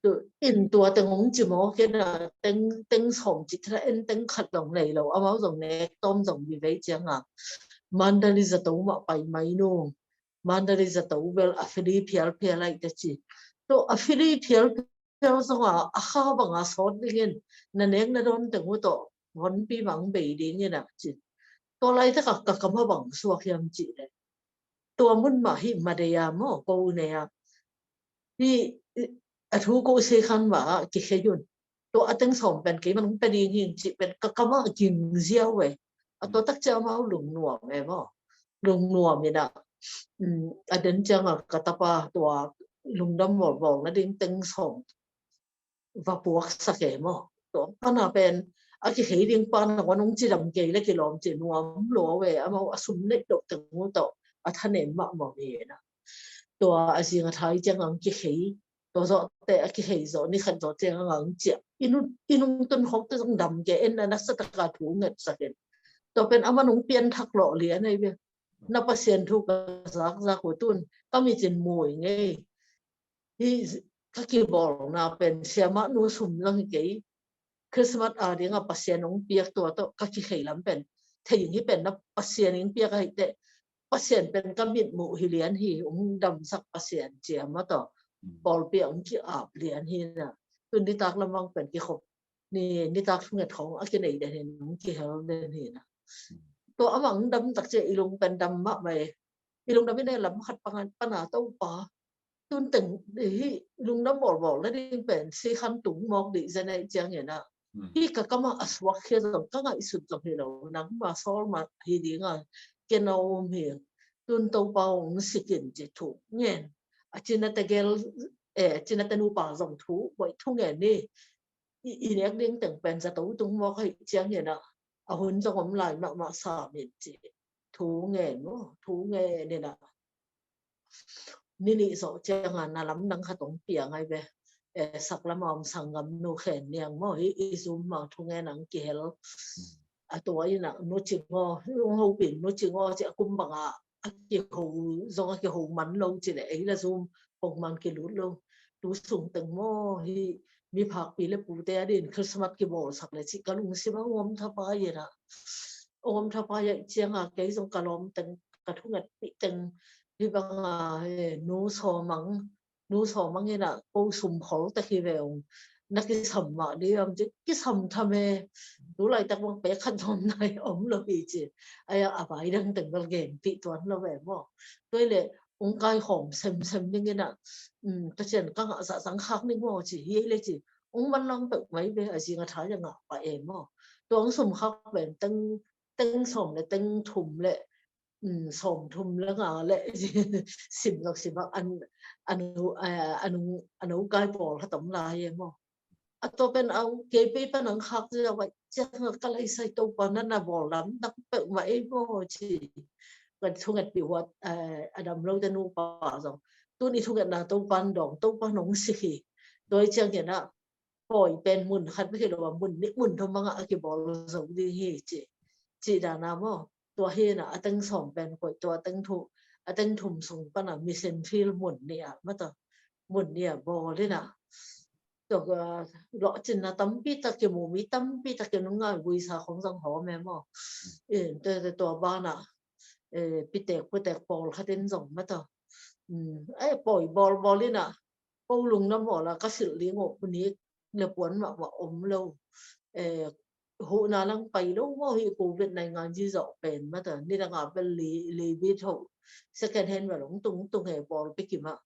Tu in tua teng ong ci mawk in ah, teng, teng sawm ci thei, en teng khat zong nei lo. Amau zong nek tawm zong hi vei ciang a, Mandalay zato mah pai mai nu. Mandalay zato bel a free phialphial ai teh ci. Tua a free phialphial zong a, a kha bang a sawt ding in, na nek na dawn teng uh tawh honpi mang bei ding in ah ci. Tua laitak a ka kam a bang suak hiam cih leh, tua mun mah hih Madeira maw, ko u nei a, hih, a thu ko u sei khan mah a kikhei un. Tua a teng sawm pen kei man ong pe ding hi ing cih pen ka kam a ging ziau e. A tua tak ciang amau lungnuam e maw. Lungnuam in ah, um, a den ciang a ka tapa tua lungdam bawlbawl nading teng sawm va puaksak e maw. Tua pana pen a kikhei ding pana wan ong cidam kei leh kilawm ci nuam lua ve. Amau a sum neih loh teng uh tawh a thanem mahmah ve na. Tua a zing a thai ciang ang kikhei, tua zawh teh a kikhei zawh ni khat zawh ciang ang ciah, i nung, i nung tun khawk teh zong dam kei in, a nasa tak a thu ngetsak in. Tua pen aman hong pianthak lawh lian ahi ve. Na Pasian thu ka zakzak uh tun ka mit in mu ing ei. Hih ka kibawlna pen siamah nu sum zong hi kei. Christmas a dingah Pasian hong piak tua tawh ka kikhei lam pen thei ing. Hih pen na Pasian hong piak ahih teh Pasian pen ka mit muh hi lian hi, hong damsak Pasian cia mah tawh pawlpi ah hong ki-ap lian hi na. Tun nitak lamang pen kikhop ni, nitak thunget khawng a kinei den hi na, hong kihel den hi na. Tua amah hong dam tak ciah i lung pen dam mahmah e. I lungdam in e, lam khat pan a Topa, tun teng hih lungdam bawlbawl nading pen si khan tung mawk dih zen ahih ciangin ah, hih ka kam ah a suak khia zong ka ngaihsut zong hi lo, nangma sawl mah hi ding a, kei na om hi. Tun Topa hong sik in ci thu ngen. A cina tegel, eh, a cina te nupa zong thu, buai thu ngen ni. I, i nek ding teng pen zato tung mawk ahih ciangin ah, a hun zong om lai mahmah sam in ci thu ngen maw, thu ngen in ah, ni nih zawh ciangin na lamdang khat hong piang ahi ve. Eh, saklam a om sanggam nu Khen Niang maw, hih i Zoom mang thu ngen ang kihel. A tua in ah Nu Cing aw, hong hopih Nu Cing aw ci a kum bang a a kiho zong a kiho man lo ci le ei la Zoom pongman kilut lo. Tu sung teng maw hih miphakpi le pute a din Christmas kibawlsak le ci ka lungsim ah hong om thapai in ah, hong om thapai ahih ciangin kei zong ka lawm teng, ka thungetpih teng hih bang a, eh, Nu Sawm Mang, Nu Sawm Mang in ah ko sum khol tek hi ve ung. Na kisam mah dih am ci, kisam tham e. Tu laitak bang pek khat om nai om lo hi ci. Ai a, a vai dang teng bel genpih tuan lo ve maw. Tua leh hong kaikhawm semsem ding in ah, um, Pasian ka ngah zahzah khak ning maw ci hi ei le ci. Hong manlang peuhmah hi ve, a zing a thai a ngah pah e maw. Tua hong sum khak pen teng, teng sawm le teng thum le, um, sawm thum le nga le sim lak sim lak an, an, eh, an, an kai pawl khat om lai e maw. A tua pen a kei pei pan ang khak zia vai ciang ka lai sai Topa na na bawl lam nak peuhmah ei maw ci. Kan thungetpih huat, eh, a dam lo te nupa zong. Tun i thungetna Topa dawng, Topa nong sik hi. Tua ciangin ah pawi pen mun khat bek hi lo a, mun nih mun thum bangah a kibawl zo ding hi ci. Ci dan a maw. Tua hi na a teng sawm pen koih tua a teng thu, a teng thum sung pan a mission field mun nih ah mata, mun nih ah bawl in ah. Tua lawhcinna tampi tak kimu, mi tampi tak kinunga guisa khong zong hawm e maw. In te, te tua ban ah, eh, pitek putek pawl khat in zong mata. Um, eh, pawi bawl bawl in ah, po lungdam bawl a ka silh ding uh pu nik le puan mahmah om lo. Eh, huhna lang pai lo maw hi Covid nai ngan ci zawh pen mata. Nidang a bel li, li bit ho second hand bel hong tung tung he bawl pia kim ah.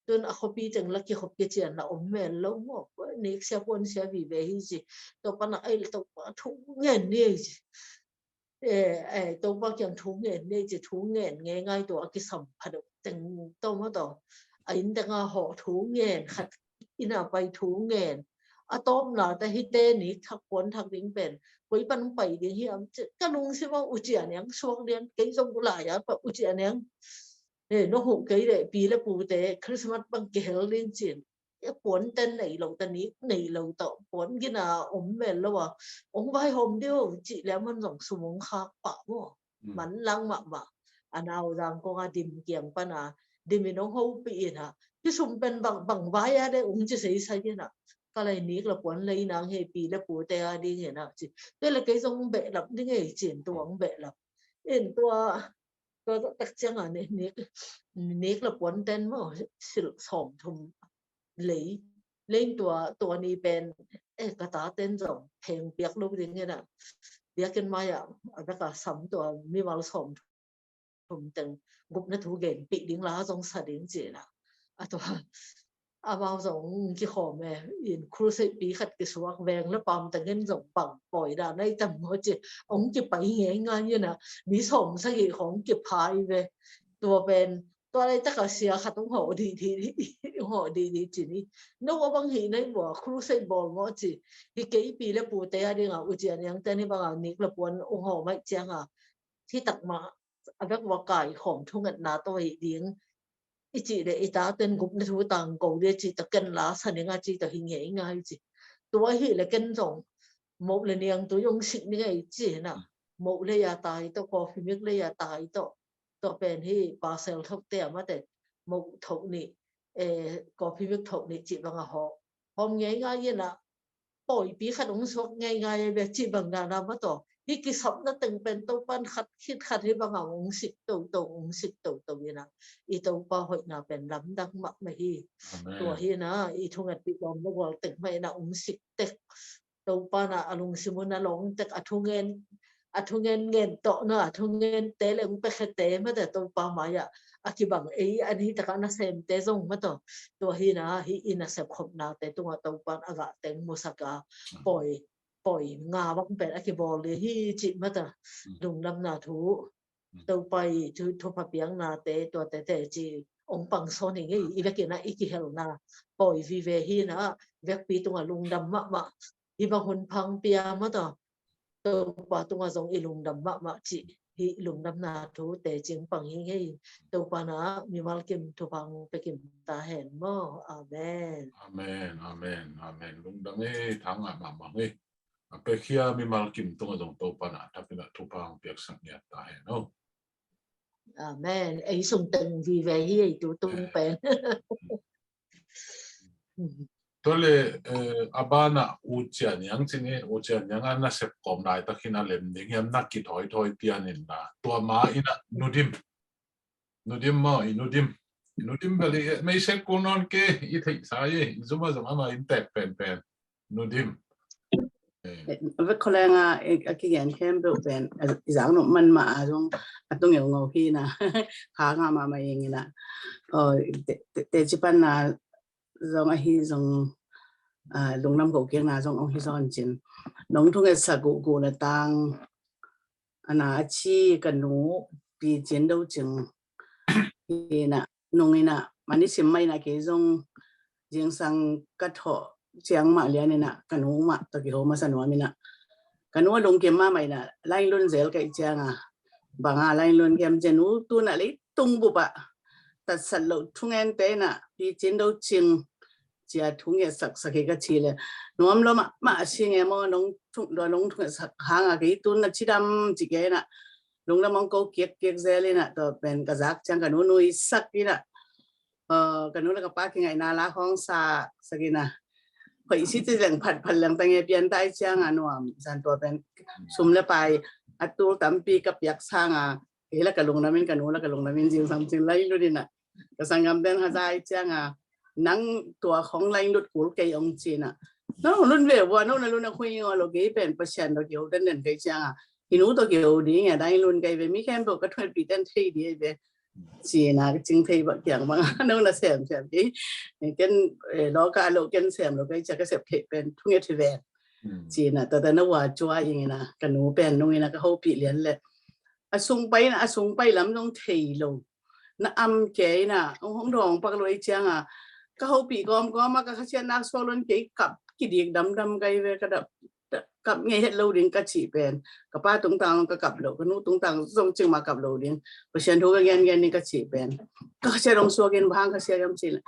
Tun a khuapi teng la kikhop kician la om mel lo maw. Nik sia puan sia vive hi ci. Tua pan a ei le Topa thu ngen ni ei ci. Eh, eh, Topa kiang thu ngen ni ei ci, thu ngen ngei ngai tua a kisam pha deuh teng tawh maw tawh. A inn teng a hawh thu ngen, khat inn a pai thu ngen. A tawpna te hi te nik thak puan thak ding pen koi pan pai ding hi am ci, ka lungsim a U Ci A Niang suak lian, kei zong u lai a pa U Ci A Niang. Eh, no huh kei le pi le pu te Christmas bang kihel ding cin. E puan ten nei lo ta, nik nei lo ta, puan gina om mel lo a, ong vai hom deuh cih le man zong sum ong khak pah maw. Mm. Man lang mahmah. A nau zang kong a dim kiang pan a, dim in ong hopih in a, hi sum pen bang, bang vai a de ong ci seisai in a, ka lai nik la puan lei nang he pi le pu te a ding in a ci. Te le kei zong ong behlap ding ei cin tua ong behlap. In tua, tua tak ciang a nik, nik la puan ten maw, silh sawm thum lei. Lei in tua, tua ni pen, eh, ka ta ten zong pheng piak lo ding in a, biakinn mai a, a bek a sam tua mimal sawm thum teng gupna thu genpih ding la zong sa ding ci in a. A tua, amau zong kikhawm e, in crusade pi khat kisuak veng le pam teng in zong bang pawi dan ai tam maw ci, ong kipai ngei ngai in a, mi sawm sagih khong kiphai ve. Tua pen, tua lai taka sia khat ong hawh dih dih, ong hawh dih dih ci ni. No a bang hi nai bua, crusade bawl maw ci. Hi kei pi le pu te a ding a, U Ci A Niang te ni bang a nik la puan ong hawh mai ciang a. Hi tak mah, a bek ua kai khawm thungetna tawh hi ding. I cih le i ta ten gupna thu tang ko dia cih tawh ken la sa ning a cih tawh hi ngei ngai ci. Tua hi le ken zong moh le niang tu yong sik ning a i ci na. moh lei a tai tawh, coffee mix lei a tai tawh, tua pen hi pasal thokte a mate, moh thok nih, eh, coffee mix thok nih cih bang a hawh hawm ngeingai in ah, pawipi khat hong suak ngeingai a bia cih bang nana mataw. Hi kisapna teng pen Topan khat khit khat hi bang a hong sik toto, hong sik toto in ah, i Topa hoihna pen lamdang mahmah hi. Amen. Tua hi in ah, i thungetpih lawm na gual tek mah in ah hong sik tek, Topa in ah a lungsim un a lawng tek, a thungen, a thungen ngen tawh na, a thungente le hong pekhete mate Topa mai-ah a kibang ei a ni takah nasemte zong mataw. Tua hi in ah, hi i nasep khopnate tungah Topan a gah teng musak a, pawi, pawi nga bang pen a kibawl hi cih mataw. Lungdamna thu, Topa i thu, thupha piaknate, tuate teci hong pang sawn hi ngei, i vekin ah i kihelna pawi vive hi in ah, vekpi tungah lungdam mahmah. Hi bang hun pha hong pia mataw, Topa tungah zong i lungdam mahmah cih hi lungdamna thu teci hong pang hi ngei. Topa in ah mimal kim thupha hong pia kim ta hen maw. Amen. Amen, amen, amen. Lungdam hi, tha ngah mahmah hi. A pekhia mimal kim tungah zong Topa in ah thapina thupha hong piaksak ngiat ta hen aw. Amen. Ei sung teng vive hi ei tu tung pen. Tua le, eh, a banah U Cia Niang cih ni, U Cia Niang a nasep kawm laitak hi in a lem ding hiam na kithawi thawi pian in la. Tua ma in ah Nu Dim. Nu Dim maw, i Nu Dim. I Nu Dim bel i meisek kul nawn kei, i theihsa i, i zum a zong ama in tek penpen. Nu Dim. Eh. Vek kholeng a, a kigen khempeuh pen, a, i zak nop man mah a zong, a tung ngeu ngau hi in ah. Kha nga mahmah ing in ah. Aw, te, te, teci pan na zong ahi zong, a, lungdam ko kikna zong ong hi zaw cin. Nong thungetsak guhguh na tang, a na a ci ka nu Pi Cin Do Cing hi in ah, nung in ah, mani sim mah in ah kei zong zingsang ka thawh ciang mah lian in ah, ka nu mah tawh kiho masa nuam in ah, ka nu a lungkim mahmah in ah, lainlun zel ka hih ciang a, bang a lainlun kiam ci a, nu tu in ah leitung bup ah tatsat loh thungente in ah, Pi Cin Do Cing ci a thungetsak sak hi ka ci le, nuam lo mahmah a si nge maw, nong thung, nong thungetsak hang a kei tu in ah cidam ci kei in ah, lungdam hong ko kiakkiak zel in ah, tua pen ka zak ciang ka nu nuisak in ah, eh, ka nu le ka pa kingaihna la hong sa sak in ah, hoih si ci leng phatphat leng ta nge, pian ta i ciang a nuam, zan tua pen sum le pai a tul tampi ka piak sang a, kei la ka lungdam in, ka nu la ka lungdam in, zingsang cin lainlun in ah, ka sanggam ten haza i ciang a, nang tua khong lainlut kul kei ong ci in ah, nang lun ve vua, nang na lun a khui ngaw lo, kei pen Pasian tawh kiho denden kei ciang a, hi nu tawh kiho ding a, lainlun kei ve, mi khempeuh ka thuanpih ten thei ding ve ci in ah, ka cing thei bang kiang bang a, nang na semsem kei, ken, eh, lawka lo ken sem lo kei ci a, ka sep theih pen thunget hi ve ci in ah, tua tawh na vua cua ing in ah, ka nu pen nung in ah ka hopih lian le, a sung pai in ah, a sung pai lam zong thei lo, na am kei in ah, hong dawng pak lo i ciang a, ka hopih kawmkawm a, ka khasiatna suak lo in kei kap kidik damdam kai ve, ka dap, kap ngei het lo ding ka cih pen, ka pa tungtang ka kap lo, ka nu tungtang zong cing mah kap lo ding, Pasian thu ka gengen ding ka cih pen, ka khasiat hong suak in, bang hang khasiat hiam cih leh,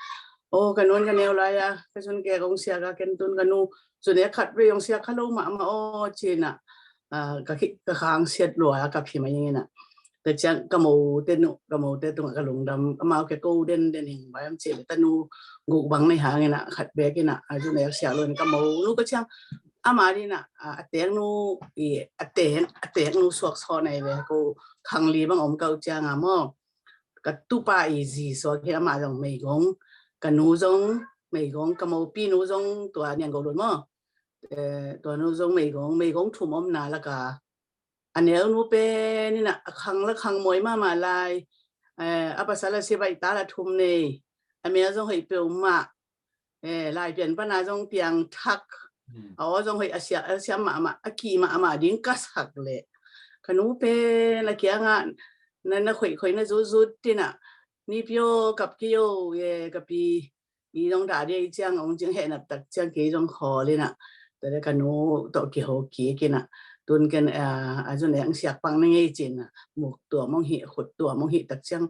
aw, ka nu'n ka neu lai a, ka zun kek hong siak a, ken tu in ka nu zun ek khat vei hong siak kha lo mahmah aw ci in ah, ah, ka khi, ka khang siat lua a, ka phim a ing in ah. Tua ciang ka mote nu, ka mote tungah ka lungdam, amau ke ko denden ing, bang hiam cih leh tanu guk bang nei hang in ah, khat bek in ah, a zun ek siak lo in ka mo nu ka ciang, ama ding in ah, a, a tek nu, i, a tek, a tek nu suak sawn ahi ve, ko khang li bang om ka uh ciang a maw. Ka tupa i zi suak hi, amah zong meigong, ka nu zong meigong, ka mopi nu zong tua Nianggo Lun maw. Eh, tua nu zong meigong, meigong thum omna lak a, a neu nu pen in ah, a khang la khang mawi mahmah lai, eh, a pasal a sibai ta la thum nei, a mel zong hoih peuhmah, eh, Laipian pan a zong piangthak, hmm, a aw zong hoih, a siam, a siam mahmah, a kih mahmah ding ka sak leh, ka nu pen a kiangah na, na khoihkhoih na zutzut in ah, "Nipi aw, kap kei o, eh, ka pi, i zong dah dih," i ciang, hong cing heh nap tak ciang kei zong khawl in ah, tua leh ka nu tawh kiho kik in ah, tun ken, ah, a zun eng siak pang na ngei ci in ah, muk tuam hong hih, khut tuam hong hih tak ciang,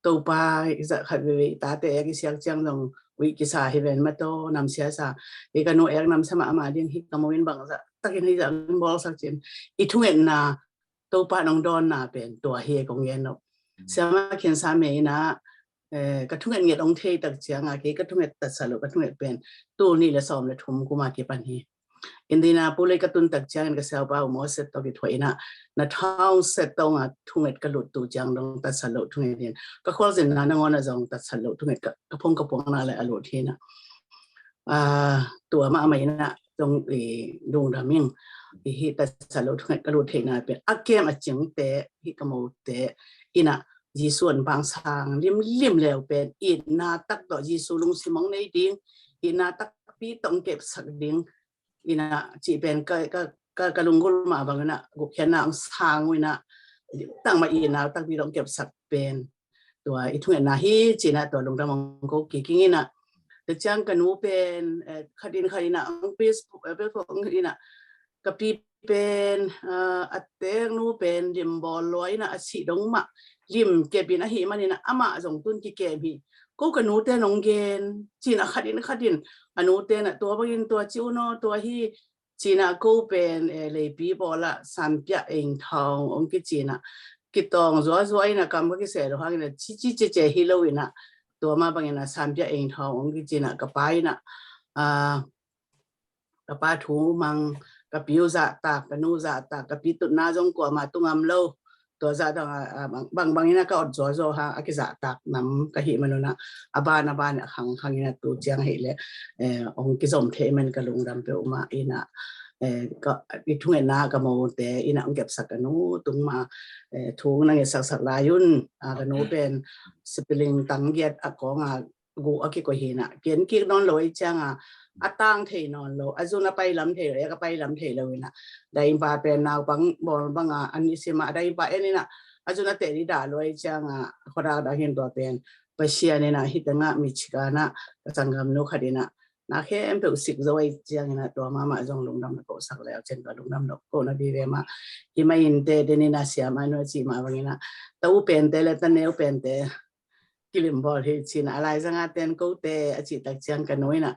Topa i zah khat veivei tate ek i siak ciang zong uih kisa hi ven mataw, namsia sa. Kei ka nu ek namsia mahmah ding hi, ka mo in bangzah takin hi zah in bawlsak ci in, i thungetna Topa nong dawnna pen tua hi kong gen lo. Siama Khin Sa Mei in ah, eh, ka thunget nget ong thei tak ciang a, kei ka thunget tatsat lo, ka thunget pen tul nih le sawm le thum kum a kipan hi. Indianapolis ka tun tak ciangin ka siapa U Moses tawh kithuah in ah, na thau set tawh a thunget ka lut tu ciang dong tatsat lo thunget in, ka khualzinna nangawn ah zong tatsat lo thunget ka, ka phong ka puangna le a lut hi in ah. Ah, tua mahmah in ah zong i lungdam ing. I hih tatsat lo thunget ka lut theihna pen a kem a cingte, hih ka mote in ah Jesu an bang sang limlim leu pen itna tak tawh Jesu lungsim ong nei ding, itna takpi tawh ong kepsak ding in ah cih pen ka, ka, ka, ka lunggulh mah bang in ah gupkhiatna ong sang uh in ah, tangmah itna takpi tawh ong kepsak pen tua i thungetna hi ci in ah tua lungdam ong ko kik ing in ah. Tua ciang ka nu pen, eh, khat in khat in ah ong Facebook, eh, Facebook in ah ka pi pen, ah, a tek nu pen lim bawl lua in ah a sih dong mah lim kep in ahih manin ah amah zong tun kikem hi. Ko ka nute nong gen ci in ah khat in khat in a nute in ah tua bangin tua ci un aw, tua hi ci in ah ko pen, eh, Leipi bawl ah Sampiah Eng Thawng ong kici in ah kitawng zuazua in ah kam ka kiseh lo hangin ah cici cece hi lo in ah tua mah bangin ah Sampiah Eng Thawng ong kici in ah ka pa in ah, ah, ka pa thu mang, ka pi uh zahtak, ka nu zahtak, ka pi tutna zong kuamah tu ngam lo. Tua zah dong a, a, bang, bang, bang in ah ka ot zuazua hang a kizahtak nam ka hih man un ah a ban a ban a khang khang in ah tu ciang hih leh, eh, ong kizom thei man ka lungdam peuhmah in ah, eh, ka, i thungetna ka mote in ah ong kepsak ka nu tung mah, eh, thu ong na ngetsak sak lai un, ah, ka nu pen sipiling tang giat a kawng a guh a kikoih hi in ah, ken kik nawn lo ahih ciang a, a tang thei nawn lo, a zun a pailam thei lo, a ka pailam thei lo in ah, daimpa pen naupang bawl bang a, an i sim a, daimpa en in ah, a zun a teh ding dah lo ahih ciang a, khuadak dah hi in tua pen Pasian in ah hih teng ah Michigan ah ka sanggamnu khat in ah na khempeuh sik zo ahih ciang in ah tua mahmah zong lungdam na kosak leu cen tua lungdam na kohna vive mah. Hi mah in teh den in ah siamanu a cih mah bang in ah ta u pente le ta neu pente kilim bawl hi ci in ah, a laizang a ten kote a cih tak ciang ka nu in ah,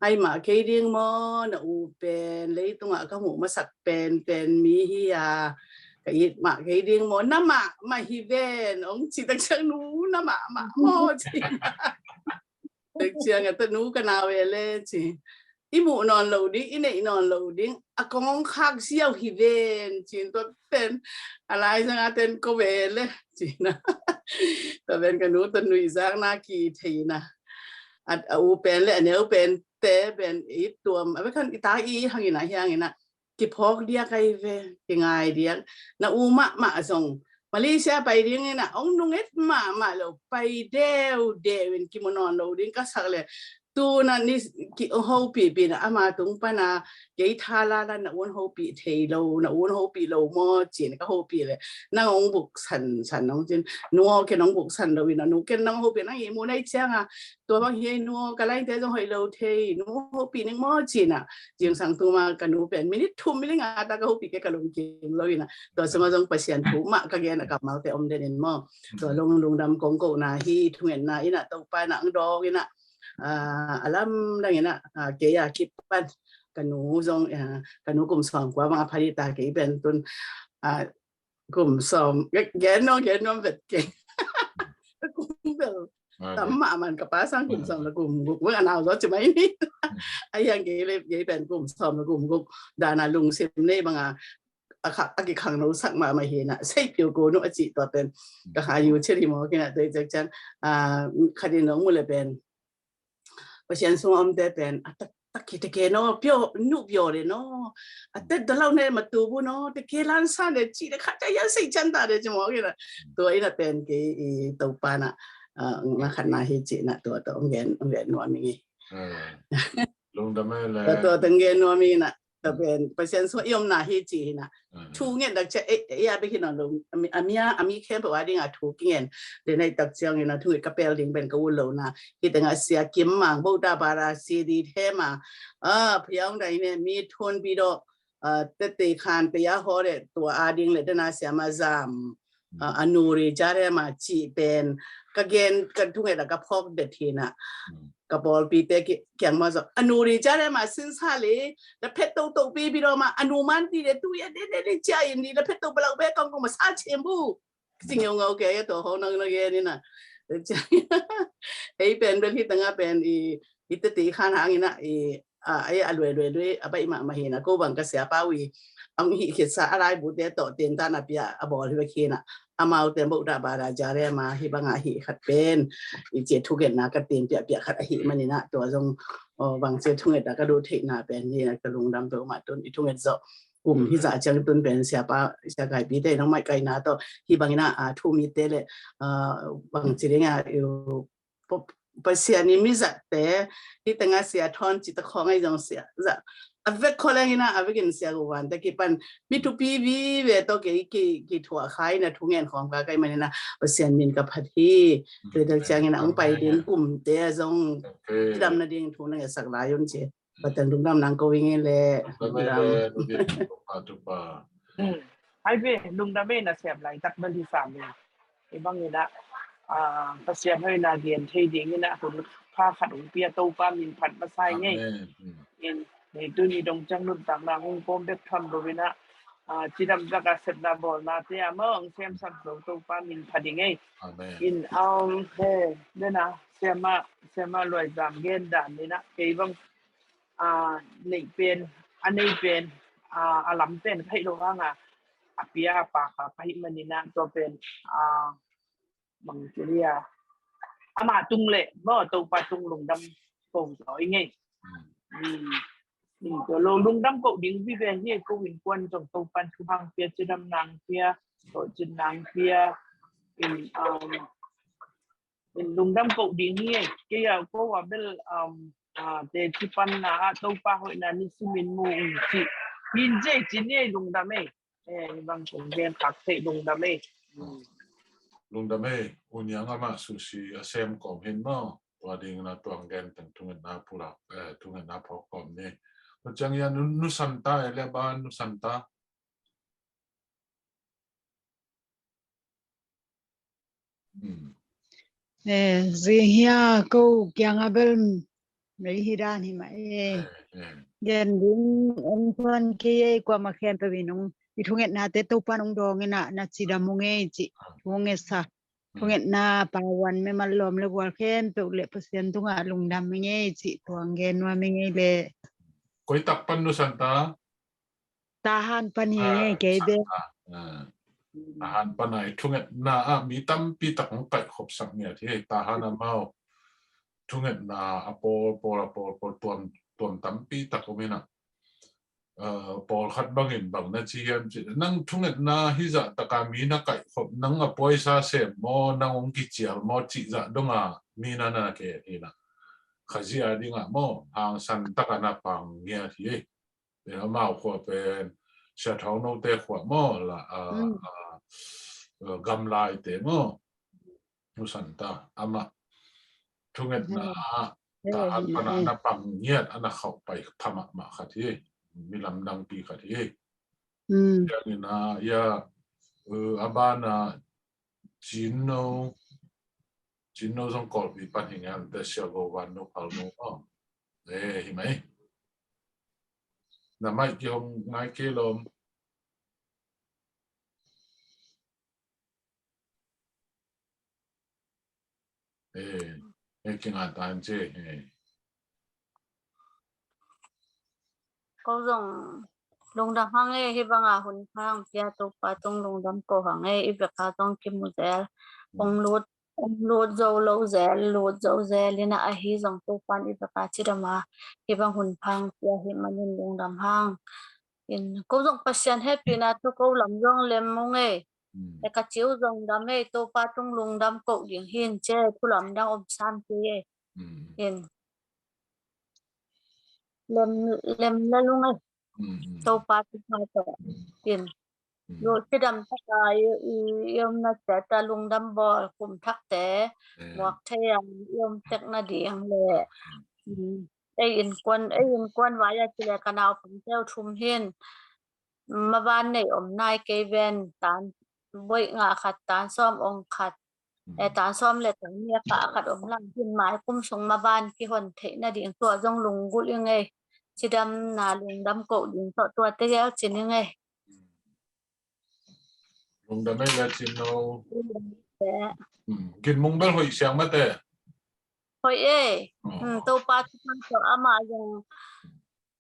ai mah kei ding maw, na u pen leitungah ka muh masak penpen mi hi a, ka it mah kei ding maw, na mah mah hi ven ong cih tak ciang nu na mah mah maw ci in ah. Tak ciang a ta nu ka nau e le ci. I muh nawn lo ding, i neih nawn lo ding, a kong khak ziau hi ven ci in tua pen a laizang a ten ko ve le ci in ah. Tua pen ka nu ta nuihzakna ki thei in ah. A, a u pen le a neu pente pen i tuam a, bek khan i ta i hang in ah, hi hang in ah kiphawk diak ahi ve, kingai diak. Na u mahmah zong Malaysia pai ding in ah ong nunget mahmah lo, pai deu deu in kimu nawn lo ding ka sak le, tu in ah ni ki hopih pih in ah ama tung pan a kei tha la la, na un hopih thei lo, na un hopih lo maw ci in ka hopih le, nang ong buk san san ong ci in, nu aw ken ong buk san lo in ah, nu ken nang hopih nang i mu nai ciang a, tua bang hi nu aw, ka laite zong hoih lo thei, nu hopih ning maw ci in ah, zingsang tu ma ka nu pen minit thum minit nga ta ka hopih kei ka lungkim lo in ah, tua sung a zong Pasian thu mah ka gen a kammalte om den in maw. Tua lung lungdam kong kohna hi, thungetna in ah Topa in ah ang dawng in ah, ah, a lamdang in ah, ah, kei a kipan ka nu zong, ah, ka nu kum sawm kua bang a pha ding ta, kei pen tun, ah, kum sawm, gen nuam, gen nuam vet kei. Kum bel tam mah man, ka pa sang kum sawm le kum guk, a nau zaw ci mai ni. A hiang kei le kei pen kum sawm le kum guk dan a lungsim nei bang a, a kha, a kikhangno sak mahmah hi in ah, sei piu ko nu a cih tua pen ka kha yu chet hi maw, ken a tei cek ciang, ah, khat in ong mu le pen Pasian sung a omte pen a tak tak hi te ke no, pio nu pio le no, a tet da lau ne ma tu bu no, te ke lan sa ne ci le khat a yan sei chan ta de ci maw, ken a tua in a pen kei i Topa in ah, ah, na khat na hi ci in ah tua tua ong gen, ong gen nuam ing. Lungdam e le. Tua tua ong gen nuam ing in ah. Tua pen Pasian sung i omna hi ci hi in ah. Thu ngen dak ciang, eh, eh, a bek hi nawn lo, a mi, a mi a, a mi khempeuh a ding a thu kingen. Den a i tak ciang in ah thu ngen ka pel ding pen ka ut lo na. Hi teng ah Sia Kim Mang Bo ta ba ra C D them a. Ah, phiang dai ne mi thun pi do. Ah, te te khan pe ya ho le tua a ding le den a siam a zam. A, a nuri jarema cih pen ka gen, ka thunget a ka phawk det hi na. Ka pawlpite ki-, kiang mah zong a nuri jarema sinsa le, la phet toto pi bi lo ma, a nu man ti le tu ya de de de cia in di la phet to ba lau be kong kong ma sa chem bu. Sing yong au ke ya to ho nang na gen ni na. Ei pen bel hi tanga pen i, i te ti khan hang ina i, a, a, a luai luai luai a bai mah mah hi na, ko bang ka sia pau i ang hi khit sa a lai bu te to ten ta na pia a bawl hi bek hi na. Amau te bo da ba da jarema hi bang a hi khat pen i cia thugen na ka ten pia pia khat a hi mani na, to zong, o, bang cia thugen da ka du thei na pen hi na ka lungdam pe ma tun i thugen zo. Kum hi za ciang tun pen sia pa, sia kai pi te nang mai kai na to hi bang ina a thu mi te le, a, bang ci ding a, i, Pasian i mi zat te, hi tanga sia thon ci ta khong ai zong sia za. A vek kho leng ina, a vek in sia go wan te ki pan mi thu pi vi ve to ke ki, ki thua khai na thu ngen khong ka kai mani na, Pasian min ka phat hi. Te dal ciang ina ang pai din kum te zong dam na ding thu nang e sak lai un ci. Patang lungdam nang ko ing le. Lungdam ing le, lungdam. Tupa, tupa. Hai ve, lungdam e na siam lai tak bel hi sam e. I bang ina, a, Pasian hoi na gen thei ding ina, hun pha khat ung pia Topa min phat ma sai ngei. Amen. In, nei tu ni dong cang nun tak na hung pom bek tham lo ina, a, cidam tak a sep na bol na te a mong sem sam zo Topa min phat ding ngei. Amen. In, um, he, dena, siama, siama luai zam gen dan ina, kei bang a, nei pen, a nei pen, a, a lam pen ka hih lo hang a, a pia a pa kha ka hih mani na, tua pen, a, bang ci lia, ama tung le maw, Topa tung lungdam ko zaw i ngei. Mm. Mm, tua lo lungdam ko ding vive hi, ko innkuan zong Topan thu hang pia, cidam nang pia, tawh cin nang pia, in, um, in lungdam ko ding hi e. Kei a ko a bel, um, a, te ci pan na a Topa hoih na ni simin mu ung ci. Min je ci ni e lungdam e. E, bang kong gen khak thei lungdam e. Mm. Lungdam e, u niang ama susi a sem kawm hin maw. Tua ding na tuang gen teng thunget na pulak, e, thunget na phawk kawm ni. Tua ciang ia nu, nu santa e le ba nu santa. Hmm. Eh, zing hia ko kiang a bel mei hi dan hi mah e. Eh, eh. Gen ding en tuan kei e, kuamah khempeuh in ong i thungetnate Topa nong dawng in a, na cidam ung ei cih thungetsa. Thungetna pawan memal lawm le gual khempeuh le Pasian tungah lungdam ing ei cih tuang gen nuam ing ei le. Koi tak pan nu santa? Tahan pan hi ngei kei be. Tahan pan a i thungetna ah mi tampi tak hong kaihkhop sak ngiat hi. Tahan amau thungetna a pawl pawl a pawl pawl tuam tuam tampi tak om in a, pawlkhat bangin bang na ci hiam cih leh nang thungetna hizah taka mi na kaihkhop, nang a puaisa sem maw, nang hong kicial maw cih zah donga mi na na ke hi na. Khazih a dingah maw hangsan taka na pang ngiat hi. Amau khua pen Sia Thawng Note khua maw la, a, a, a, gamlaite maw. Nu santa amah thungetna ah tahan pana na pang ngiat ana khauh pai pha mahmah khat hi. Mi lamdangpi khat hi. Tiangin a ia, a bana Cin No, Cin No zong Kawlpi pan hi ngian te Sia Go Van No Phal No maw. Eh, hi mai. Na mai kihong ngai kei lom. Eh, eh, kinga tan ce, eh. Ko zong lungdam hang e, hi banga hun phang pia Topa tung lungdam ko hang e, i veka zong kimu zel. Hong lut, hong lut zo lo zel, lut zo zel ina ahi zong Topan i veka cidam a, hi bang hun phang pia hi manin lungdam hang. In ko zong Pasian hehpihna thu ko lam zong lem ung e. E ka ciu zong dam e, Topa tung lungdam ko ding hin ce, thu lamdang om sam kei e. In lem, lem le lung e. Topa tung ha to. In lu cidam taka i, i, i omna ciat a lungdam bawl kum thakte muak thei a i om tek nading le. Ei innkuan, ei innkuan vai a ci le ka naupangte uh thum hin maban nei om nai kei ven tan Voih nga khat, tan sawm ong khat, eh, tan sawm le tan nih a kah khat om lang. Hin mai kum sung maban kihon theih nading tua zong lunggulh i ngei. Cidamna lungdam koh ding tawh tuate gel cin i ngei. Lungdam ei le Cin No. Ginmung bel hoih siang mate. Hoih ei. Topa Cin No tawh amah zong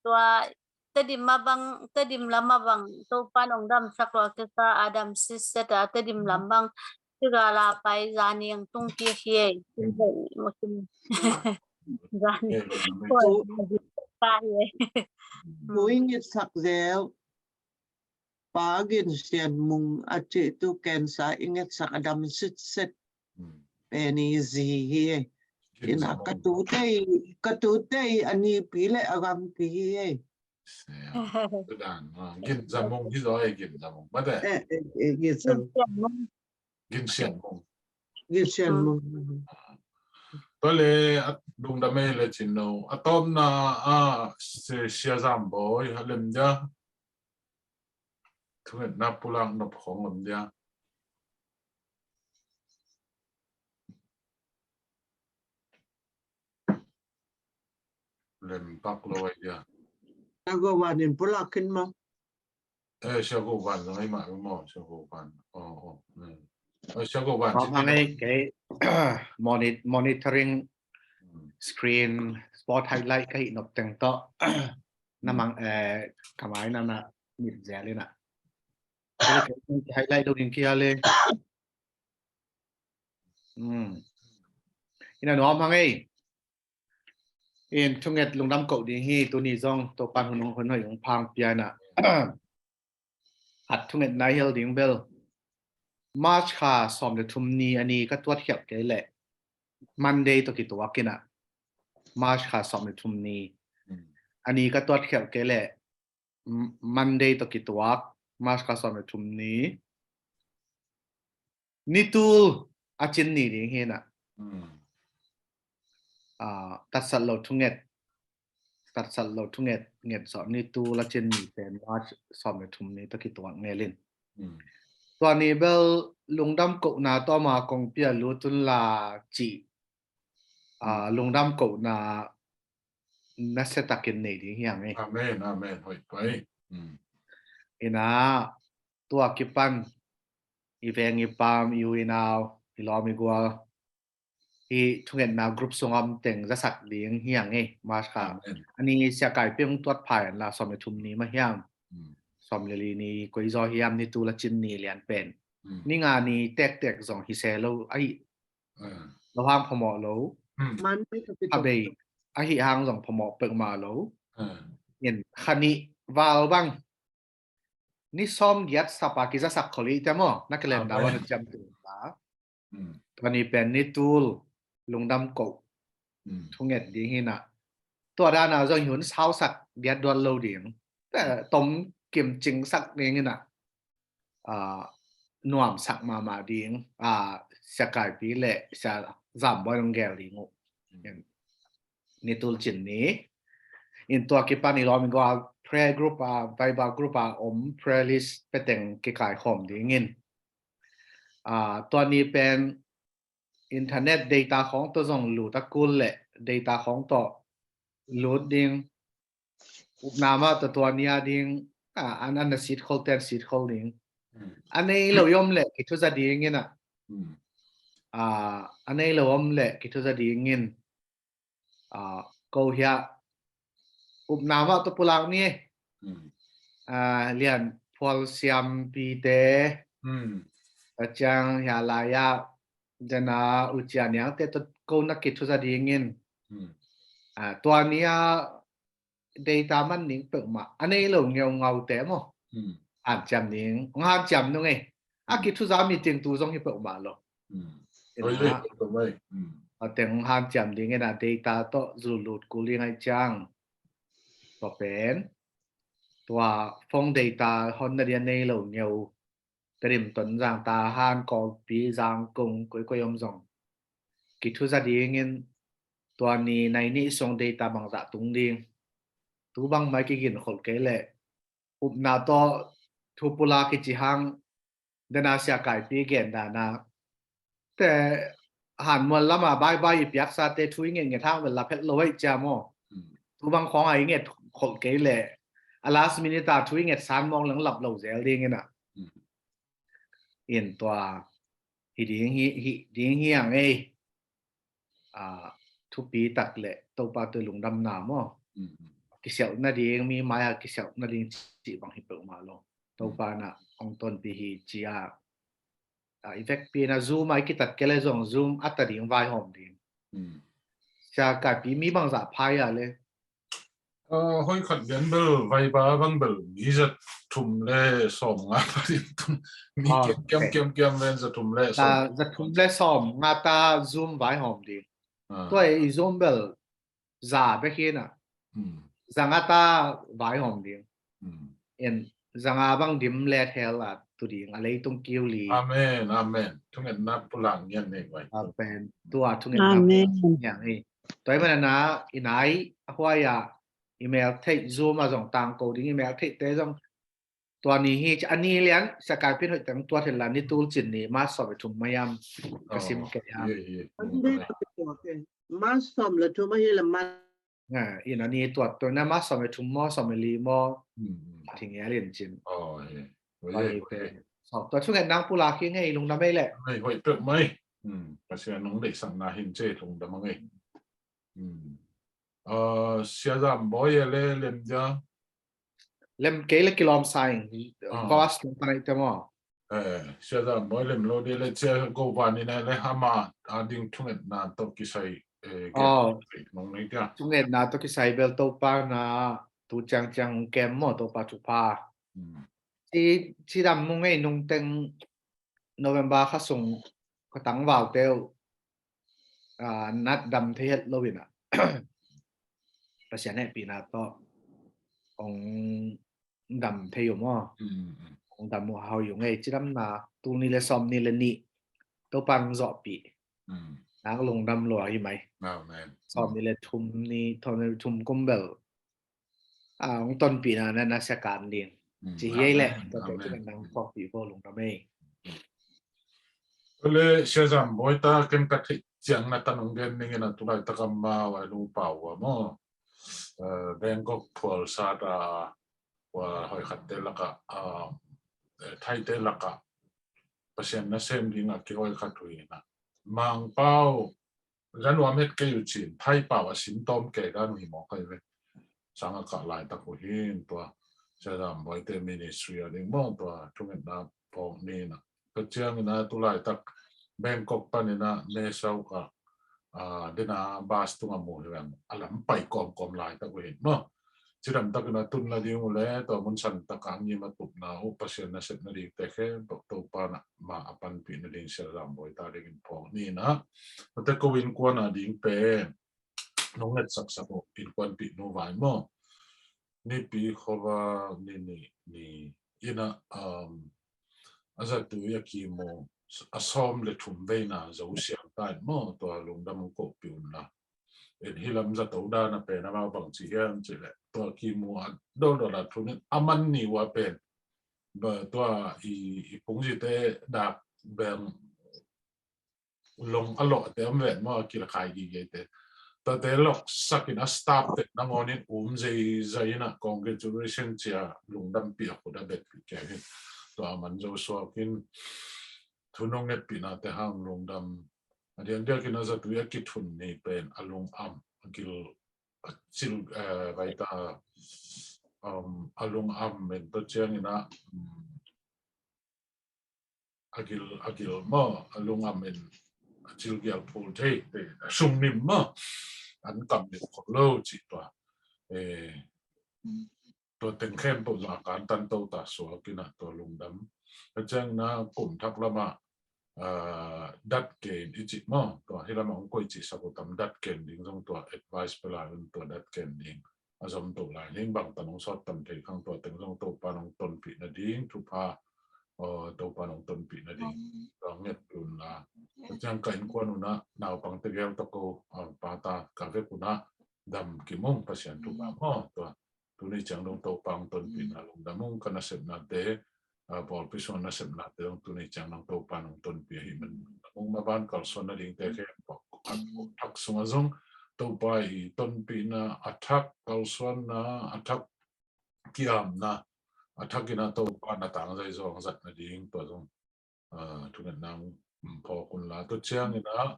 tua Tedim mah bang, Tedim lamah bang Topa nong damsak lua kika a dam sitset a Tedim lam bang kika la pai zaning tung kik hi ei. Zaning. Hoih ka hi ei. Tua i ngitsak zel. Pa Gin Sian Mung a cih tu cancer i ngetsak a dam sitset. Pen i zi hi. Ina ka tute, ka tute a nipi le a gangpi hi. Gin Za Mung hi zaw ei, Gin Za Mung. Mate. Gin Sian Mung. Gin Sian Mung. Tua le a lungdam ei le Cin No. A tawpna a Sia Zam Bawi a lem dia. Thungetna pulak nop khong om dia. Lem pak lo ei dia. Sia Go Van in pulak khin maw? Eh, Sia Go Van zong ei mah maw, Sia Go Van. Oh, oh. Sia Go Van. Kei monitoring screen spot highlight ka hih nop teng tawh na mang, eh, ka mai na na mit zel ina. Highlight lo ding kia le. Ina nuam hang ei. In thunget lungdam koh ding hi. Tuni zong Topan hun hong hun hoi hong phang piana. At thungetna i hel ding bel March kha sawm le thum ni a ni ka tuat khialh kei leh Monday tawh kituak ina. March kha sawm le thum ni a ni ka tuat khialh kei leh Monday tawh kituak, March kha sawm le thum ni. Nitul a cin ni ding hi ina. Tatsat lo thunget, tatsat lo thunget nget zawh nitul a cin ni pen March sawm le thum ni tawh kituak ngelin. Tua ni bel lungdam kohna tawh ma kong pia lut un la cih lungdam kohna nasiatakin nei ding hi hang ei. Amen, amen. Hoih pai. Ina tua kipan i veng i pam, i u i nau, i lawm i gual, i thungetna group sung om teng zasak ding hi hang ei. March kha a ni Sia Kai Ping tuat phai an la sawm le thum ni mah hiam, sawm le li ni koi zaw hiam, nitul a cin ni lian pen ni nga ni tektek zong hi se lo ahi. Lo hang phamawh lo. A bei ahi hang zong phamawh peuhmah lo. In kha nih val bang ni sawm giat sapa kizasak khol i te maw, na calendar wan a ciam tu ta. Tua ni pen nitul lungdam koh thunget ding hi ina. Tua dana zong hi hun sausak giat duat lo ding, tom kim cingsak ding ina. Nuamsak mahmah ding. Sia Kaipi le Sia Zam Bawi nong gel ding uh. Nitul cin ni in tua kipan i lawm i gual prayer group a, Bible group a om prayer list peteng kikaikhawm dingin, tua ni pen internet data khawng tawh zong lut a kul le data khawng tawh lut ding. Upna mah tawh tua ni a ding an an a sit khol ten sit khol ding. A nei lo i om le kithuza dingin a, a nei lo om le kithuza dingin ko hiah upna mah tawh pulak ni. Lian phual siampite a ciang hia lai-ah dena ucia niangte tawh ko na kithuza dingin tua ni a data man ning peuhmah a nei lo ngeungaute maw? Hanciam ning, hong hanciam nung ei. A kithuza mi tingtu zong hi peuhmah lo. Ina a teng hong hanciam dingin a data tawh zululut kul ding ai ciang, tua pen tua phone data hon na dia nei lo ngeu, Tedim, Tonzang, Tahan, Kawlpi, Zangkong, koikoi om zong kithuza dingin tua ni nai nih sung data bangzah tung ding. Tu bangmah i kiginkholh kei leh upna tawh thu pulak kici hang Dana sia kaipi gen dana te hanmual lama baibai i piaksate thu i ngetnget hang vel la phet lo hei cia maw? Tu bang khawng a i nget kholh kei leh a last minute a thu i nget san mawng leng lap lo zel dingin a. In tua hi ding hi, hi ding hi ang ei. A, thupi tak le Topa tu lungdamna maw? Kisialh nading, mi mai a kisialh nading cih bang hi peuhmah lo. Topa na hong tonpi hi cia. A, i vekpi na Zoom a i kitat kei le zong Zoom a ta ding vaihawm ding. Sia kaipi mi bangzah phai a le. Hoi khat lian bel vaiba bang bel mi za thum le sawm nga pa ding tum. Mi kiam kiam kiam ven za thum le sawm. Za thum le sawm nga ta Zoom vaihawm ding. Tua i Zoom bel za bek hi na. Za nga ta vaihawm ding. En zanga bang dim let hel a tu ding a leitung kiu li. Amen, amen. Thungetna pulak ngian nei vai. Amen. Tua thungetna pulak ngian nei. Tua i manana i nai a huai a i mel theih Zoom a zong tangko ding i mel theih te zong tua ni hi a ni lian sia kaipin hoih teng tua thil la ni tul cin ni ma sawm i thum mayam ka sim kei a. Ma sawm le thum ahi le ma Nga, in a ni tuat tuan na ma sawm le thum maw, sawm le li maw. Thing e a lian cin. Tua thungetna pulak hi ngei lungdam ei le. Hoih peuh mai. Pasian nong deihsakna hin ce lungdam a ngei. Sia Zam Bawi e le lem dia. Lem kei le kilawm sa ing. Kos lung panai te maw. Sia Zam Bawi lem lo dia le cia go van in a le hama a ding thungetna tawh kisai. Thungetna tawh kisai bel Topa na tu ciangciang hong kem maw Topa thupha. Ci dam mu ngei nungteng November kha sung ka tangval teu nat dam thei het lo in a Pasian hehpihna tawh hong dam thei uh maw? Hong dam uh hau uh ngei cidamna tul ni le sawm ni le nih Topa hong zawhpih. Nak lungdam lua hi mai. Sawm ni le thum ni thawm ni le thum kum bel hong tonpihna na na sia kan ding. Ci hi ei le tua teh cidamna hong phawkpih vo lungdam ei. Le Sia Zam Bawi ta ken ka theih ciang na tan hong gen ning in a tulai takam ma wai lung pau uh a maw? Bangkok phual sat a ua hoi khat te laka Thai te laka Pasian na sem ding a kihoi khat uh hi na. Mangpau zan uam het kei uh cin Thai pau a sim tawm kei dan uh hi mawk kai ve. Sang a kah laitak uh hin tua Sia Zam Bawi te ministry a ding maw tua thungetna phawk ni na. Ka ciang in a tulaitak Bangkok pan in a Mae Sot ka dena bus tung a mu hi veng a lam pai kawmkawm laitak uh hin maw. Cidam tak in a tun la ding uh le tua mun san tak a ngim a tupna uh Pasian na sepna ding te khe Topa na ma a panpih na ding Sia Zam Bawi ta ding in phawk ni na. Tua te ko innkuan a ding pen nong nget saksak uh innkuanpih nu vai maw. Nipi khova ni ni ni in a a zatui a kimu a sawm le thum veina zo siang ta in maw tua lungdam hong kohpih un la. En hi lam zato dan a pen amau bang ci hiam ci le tua kimu a dawldawla thun in a man ni ua pen tua i pungzite dak beng long a lawh te om vet maw a kilak hai gige te. Tate lawksak in a staff te nangawn in um zeizai in a congratulation cia lungdam pi a khut a bet pi kei hin. Tua a man zo suak in thunung ngetpihna te hang lungdam. A diakdiak in a zatui a kithun ni pen a lung am a gil a cil vai ta a lung am men to ciang in a a gil a gil maw a lung am in a cil gial phul thei te a sung nim maw an kam nim khol lo ci tua. Tua teng khempeuh zong a kan tan to ta suak in a tua lungdam. A ciang na kum thak lamah dat ken i cih maw tua hi lamah hong koih cih sak uh tam dat ken ding zong tua advice pia lai un tua dat ken ding a zom to lai ning bang tan hong sawt tam thei khang tua teng zong Topa nong tonpih nading thupha Topa nong tonpih nading tua nget un la. A ciang ka innkuan un a naupang tegel toko pata ka vek un a dam kimung Pasian thupha maw tua tuni ciang dong Topa hong tonpihna lungdam ung ka nasepnate pawlpi sung nasepnate zong tuni ciang nang Topa nong tonpih ahih man, nang maban kalsuan nadingte khempeuh a thak sungah zong Topa i tonpihna a thak kalsuanna a thak kiamna a thak ina Topa na tangzai zawng zat nading tua zong thungetna phawk unla, tua ciang ina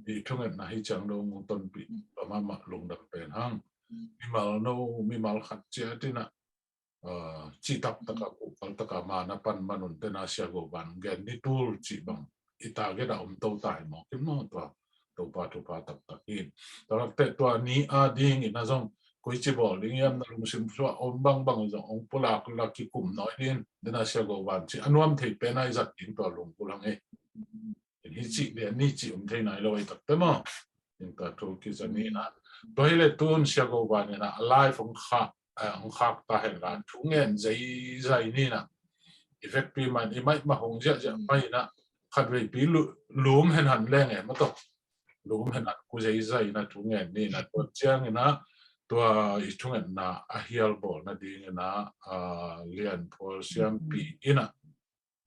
i thungetna hi ciang dong tonpih tua mahmah lungdam pen hang. Mimal no mimal khat ciat ina ci taktak a kuhkal tak a mana pan manun tena Sia Go Van gen ni tul cih bang i target a om to ta hi mawk in maw, tua Topa thupha taktak hi. Tua lakteh tua ni a ding ina zong koici bawl ding hiam na lungsim sua om bangbang zong ong pulak la kikum nawi ding tena Sia Go Van ci a nuam thei pen a i zat ding tua lungkul hang e. Hi cih le ni cih om thei nai lo a i takte maw. Tua thu kizan ina tua hi le tun Sia Go Van ina a live ong khak ong khak ta hen la thu ngen zeizai nina i vekpi man i maih mah hong ziahziah mai ina khat veipi lum hen han leng e maw, tua lum hen han ku zeizai ina thu ngen nina tua ciang ina tua i thungetna a hial bawl nading ina Lian Phual Siampi ina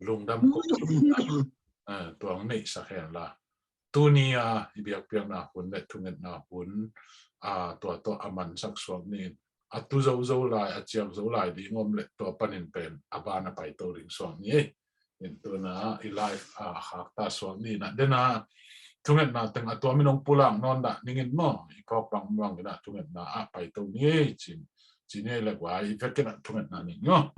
lungdam ko tuang neihsak hen la tuni a i biakpiakna hun le thungetna hun tua tawh a mansak suak ni in a tu zo zo lai a ciak zo lai ding om le tua panin pen a ban a paito ding suak ni ei. In tuna i live a khakta suak ni ina dena thungetna teng a tua min ong pulak nawn dah ningin maw i phawk bang bang ina thungetna a paito ni ei cin cin ei le guai i vekina thungetna ning maw.